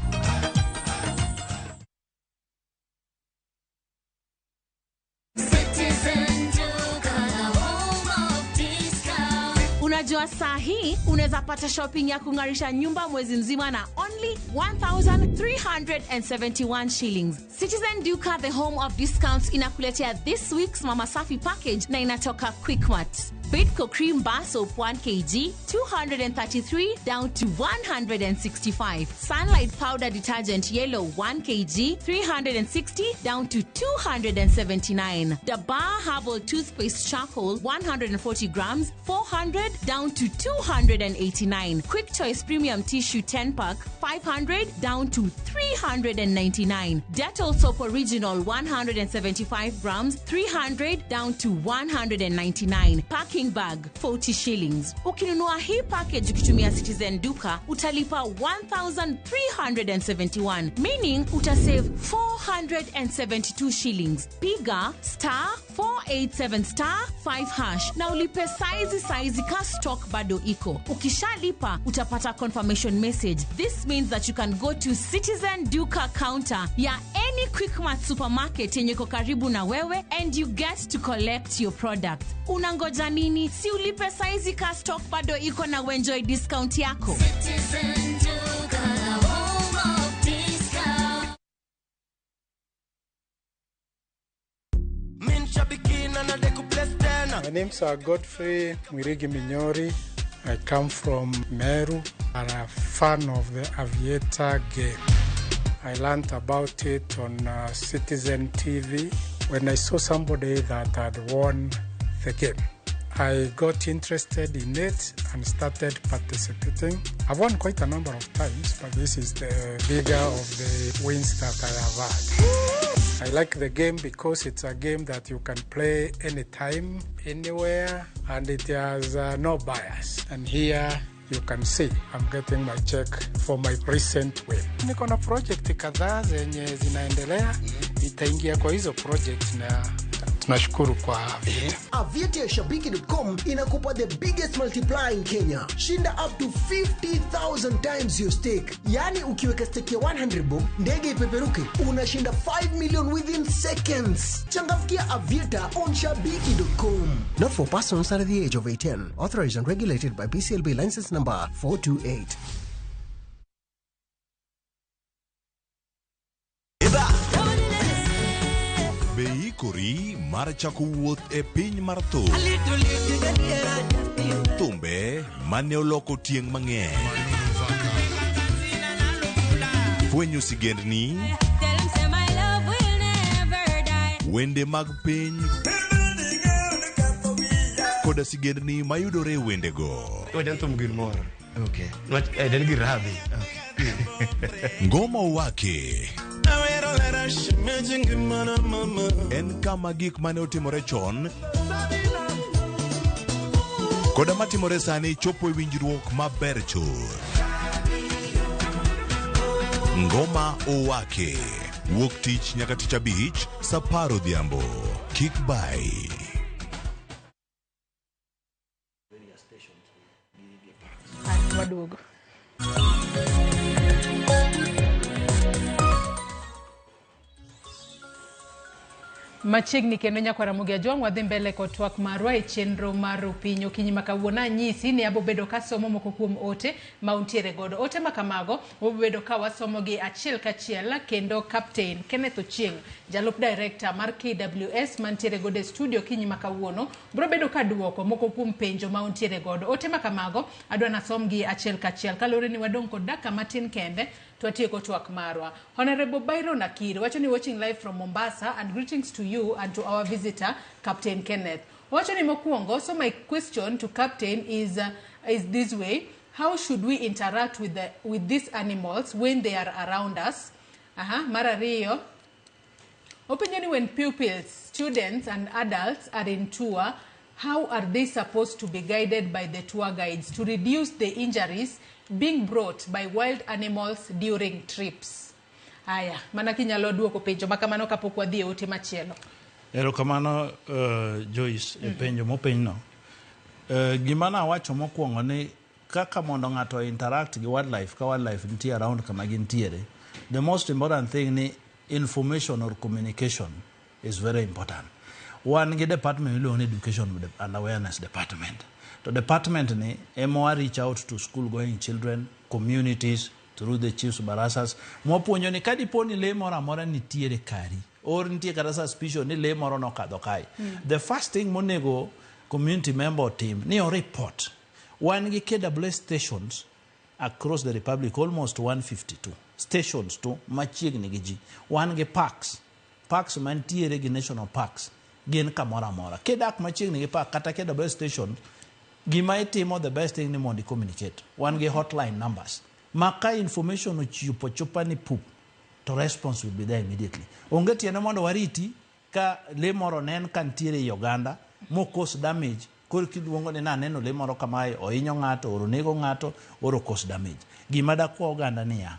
Speaker 23: Citizen Duka, the home of discount.
Speaker 10: Unajua saa hii unaweza pata shopping ya kung'arisha nyumba mwezi mzima na only 1,371 shillings. Citizen Duka, the home of discounts, inakuletea this week's Mama Safi package na inatoka Quickmart. Bidco Cream Bar Soap 1 kg, 233 down to 165. Sunlight Powder Detergent Yellow 1 kg, 360 down to 279. Dabar Herbal Toothpaste Charcoal 140 grams, 400 down to 289. Quick Choice Premium Tissue 10 pack, 500 down to 399. Dettol Soap Original 175 grams, 300 down to 199. Packing bag 40 shillings. Ukinunua hii package ukitumia Citizen Duka utalipa 1,371, meaning utasave 472 shillings. Piga star 487 star 5 hash na ulipe saizi saizi ka stock bado iko. Ukishalipa utapata confirmation message. This means that you can go to Citizen Duka counter ya any Quickmart supermarket yenye iko karibu na wewe and you get to collect your product. Unangoja nini? Si ulipe saizi ka stock bado iko na uenjoy discount yako.
Speaker 23: Citizen Duka, the home of discount.
Speaker 11: My name's Godfrey Mwirigi Minyori. I come from Meru. I'm a fan of the Aviator game. I learned about it on Citizen TV when I saw somebody that had won the game. I got interested in it and started participating. I've won quite a number of times, but this is the bigger of the wins that I have had. I like the game because it's a game that you can play anytime, anywhere, and it has no bias. And here you can see I'm getting my check for my recent win. Niko na project kadhaa zenye zinaendelea, nitaingia kwa hizo project na tunashukuru kwa Aviator.
Speaker 2: Aviator Shabiki.com inakupa the biggest multiplier in Kenya. Shinda up to 50,000 times your stake. Yani ukiweka stake ya 100 bob, ndege ipeperuke, unashinda 5 million within seconds. Changamkia Aviator on Shabiki.com.
Speaker 8: Not for persons under the age of 18. Authorized and regulated by BCLB license number 428.
Speaker 28: Be iikori mar chako wuoth e piny mar thum? Thumbe mane oloko tieng' mang'eny. Fwenyo sigendni, wende mag piny koda sigendni mayudore e wendego.
Speaker 9: Okay.
Speaker 28: Ngoma Owake en kama gik mane otimore chon koda matimore sani chopo e winjruok maber chuth. Ngoma Owake wuok tich nyaka tich abich saa 10 odhiambo. Kik bai.
Speaker 1: Waduogo. Machiegni kendo nyakwara Ramogi Ajwang' wadhi mbele kod twak marwa e chenro mar Opiny okinyi ma kawuono. Anyisi ni abo bedo kasomo moko kuom ote ma untiere godo. Ote ma kamago wabo bedo ka wasomo gi achiel kachiel, kendo Captain Kenneth Ochieng, jalup director mar KWS mantiere godo e studio okinyi ma kawuono, biro bedo ka duoko moko kuom penjo ma untiere godo. Ote ma kamago adwa nasom gi achiel kachiel kaluwore ni wadong' kod dakika matin kende to watieko twak marwa. Honorable Byron Akiri wacho ni watching live from Mombasa and greetings to you and to our visitor Captain Kenneth. Wacho ni mokwongo, so my question to Captain is this way: how should we interact with these animals when they are around us? Aha, mar ariyo, openjo ni when pupils, students and adults are in tour, how are they supposed to be guided by the tour guides to reduce the injuries being brought by wild animals during trips? Aya, mana kinyalo duoko penjo makamano kapok wadhi e ote machielo.
Speaker 22: Erokamano, Joyce, e penjo mopenjno. Gima nawacho mokwongo ni kaka mondo ng'ato interact gi wildlife ka wildlife nitie around kama gintiere, the most important thing ni information or communication is very important. Wan gi department miluongo ni Education and Awareness Department. To department ni ema wa reach out to school going children, communities, through the chiefs barazas, mwapuonjo ni kadipo ni lee moro amora nitiere kari or nitie kata suspicion ni lee moro nokadho kae, the first thing monego community member otim ni o report. Wan gi KWS stations across the republic, almost 152 stations to machiegni gi ji. Wan gi parks mantiere gi national parks gin kamoro amora. Kidak machiegni gi park kata KWS station, gima itimo, the best thing ni mondo i communicate. Wan gi hotline numbers ma ka information ochopo chopa ni pup, to response will be there immediately. Onge tiende mondo wariti ka lee moro nen ka nitiere ei oganda mo cause damage, koro kiluongo ni naneno lee moro kamae ohinyo ng'ato or onego ng'ato or o cause damage. Gima dakwa oganda niya,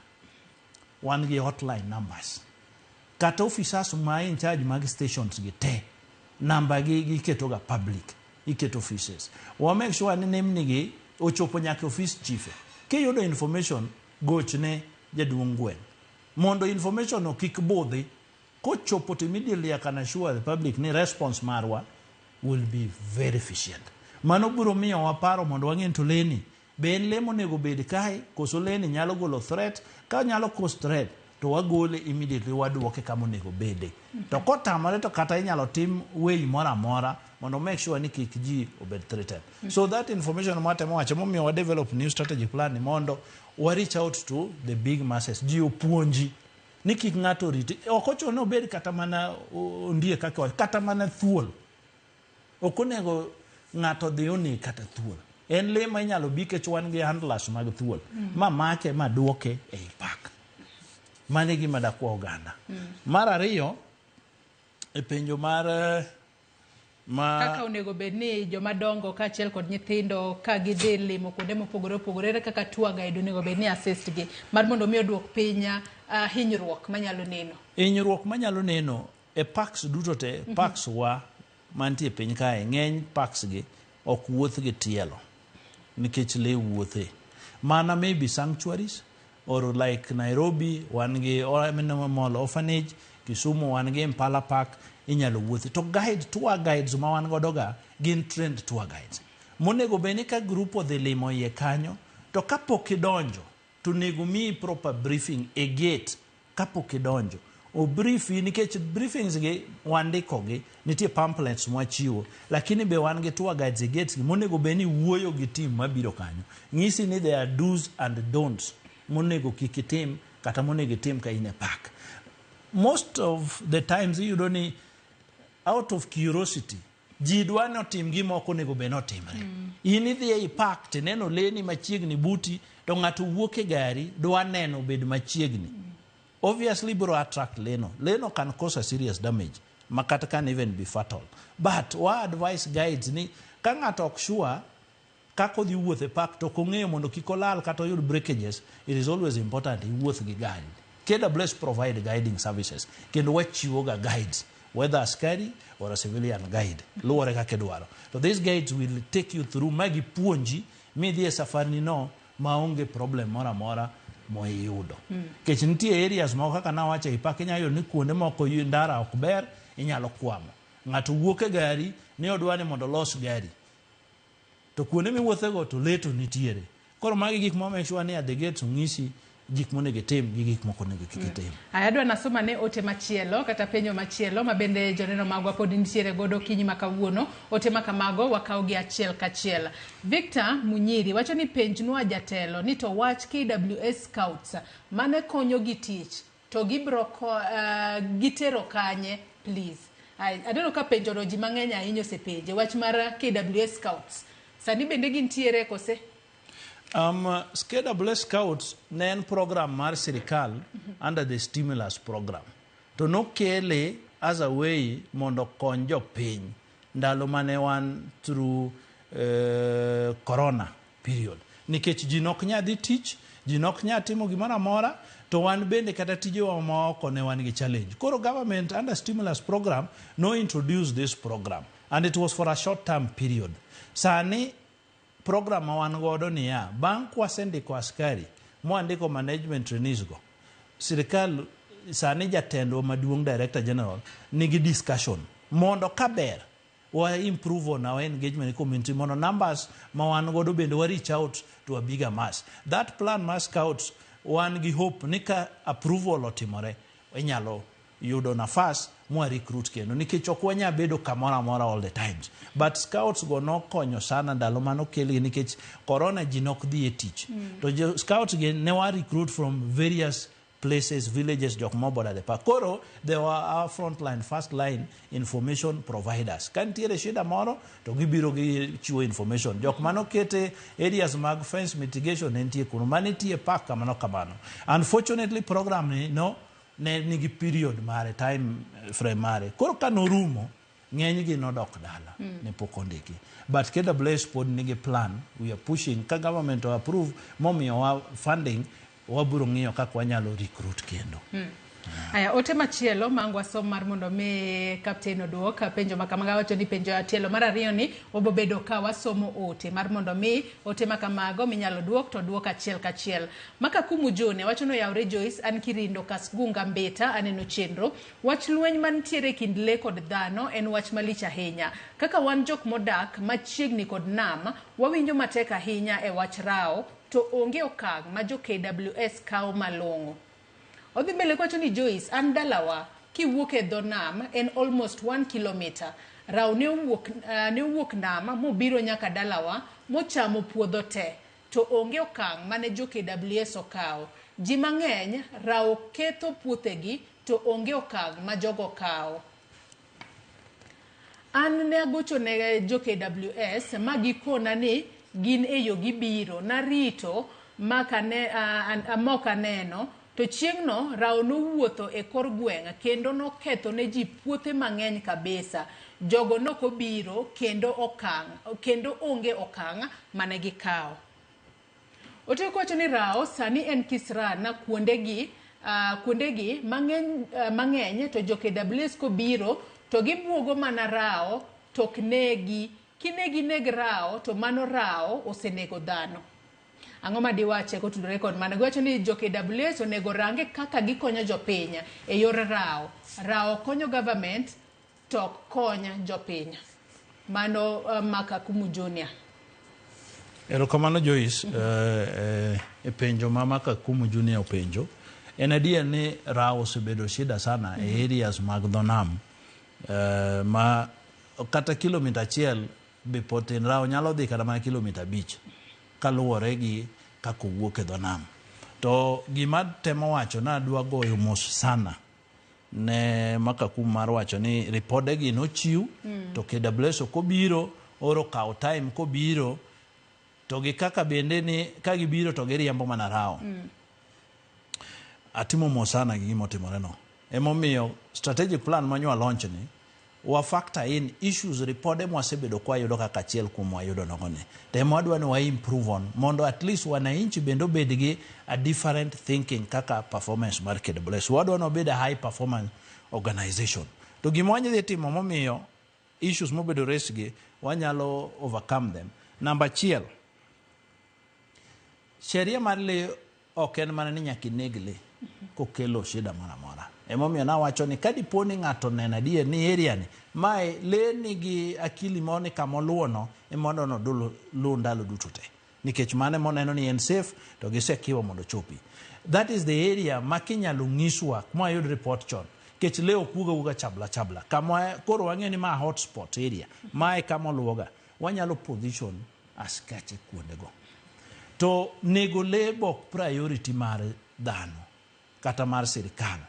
Speaker 22: wan gi hotline numbers, kata officers ma in charge mag stations gi te, namba gi giketo ga public, iketo offices. Wa make sure ni nembni gi ochopo nyaka office chief. Kiyudo information, gochne jaduong' gweng' mondo information no kik budhi. Kochopo to immediately I can assure the public ni response marwa will be very efficient. Mano biro miyo waparo mondo wang'e ni to lee ni be en lee monego bed kae koso lee ni nyalo golo threat. Ka nyalo cause threat to wagole immediately, waduoke kama onego bede. To kotamore to kata inyalo tim way moro amora mondo make sure ni kik ji obed threatened. So that information mwatemo wacho momiyo wa develop new strategic plan ni mondo wa reach out to the big masses, ji opuonji ni kik ng'ato riti. Ok ochuno ni obed kata mana ondiek kaka wacho, kata mana thuol ok onego ng'ato dhi oneg kata thuol. En lee ma inyalo bi kech wan gi handlers mag thuol ma make ma duoke ei park. Mano e gima dakwa oganda. Mar ariyo, e penjo mar ma
Speaker 1: Kaka onego bed ni joma dongo kaachiel kod nyithindo ka gidhi limo kuonde mopogore opogore, ere kaka tour guide onego bed ni assist gi mar mondo mi oduok piny hinyruok manyalo neno.
Speaker 22: Hinyruok manyalo neno e parks duto te, parks wa mantie e piny kae, ng'eny parks gi ok wuoth gi tielo nikech lee wuothe. Mana maybe sanctuaries or like Nairobi wan gi Mall Orphanage, Kisumu wan gi Impala Park inyalo wuothe. To guide, tour guides ma wan godo ga gin trained tour guides. Monego bed ni ka group odhi limo iye kanyo, to kapok idonjo to onego miyi proper briefing e gate kapok idonjo. O briefi nikech briefings gi wandiko gi, nitie pamphlets mwachiwo, lakini be wan gi tour guides e gates gi monego bed ni wuoyo gi team mabiro kanyo. Ng'isi ni there are do's and don'ts monego kik itim kata monego itim ka in e park. Most of the times iyudo ni out of curiosity ji dwa ni otim gima ok onego bed ni otimre. In idhi ei park tineno lee ni machiegni buti to ng'ato wuok e gari dwa neno bed machiegni. Obviously biro attract leno. Leno can cause a serious damage ma kata can even be fatal. But wa advise guides ni ka ng'ato ok sure kaka odhi wuoth e park to ok ong'eyo mondo kik olal kata oyud breakages, it is always important iwuoth gi guide. KWS provide guiding services kendo wachiwo ga guides whether askari or a civilian guide luwore kaka idwaro. To these guides will take you through ma gipuonji midhi e safari ni no maonge problem moro amora moiyudo. Nikech nitie areas moko kaka nawacho ei park inyalo yudo ni kuonde moko ndara ok ber inyalo kwamo. Ng'ato wuok e gari ni odwa ni mondo olos gari. To kuonde miwuothego to lee to nitiere. Koro magi gik ma make sure ni at the gates ong'isi gik monego itim gi gik mok onego kik itim.
Speaker 1: Aya, adwa nasoma ne ote machielo kata penjo machielo ma bende joneno magwa pod nitiere godo okinyi ma kawuono. Ote ma kamago wakawo gi achiel kachiel. Victor Munyiri wacho ni penjnwa jatelo ni to wach KWS Scouts mane konyo gi tich to gibro gitero kanye please. Aneno ka penjono ji mang'eny ahinya osepenje wach mar KWS Scouts. Sani bende gintiere kose?
Speaker 22: KWS Scouts ne en program mar sirikal under the stimulus program. To nokele as a way mondo kony jopiny ndalo mane wan through corona period. Nikech ji nok nya dhi tich, ji nok nya timo gimoro amora, to wan bende kata tijewa maoko ne wan gi challenge. Koro government under stimulus program no introduce this program and it was for a short term period. Sani program ma wan godo niya, bang' kwasendiko askari, mwandiko management trainees go, sirikal sani jatendwa maduong' director general nigi discussion mondo kaber wa improve on our engagement in community mondo numbers ma wan godo bende wa reach out to a bigger mass. That plan mar scouts wan gi hope ni ka approval otimore inyalo yudo nafas mwa recruit kendo nikech ok wanya bedo kamoro amora all the times. But scouts go nokonyo sana ndalo manokelgi nikech corona ji nok dhi e tich. To jo scouts gi ne wa recruit from various places, villages, jok moborder the park. Koro, they were our front line, first line information providers. Ka nitiere shida moro, to gibiro gichiwo information. Jok manokete areas mag fence mitigation ne nitie kuno, manitie park kamano kamano. Unfortunately, program ni no ne nigi period mare, time frame mare. Koro ka norumo, ng'eny gi nodok dala, ne pok ondiki. But KWS pod nigi plan, we are pushing, ka government o approve, momiyowa funding, wabiro ng'iyo kaka wanyalo recruit kendo.
Speaker 1: Aya, ote machielo ma wasom mar mondo mi kapten oduok penjo ma kamago wacho ni penjo tielo mar ariyo ni wabo bedo ka wasomo ote mar mondo mi ote ma kamago minyalo duok to duok achiel kachiel. Maka Kumu Jone wacho ni oyawre Joyce an Kirindo Kasgunga Mbeta aneno chenro. Wach lweny mantiere e kind lee kod dhano en wach malich ahinya. Kaka wan jok modak machiegni kod nam, wawinjo matek ahinya e wach rawo to onge okang' ma jo KWS kawo malong'o. Odhi mbele kowacho ni Joyce, an dalawa kiwuok e dho nam en almost 1 kilometer. Rawo ne owuok nam mobiro nyaka dalawa mochamo puodho te. To onge okang' mane jo KWS okawo. Ji mang'eny rawo ketho puothegi to onge okang' ma jogo kawo. An ne agocho ne jo KWS ma gikona ni gin e yo gibiro. Narito mok aneno to chieng'no rao nowuotho e kor gweng' kendo noketho ne ji puothe mang'eny kabisa. Jogo nokobiro kendo okang' kendo onge okang' mane gikawo. Otieko wacho ni rao sani en kisrana kuondegi mang'eny to jo KWS kobiro to gibuogo mana rao to ok negi. Kinegi neg rao to mano rao osenego dhano. Ang'o ma diwache kotudore kod mano? Giwacho ni jo KWS onego range kaka gikonyo jopiny e yor rao. Rao konyo government to ok kony jopiny. Mano Makakumu Junior.
Speaker 22: Erokamano Joyce, e penjo ma Makakumu Junior openjo. En adier ni rao osebedo shida sana e areas mag dho nam ma kata kilomita 1 be pod tin, rao nyalo dhi kata mana kilomita 5 kaluwore gi kaka owuok e dho nam. To gima temo wacho nadwa goyo mos sana ne Makakumu mar wacho ni ripode gi nochiw to KWS ok obiro oro kawo time kobiro to gi kaka bende ni ka gibiro to giriembo mana rao. Atimo mos sana gi gima otimore no. Emomiyo strategic plan manywa launch ni wa factor in issues ripode mwasebedo kwayudo kaka achiel kuom wayudo nogo ni. To ema wadwa ni wa improve on mondo at least wananchi bende obed gi a different thinking kaka performance mar KWS. Wadwa ni wabed a high performance organization. To gima wanyadhi timo momiyo issues mobedo raised gi wanyalo overcome them. Namba 1, sheria mar lee ok en mana ni nyaka ineg lee kokelo shida moro amora. Emomiyo nawacho ni ka dipo ni ng'ato oneno adier ni area ni mae lee nigi akili moro ni kama oluwo no ema odwa ni oluw ndalo duto te. Nikech mano ema oneno ni en safe to gisekiwa mondo ochopi. That is the area ma kinyalo nyiswa mwayud report chon. Nikech lee ok wuog awuoga chabla chabla. Kama koro wang'eyo ni ma hotspot area, mae kama oluwoga, wanyalo position askache kuondego. To nego lee bok priority mar dhano kata mar sirikal.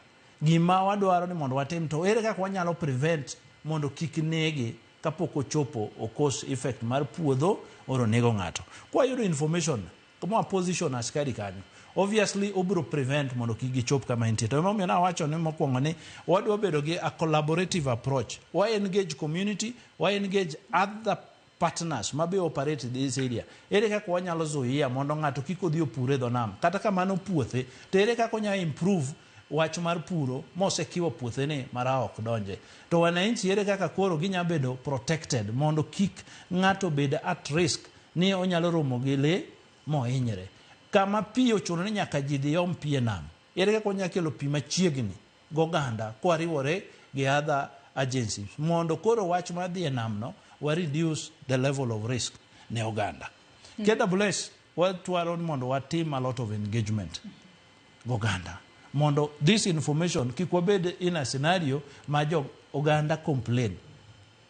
Speaker 22: Gima wadwaro ni mondo watim to ere kaka wanyalo prevent mondo kik nege kapok ochopo o cause effect mar puodho or onego ng'ato. Kwayudo information mwa position askari kanyo, obviously obiro prevent mondo kik gichop kama entie. To emomiyo nawacho ni mokwongo ni wadwa bedo gi a collaborative approach. Wa engage community, wa engage other partners mabe operate in this area. Ere kaka wanyalo zuia mondo ng'ato kik odhi opur e dho nam. Kata kamano puothe, to ere kaka onyalo improve wach mar puro mosekiwo puothene ma rao ok donje. To wananchi ere kaka koro ginya bedo protected mondo kik ng'ato bed at risk ni onyalo romo gi lee mohinyre. Kama pi ochuno ni nyaka ji dhi om pi e nam. Ere kaka wanyalo kelo pi machiegni goganda kwariwore gi other agencies mondo koro wach mar dhi e nam no wa reduce the level of risk ne oganda. KWS wadwaro ni mondo watim a lot of engagement goganda mondo this information kik wabed in a scenario ma jo oganda complain.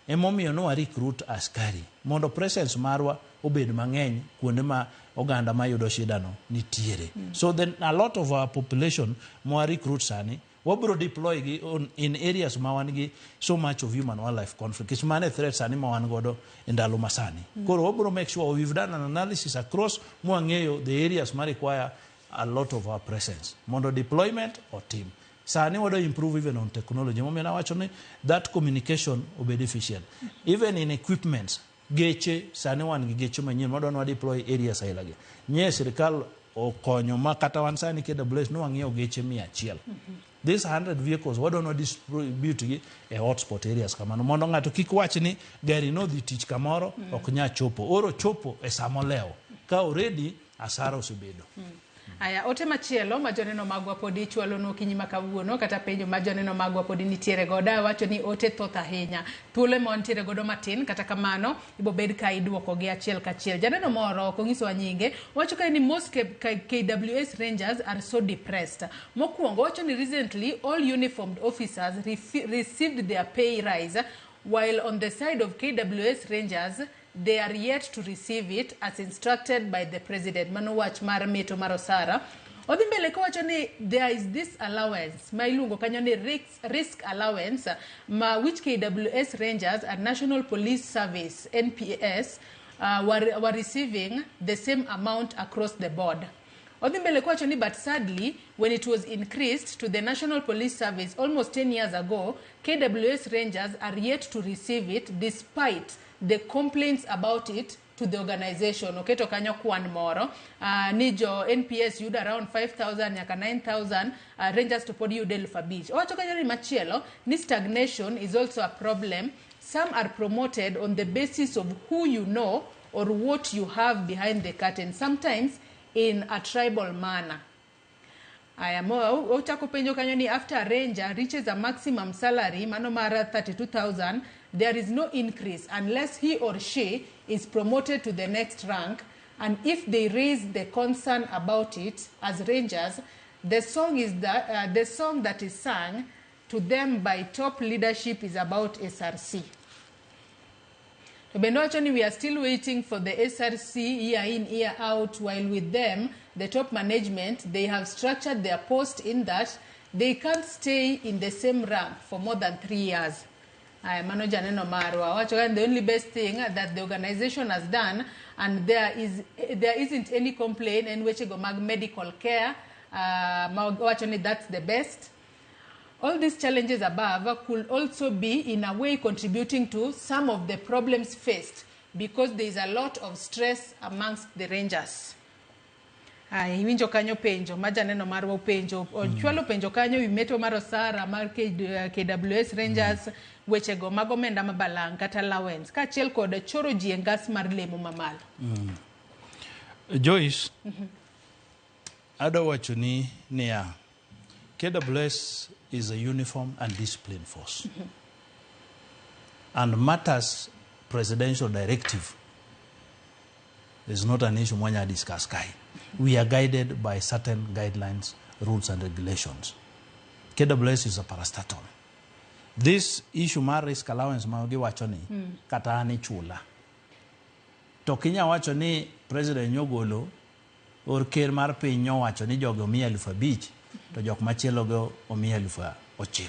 Speaker 22: Emomiyo ne wa recruit askari mondo presence marwa obed mang'eny kuonde ma oganda mayudo shida no nitiere. So then a lot of our population mwa recruit sani wabiro deploy gi in areas ma wan gi so much of human wildlife conflict. Nikech mano e threat sani ma wan godo e ndalo masani. Koro wabiro make sure we've done an analysis across mwang'eyo the areas ma require a lot of our presence mondo deployment otim. Sani wadwa improve even on technology. Emomiyo nawacho ni that communication obed efficient. Even in equipments, geche, sani wan gi geche manyien madwa ni wa deploy areas aila gi. Nye sirikal okonyo ma kata wan sani KWS ne wang'iewo geche 100. These 100 vehicles wadwa ni wa distribute gi e hotspot areas kamano mondo ng'ato kik wach ni gari nodhi tich kamoro ok nya chopo. Oro chopo e sama olewo ka already asara osebedo.
Speaker 1: Aya, ote machielo ma joneno magwa podi chwalonwa okinyi ma kawuono kata penjo ma joneno magwa podi nitiere godo wacho ni ote thoth ahinya. Thuolo ema wantiere godo matin, kata kamano ibo bed ka iduoko gi achiel kachiel. Janeno moro ok onyisowa nyinge, wacho kae ni most KWS rangers are so depressed. Mokwongo wacho ni recently all uniformed officers received their pay rise, while on the side of KWS rangers they are yet to receive it as instructed by the president. Mano wach mar meto mar osara. Odhi mbele kowacho ni there is this allowance ma iluongo kanyo ni risk allowance ma which KWS Rangers and National Police Service NPS were receiving the same amount across the board. Odhi mbele kowacho ni but sadly when it was increased to the National Police Service almost 10 years ago, KWS Rangers are yet to receive it despite the complaints about it to the organization. Oketo kanyo kwan moro ni jo NPS yudo around 5,000 nyaka 9,000, Rangers to pod yudo 5,000. Owacho kanyo ni machielo ni stagnation is also a problem. Some are promoted on the basis of who you know or what you have behind the curtain, sometimes in a tribal manner. Aya, ochako penjo kanyo ni after a ranger reaches a maximum salary mano mar 32,000, there is no increase unless he or she is promoted to the next rank, and if they raise the concern about it as rangers, the song is that the song that is sung to them by top leadership is about SRC. To bende wacho ni we are still waiting for the SRC year in, year out, while with them, the top management, they have structured their post in that they can't stay in the same rank for more than 3 years. Aya, mano janeno marwa. Wacho ni the only best thing that the organization has done, and there isn't any complaint en wechego mag medical care, wacho ni that's the best. All these challenges above could also be in a way contributing to some of the problems faced because there is a lot of stress amongst the rangers. Aya, iwinjo kanyo penjo, ma janeno marwa penjo, ochwalo penjo kanyo wimeto mar osara mar KWS Rangers, wechego mag omenda ma balang' kata allowance, kaachiel kod choro ji e ngas mar lemo mamalo.
Speaker 22: Joyce, adwa wacho ni niya, KWS is a uniform and disciplined force. And matters presidential directive is not an issue mwanya discuss kai. We are guided by certain guidelines, rules and regulations. KWS is a parastatal. This issue mar risk allowance ma giwacho ni kata an ichula. To kinya wacho ni president nyogolo or ker mar piny nyowacho ni jogo omi 5,000 to jok machielo go omi 9,000.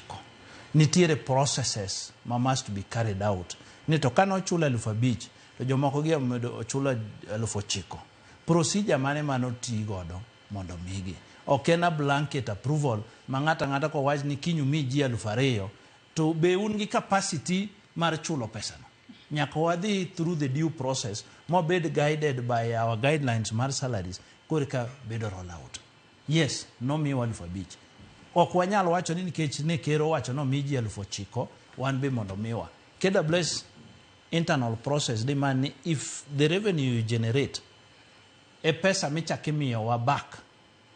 Speaker 22: Nitiere processes ma must be carried out. Ni to kano ochula 5,000 to jomoko gi omedo ochula 9,000. Procedure mane mano ti godo mondo migi. Ok en a blanket approval ma ng'ato ang'ata kowach ni kiny umi ji 2,000 to be un gi capacity mar chulo pesano. Nyaka wadhi through the due process mobed guided by our guidelines mar salaries korka bedo roll out. Yes, nomiwa 5,000. Ok wanyal wacho ni nikech ne ker owacho nomi ji 9,000 wan be mondo miwa. KWS internal process demand ni if the revenue you generate e pesa michako imiyowa back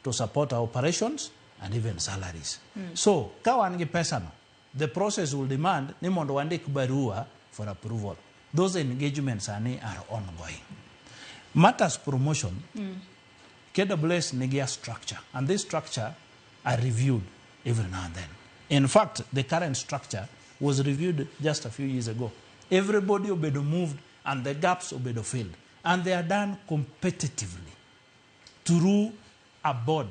Speaker 22: to support our operations and even salaries. So, ka wan gi pesa no, the process will demand ni mondo wandik barua for approval. Those engagements sani are ongoing. Matters promotion, KWS nigi a structure, and this structure are reviewed every now and then. In fact, the current structure was reviewed just a few years ago. Everybody obedo moved and the gaps obedo filled. And they are done competitively through a board,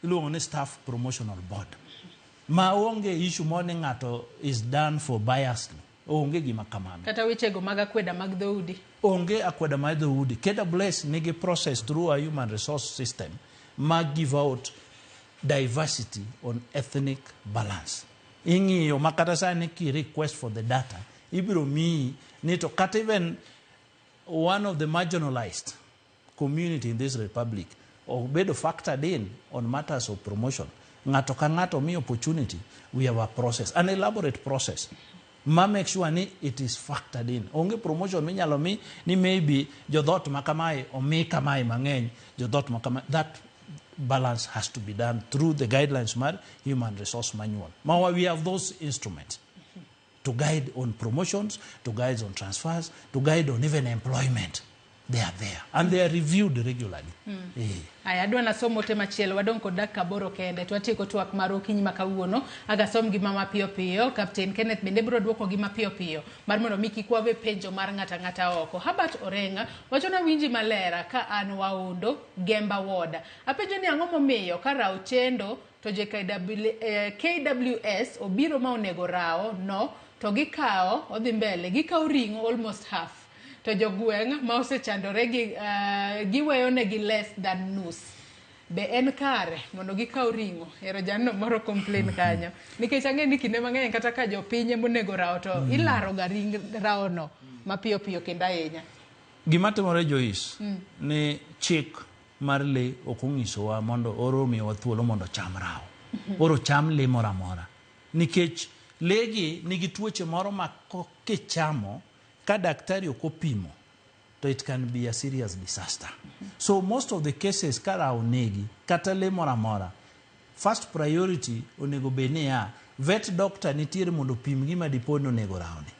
Speaker 22: iluongo ni staff promotional board. Ma onge issue moro ni ng'ato is done for biasly. Onge gima kamano.
Speaker 1: Kata wechego mag akweda mag dhoudi.
Speaker 22: Onge akweda mag dhoudi. KWS nigi process through a human resource system ma give out diversity on ethnic balance. Ing'iyo ma kata sani ki request for the data, ibiro miyi ni to kata even one of the marginalized community in this republic obedo factored in on matters of promotion. Ng'ato ka ng'ato mi opportunity, we have a process, an elaborate process ma make sure ni it is factored in. Onge promotion minyalo mi ni maybe jodhot ma kamae omi kamae mang'eny, jodhot ma kamae. That balance has to be done through the guidelines mar human resource manual. Ma we have those instruments to guide on promotions, to guide on transfers, to guide on even employment. They are there and they are reviewed regularly.
Speaker 1: Aya, adwa nasom ote machielo, wadong' kod dakika 8 kende to watieko twak mar okinyi ma kawuono. Agasom gi ma mapiyo piyo. Captain Kenneth bende biro duoko gi mapiyo piyo mar mondo mi kik wawe penjo mar ng'ata ng'ata oko. Herbert Orenga wacho na winji maler ka an Waondo, Gemba Ward. Apenjo ni ang'o momiyo ka rawo chendo to KWS obiro ma onego rawo no to gikawo odhi mbele, gikawo ring'o almost half. To jogweng' ma osechandore gi giweyo negi less than nus. Be en kare mondo gikaw ring'o? Ero jalno moro complain kanyo. Nikech ang'e ni kinde mang'eny kata ka jopiny emonego rawo to ilaro ga ring rawo no mapiyo piyo kendo ahinya.
Speaker 22: Gima timore Joyce, ni chik mar le ok onyisowa mondo oro omiyowa thuolo mondo cham rawo. Oro cham le moro amora. Nikech le gi nigi tuoche moro ma kichamo ka daktari ok opimo to it can be a serious disaster. So most of the cases ka rawo negi kata le moro amora, first priority onego bed niya, vet doctor nitiere mondo opim gima dipo ni onego rawni.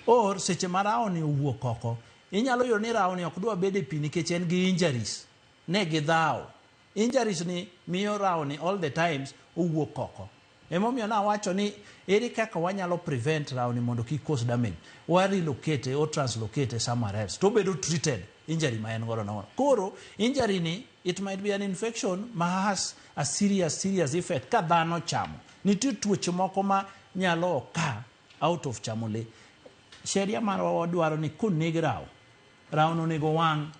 Speaker 22: Or seche ma rawni owuok oko, inyalo yudo ni rawni ok dwa bedo e pi nikech en gi injuries. Ne gidhawo. Injuries ni miyo rawni all the times owuok oko. Emomiyo nawacho ni ere kaka wanyalo prevent rawni mondo kik cause damage. Wa relocate or translocate somewhere else. To obedo treated injury ma en godo no. Koro injury ni it might be an infection ma has a serious effect ka dhano chamo. Nitie tuoche moko ma nyalo oka out of chamo le. Sheria marwa wadwaro ni koneg rawo, rawo no onego wang',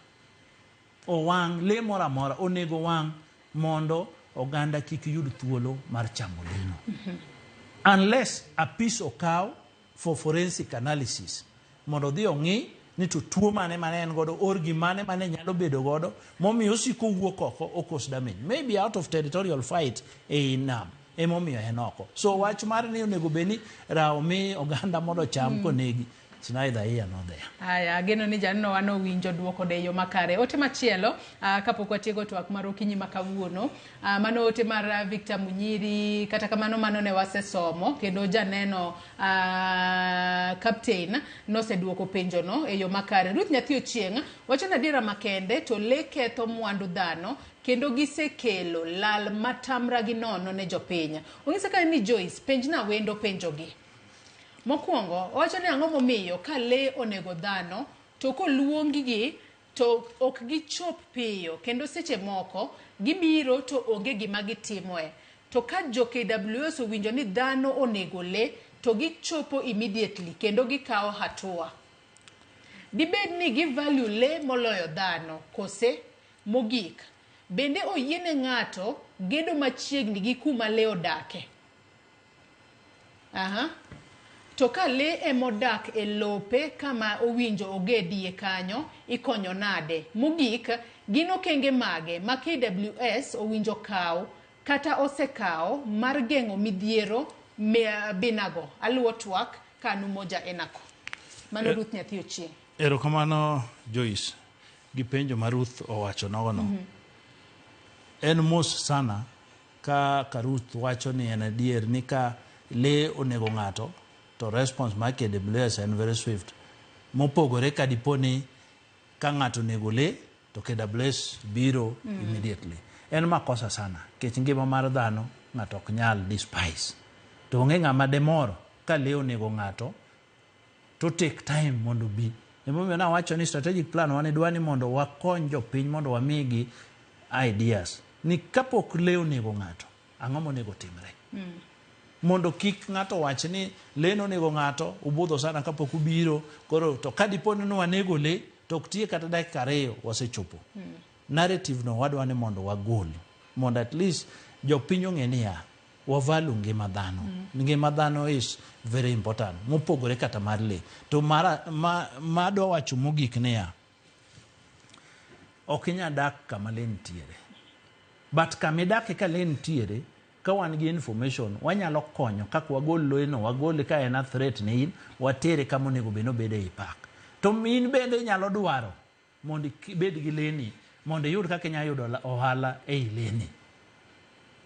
Speaker 22: owang' le moro amora onego wang' mondo oganda kik yud thuolo mar chamo leno. Unless a piece okaw for forensic analysis mondo odhi ong'i ni to tuo mane mane en godo or gimane mane nyalo bedo godo momiyo osiko wuok oko o cause damage. Maybe out of territorial fight ei nam emomiyo en oko. So wach mar ni onego bed ni rawo mi oganda mondo cham konegi, it's neither here nor there.
Speaker 1: Aya, ageno ni jalno wano winjo duoko de yo makare. Ote machielo, kapok watieko twak mar okinyi ma kawuono, mano ote mar Victor Munyiri, kata kamano mano ne wasesomo, kendo janeno captain noseduoko penjono e yo makare. Ruth Nyathi Ochieng' wacho ni adiera makende to le ketho mwandu dhano kendo gisekelo lal matamra gi nono ne jopiny. Onyisa ka ni Joyce, penjna wendo penjogi. Mokwongo, owacho ni ang'o momiyo ka le onego dhano to koluong-gi to ok gichop piyo kendo seche moko gibiro to onge gima gitimoe. To ka jo KWS owinjo ni dhano onego le to gichopo immediately kendo gikawo hatua. Dibed ni gi value le moloyo dhano kose? Mogik, bende oyiene ng'ato gedo machiegni gi kuma le odake? Aha. To ka le emodak e lope kama owinjo ogedie kanyo, ikonyo nade? Mogik, gin okenge mage ma KWS owinjo kaw kata osekawo mar geng'o midhiero binago? Aluwo twak ka an Umoja Enako. Mano Ruth Nyathi Ochieng'.
Speaker 22: Erokamano Joyce gi penjo ma Ruth owacho nogono. En mos sana ka Ruth wacho ni en adier ni ka le onego ng'ato to response mar KWS en very swift. Mopogore ka dipo ni ka ng'ato onego le to KWS biro immediately. En makosa sana nikech ngima mar dhano ng'ato ok nyal despise. To onge ng'ama demor ka le onego ng'ato to take time mondo bi. Emomiyo nawacho ni strategic plan wan dwa ni mondo wakony jopiny mondo wamigi ideas ni kapok le onego ng'ato ang'o monego timre. Mondo kik ng'ato wach ni le nonego ng'ato ubudho sana kapok ubiro koro to ka dipo ni wanego le to ok tiye kata dakika 2 wasechopo. Narrative no wadwa ni mondo wagol mondo at least jopiny ong'e niya wavalue ngima dhano. Ngima dhano is very important mopogore kata mar le. To madwa wacho mogik niya ok inyal dak kama le nitiere. But kama idake ka le nitiere ka wan gi information wanyalo konyo kaka wagol le no wagole ka en a threat ne in watere kama onego bed ni obede ei park. To in bende inyalo dwaro mondo ibed gi leni mondo iyud kaka inyalo yudo ohala ei leni.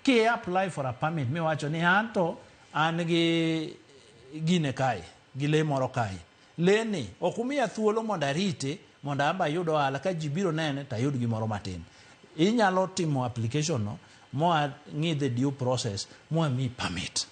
Speaker 22: Ki apply for a permit miwacho ni an to an gi gine kae gi le moro kae. Leni ok umiya thuolo mondo arite mondo an be ayud ohala ka ji biro nene to ayud gimoro matin. Inyalo timo application no moa ng'i the due process moa miyi permit.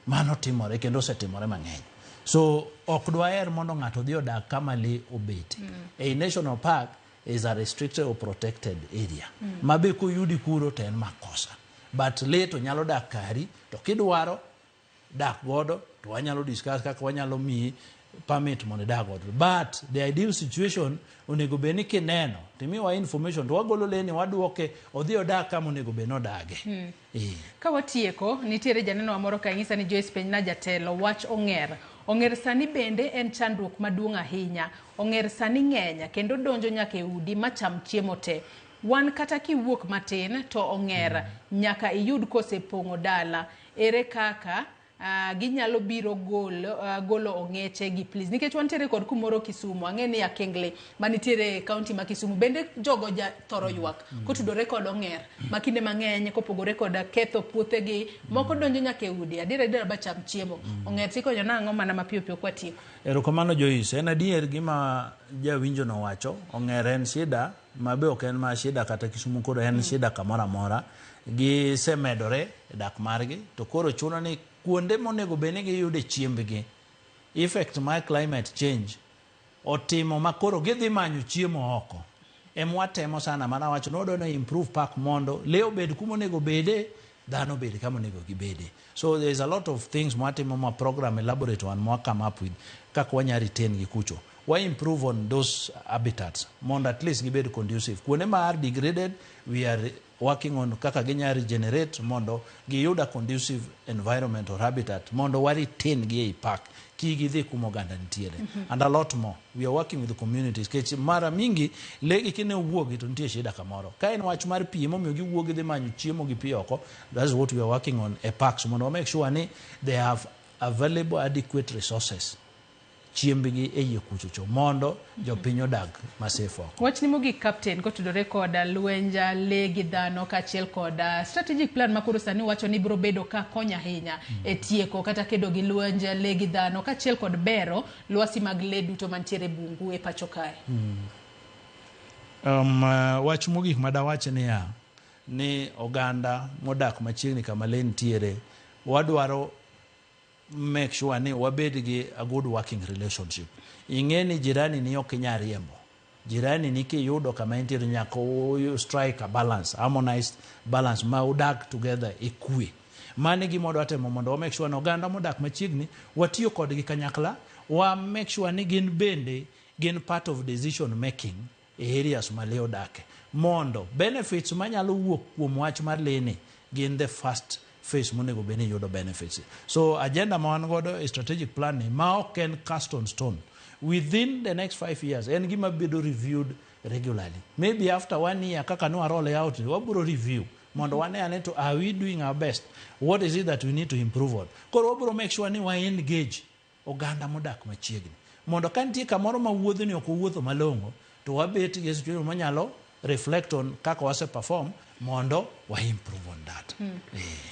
Speaker 22: Mano timore kendo osetimore mang'eny. So ok dwaher mondo ng'ato odhi odag kama lee obete. Ei national park is a restricted or protected area. Ma be koyudi kuro to en makosa. But lee to nyalo dak kari to kidwaro dak godo to wanyalo discuss kaka wanyalo miyi permit mondo idag godo. But the ideal situation onego bed ni kineno timiwa information to wagolo lee ni waduoke odhi odag kama onego bed ni odage.
Speaker 1: Ka watieko, nitiere janeno moro ka nyisa ni Joyce penjna jatelo wach ong'er. Ong'er sani bende en chandruok maduong' ahinya. Ong'er sani ng'eny kendo donjo nyaka e udi macham chiemo te. Wan kata kiwuok matin to ong'er nyaka iyud kosepong'o dala. Ere kaka ginyalo biro golo ong'eche gi please. Nikech wantiere kod kumoro Kisumu, ang'e ni Akengle manitiere e kaunti ma Kisumu bende jogo ja thoro ywak kotudore kod ong'er ma kinde mang'eny kopogore kod ketho puothegi moko donjo nyaka e udi adier adier ba cham chiemo. Ong'er tikonyo nang'o mana mapiyo piyo kwatieko?
Speaker 22: Erokamano Joyce, en adier gima jawinjo nowacho, ong'er en shida ma be ok en ma shida kata Kisumu koro en shida kamoro amora. Gisemedore e dak margi to koro chuno ni kuonde monego bed ni giyude chiembgi effect mar climate change otimo ma koro gidhi manyo chiemo oko. Ema watemo sana mana wacho ni wadwa ni improve park mondo lee obed kuma onego bede, dhano obed kama onego gibede. So there is a lot of things mwatimo ma program elaborate one mwa come up with kaka wanya retain gi kucho. Wa improve on those habitats mondo at least gibed conducive. Kuonde ma are degraded, we are working on kaka ginya regenerate mondo giyud a conducive environment or habitat mondo wa retain gi ei park kik gidhi kuma oganda nitiere. And a lot more. We are working with the communities. Kech mara mingi lee gi kine owuogi to nitie shida kamoro. Ka en wach mar pi emomiyo giwuok gidhi manyo chiemo gi pi oko, that's what we are working on e parks mondo wa make sure ni they have available adequate resources chiembgi e iye kuchocho mondo jopiny odag masafe oko.
Speaker 1: Wachni mogik Captain kotudore kod lwenj lee gi dhano kaachiel kod strategic plan ma koro sani wacho ni biro bedo ka konyo ahinya e tieko kata kedo gi lwenj lee gi dhano kaachiel kod bero lwasi mag lee duto mantiere e bungu e pacho kae.
Speaker 22: Wach mogik madawach niya ni oganda modak machiegni kama lee nitiere wadwaro make sure ni wabed gi a good working relationship. Ing'e ni jirani ni ok inyal riembo. Jirani ni kiyudo kama entiere nyaka strike a balance, harmonized balance ma udag together e kwe. Mano e gima wadwa temo mondo wa make sure ni oganda modak machiegni watiyo kodgi kanyakla, wa make sure ni gin bende gin part of decision making e areas ma lee odake. Mondo benefits manyalo wuok kuom wach mar lee ni gin the first phase monego bed ni yudo benefits. So agenda ma wan godo e strategic plan ni ma ok en cast on stone. Within the next 5 years en gima bedo reviewed regularly. Maybe after 1 year kaka ne wa roll out wabiro review mondo wane ane to are we doing our best? What is it that we need to improve on? Koro wabiro make sure ni wa engage oganda modak machiegni. Mondo ka nitie kamoro ma wuodhni ok owuotho malong'o to wabet gi situation manyalo reflect on kaka wase perform mondo wa improve on that.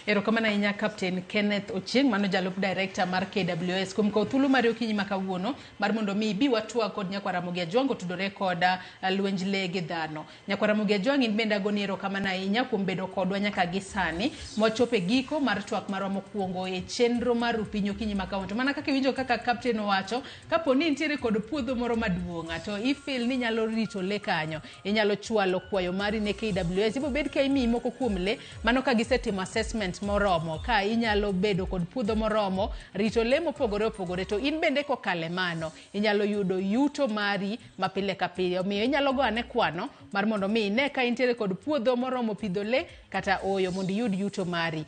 Speaker 1: Erokamano ahinya Captain Kenneth Ochieng, mano jalup director mar KWS kuom kawo thuolo mari okinyi ma kawuono mar mondo mi ibi watwag kod Nyakwar Ramogi Ajwang' otudore kod lwenj lee gi dhano. Nyakwar Ramogi Ajwang' in bende agoni erokamano ahinya kuom bedo kodwa nyaka gi sani mwachopo e giko mar twak marwa mokwongo e chenro mar Rupiny okinyi ma kawuono. To mana kaka iwinjo kaka Captain owacho, kapo ni intiere kod puodho moro maduong' to i feel ni inyalo rito lee kanyo, inyalo chwalo kwayo mari ne KWS, ibo bed ka imiyi moko kuom lee mano ka gisetimo assessment moromo ka inyalo bedo kod puodho moromo rito lee mopogore opogore to in bende kokale mano inyalo yudo yuto mari ma pile ka pile. Omiyo inyalo go ane kwano mar mondo mi ine ka intiere kod puodho moromo pidho lee kata oyo mondo iyud yuto mari.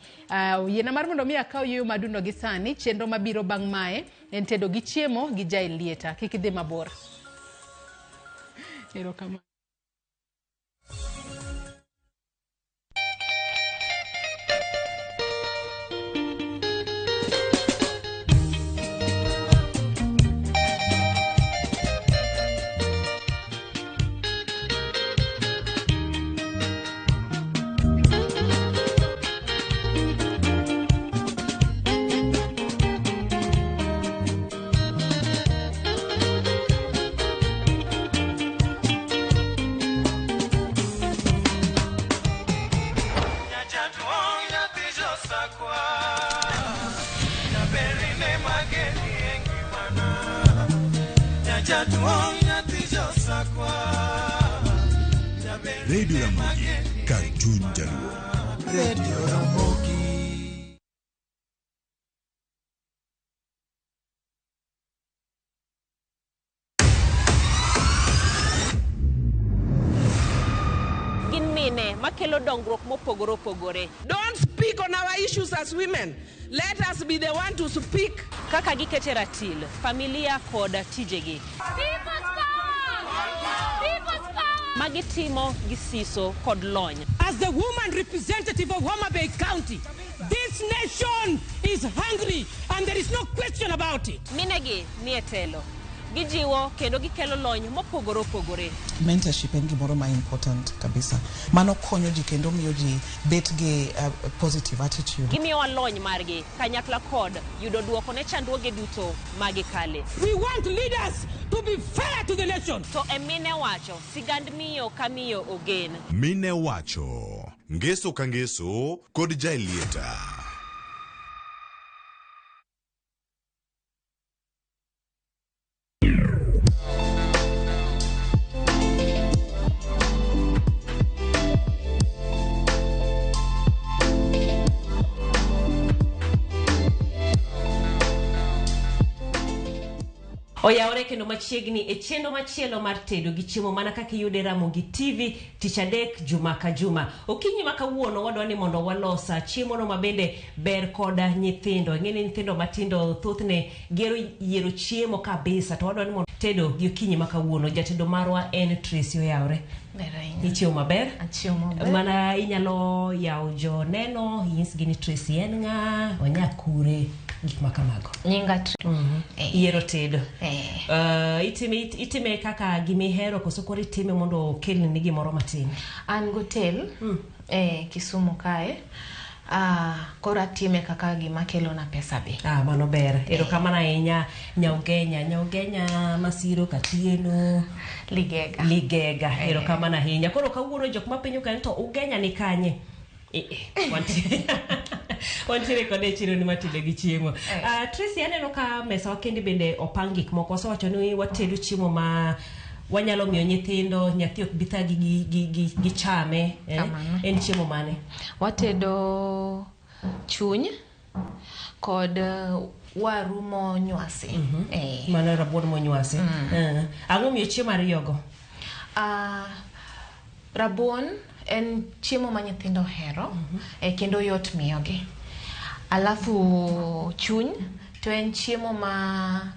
Speaker 1: Yiena mar mondo mi akaw yueyo madundo gi sani. Chenro mabiro bang' mae en tedo gi chiemo gi Jaelieta. Kik idhi mabor. Erokamano.
Speaker 12: Mine mageni e ngimana. Nyajaduong' nyathi josakwa.
Speaker 28: Radio Ramogi, kar chuny Jaluo.
Speaker 12: Radio Ramogi.
Speaker 15: Gin mine makelo dongruok mopogore opogore.
Speaker 5: Don't speak on our issues as women. Let us be the one to speak.
Speaker 15: Kaka gikete ratil, familia kod tijegi. Magitimo gi siso kod lony.
Speaker 3: As the woman representative of Homa Bay County, this nation is hungry and there is no question about it.
Speaker 15: Minegi nie telo. Gijiwo kendo gikelo lony mopogore opogore.
Speaker 4: Mentorship en gimoro ma important kabisa. Mano konyo ji kendo miyo ji bet gi positive attitude.
Speaker 15: Gimiyowa lony margi kanyakla kod yudo duoko ne chandruoge duto magikale.
Speaker 3: We want leaders to be fair to the nation.
Speaker 15: To e mine wacho, sigand miyo ka miyo ogen.
Speaker 28: Mine wacho, ngeso ka ngeso kod Jaelieta.
Speaker 15: Oyawore kendo machiegni e chenro machielo mar tedo gi chiemo mana kaka iyude Ramogi TV tich adek juma ka juma. Okinyi ma kawuono wadwa ni mondo walosa chiemo no mabende ber koda nyithindo. Ing'e ni nyithindo matindo thothne gero yiero chiemo kabisa, to wadwa ni mondo tedo gi okinyi ma kawuono. Jatedo marwa en Tracy. Oyawore. Ichiemo maber?
Speaker 13: Achiemo maber.
Speaker 15: Mana inyalo yawo joneno, inyisgi ni Tracy en ng'a, onya kure, gik ma kamago.
Speaker 13: Nyinga
Speaker 15: Yiero tedo. Itime kaka gimihero koso koro itime mondo okelni gimoro matin?
Speaker 13: An gotel Kisumu kae. Koro atime kaka gima kelona pesa be.
Speaker 15: Mano ber. Erokamano ahinya Nyaugenya. Nyaugenya Masiro Katieno
Speaker 13: Ligega.
Speaker 15: Ligega. Erokamano ahinya. Koro kawuono jok mapenjo ka ni to Ugenya ni kanye? Wantiere kode e chiro ni matedo gi chiemo. Tracy, aneno ka mesa wa kende bende opang gik moko. Wasewacho ni watedo chiemo ma wanyalo miyo nyithindo, nyathi ok bi thagi gi chame. En chiemo mane?
Speaker 13: Watedo chuny kod waru monywasi.
Speaker 15: Mano rabuon monywasi. Ang'o miyo chiemo ariyogo?
Speaker 13: Rabuon en chiemo ma nyithindo ohero, kendo yot miyogi. Alafu chuny to en chiemo ma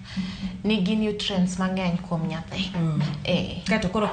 Speaker 13: nigi nutrients mang'eny kuom nyathi.
Speaker 15: Kato koro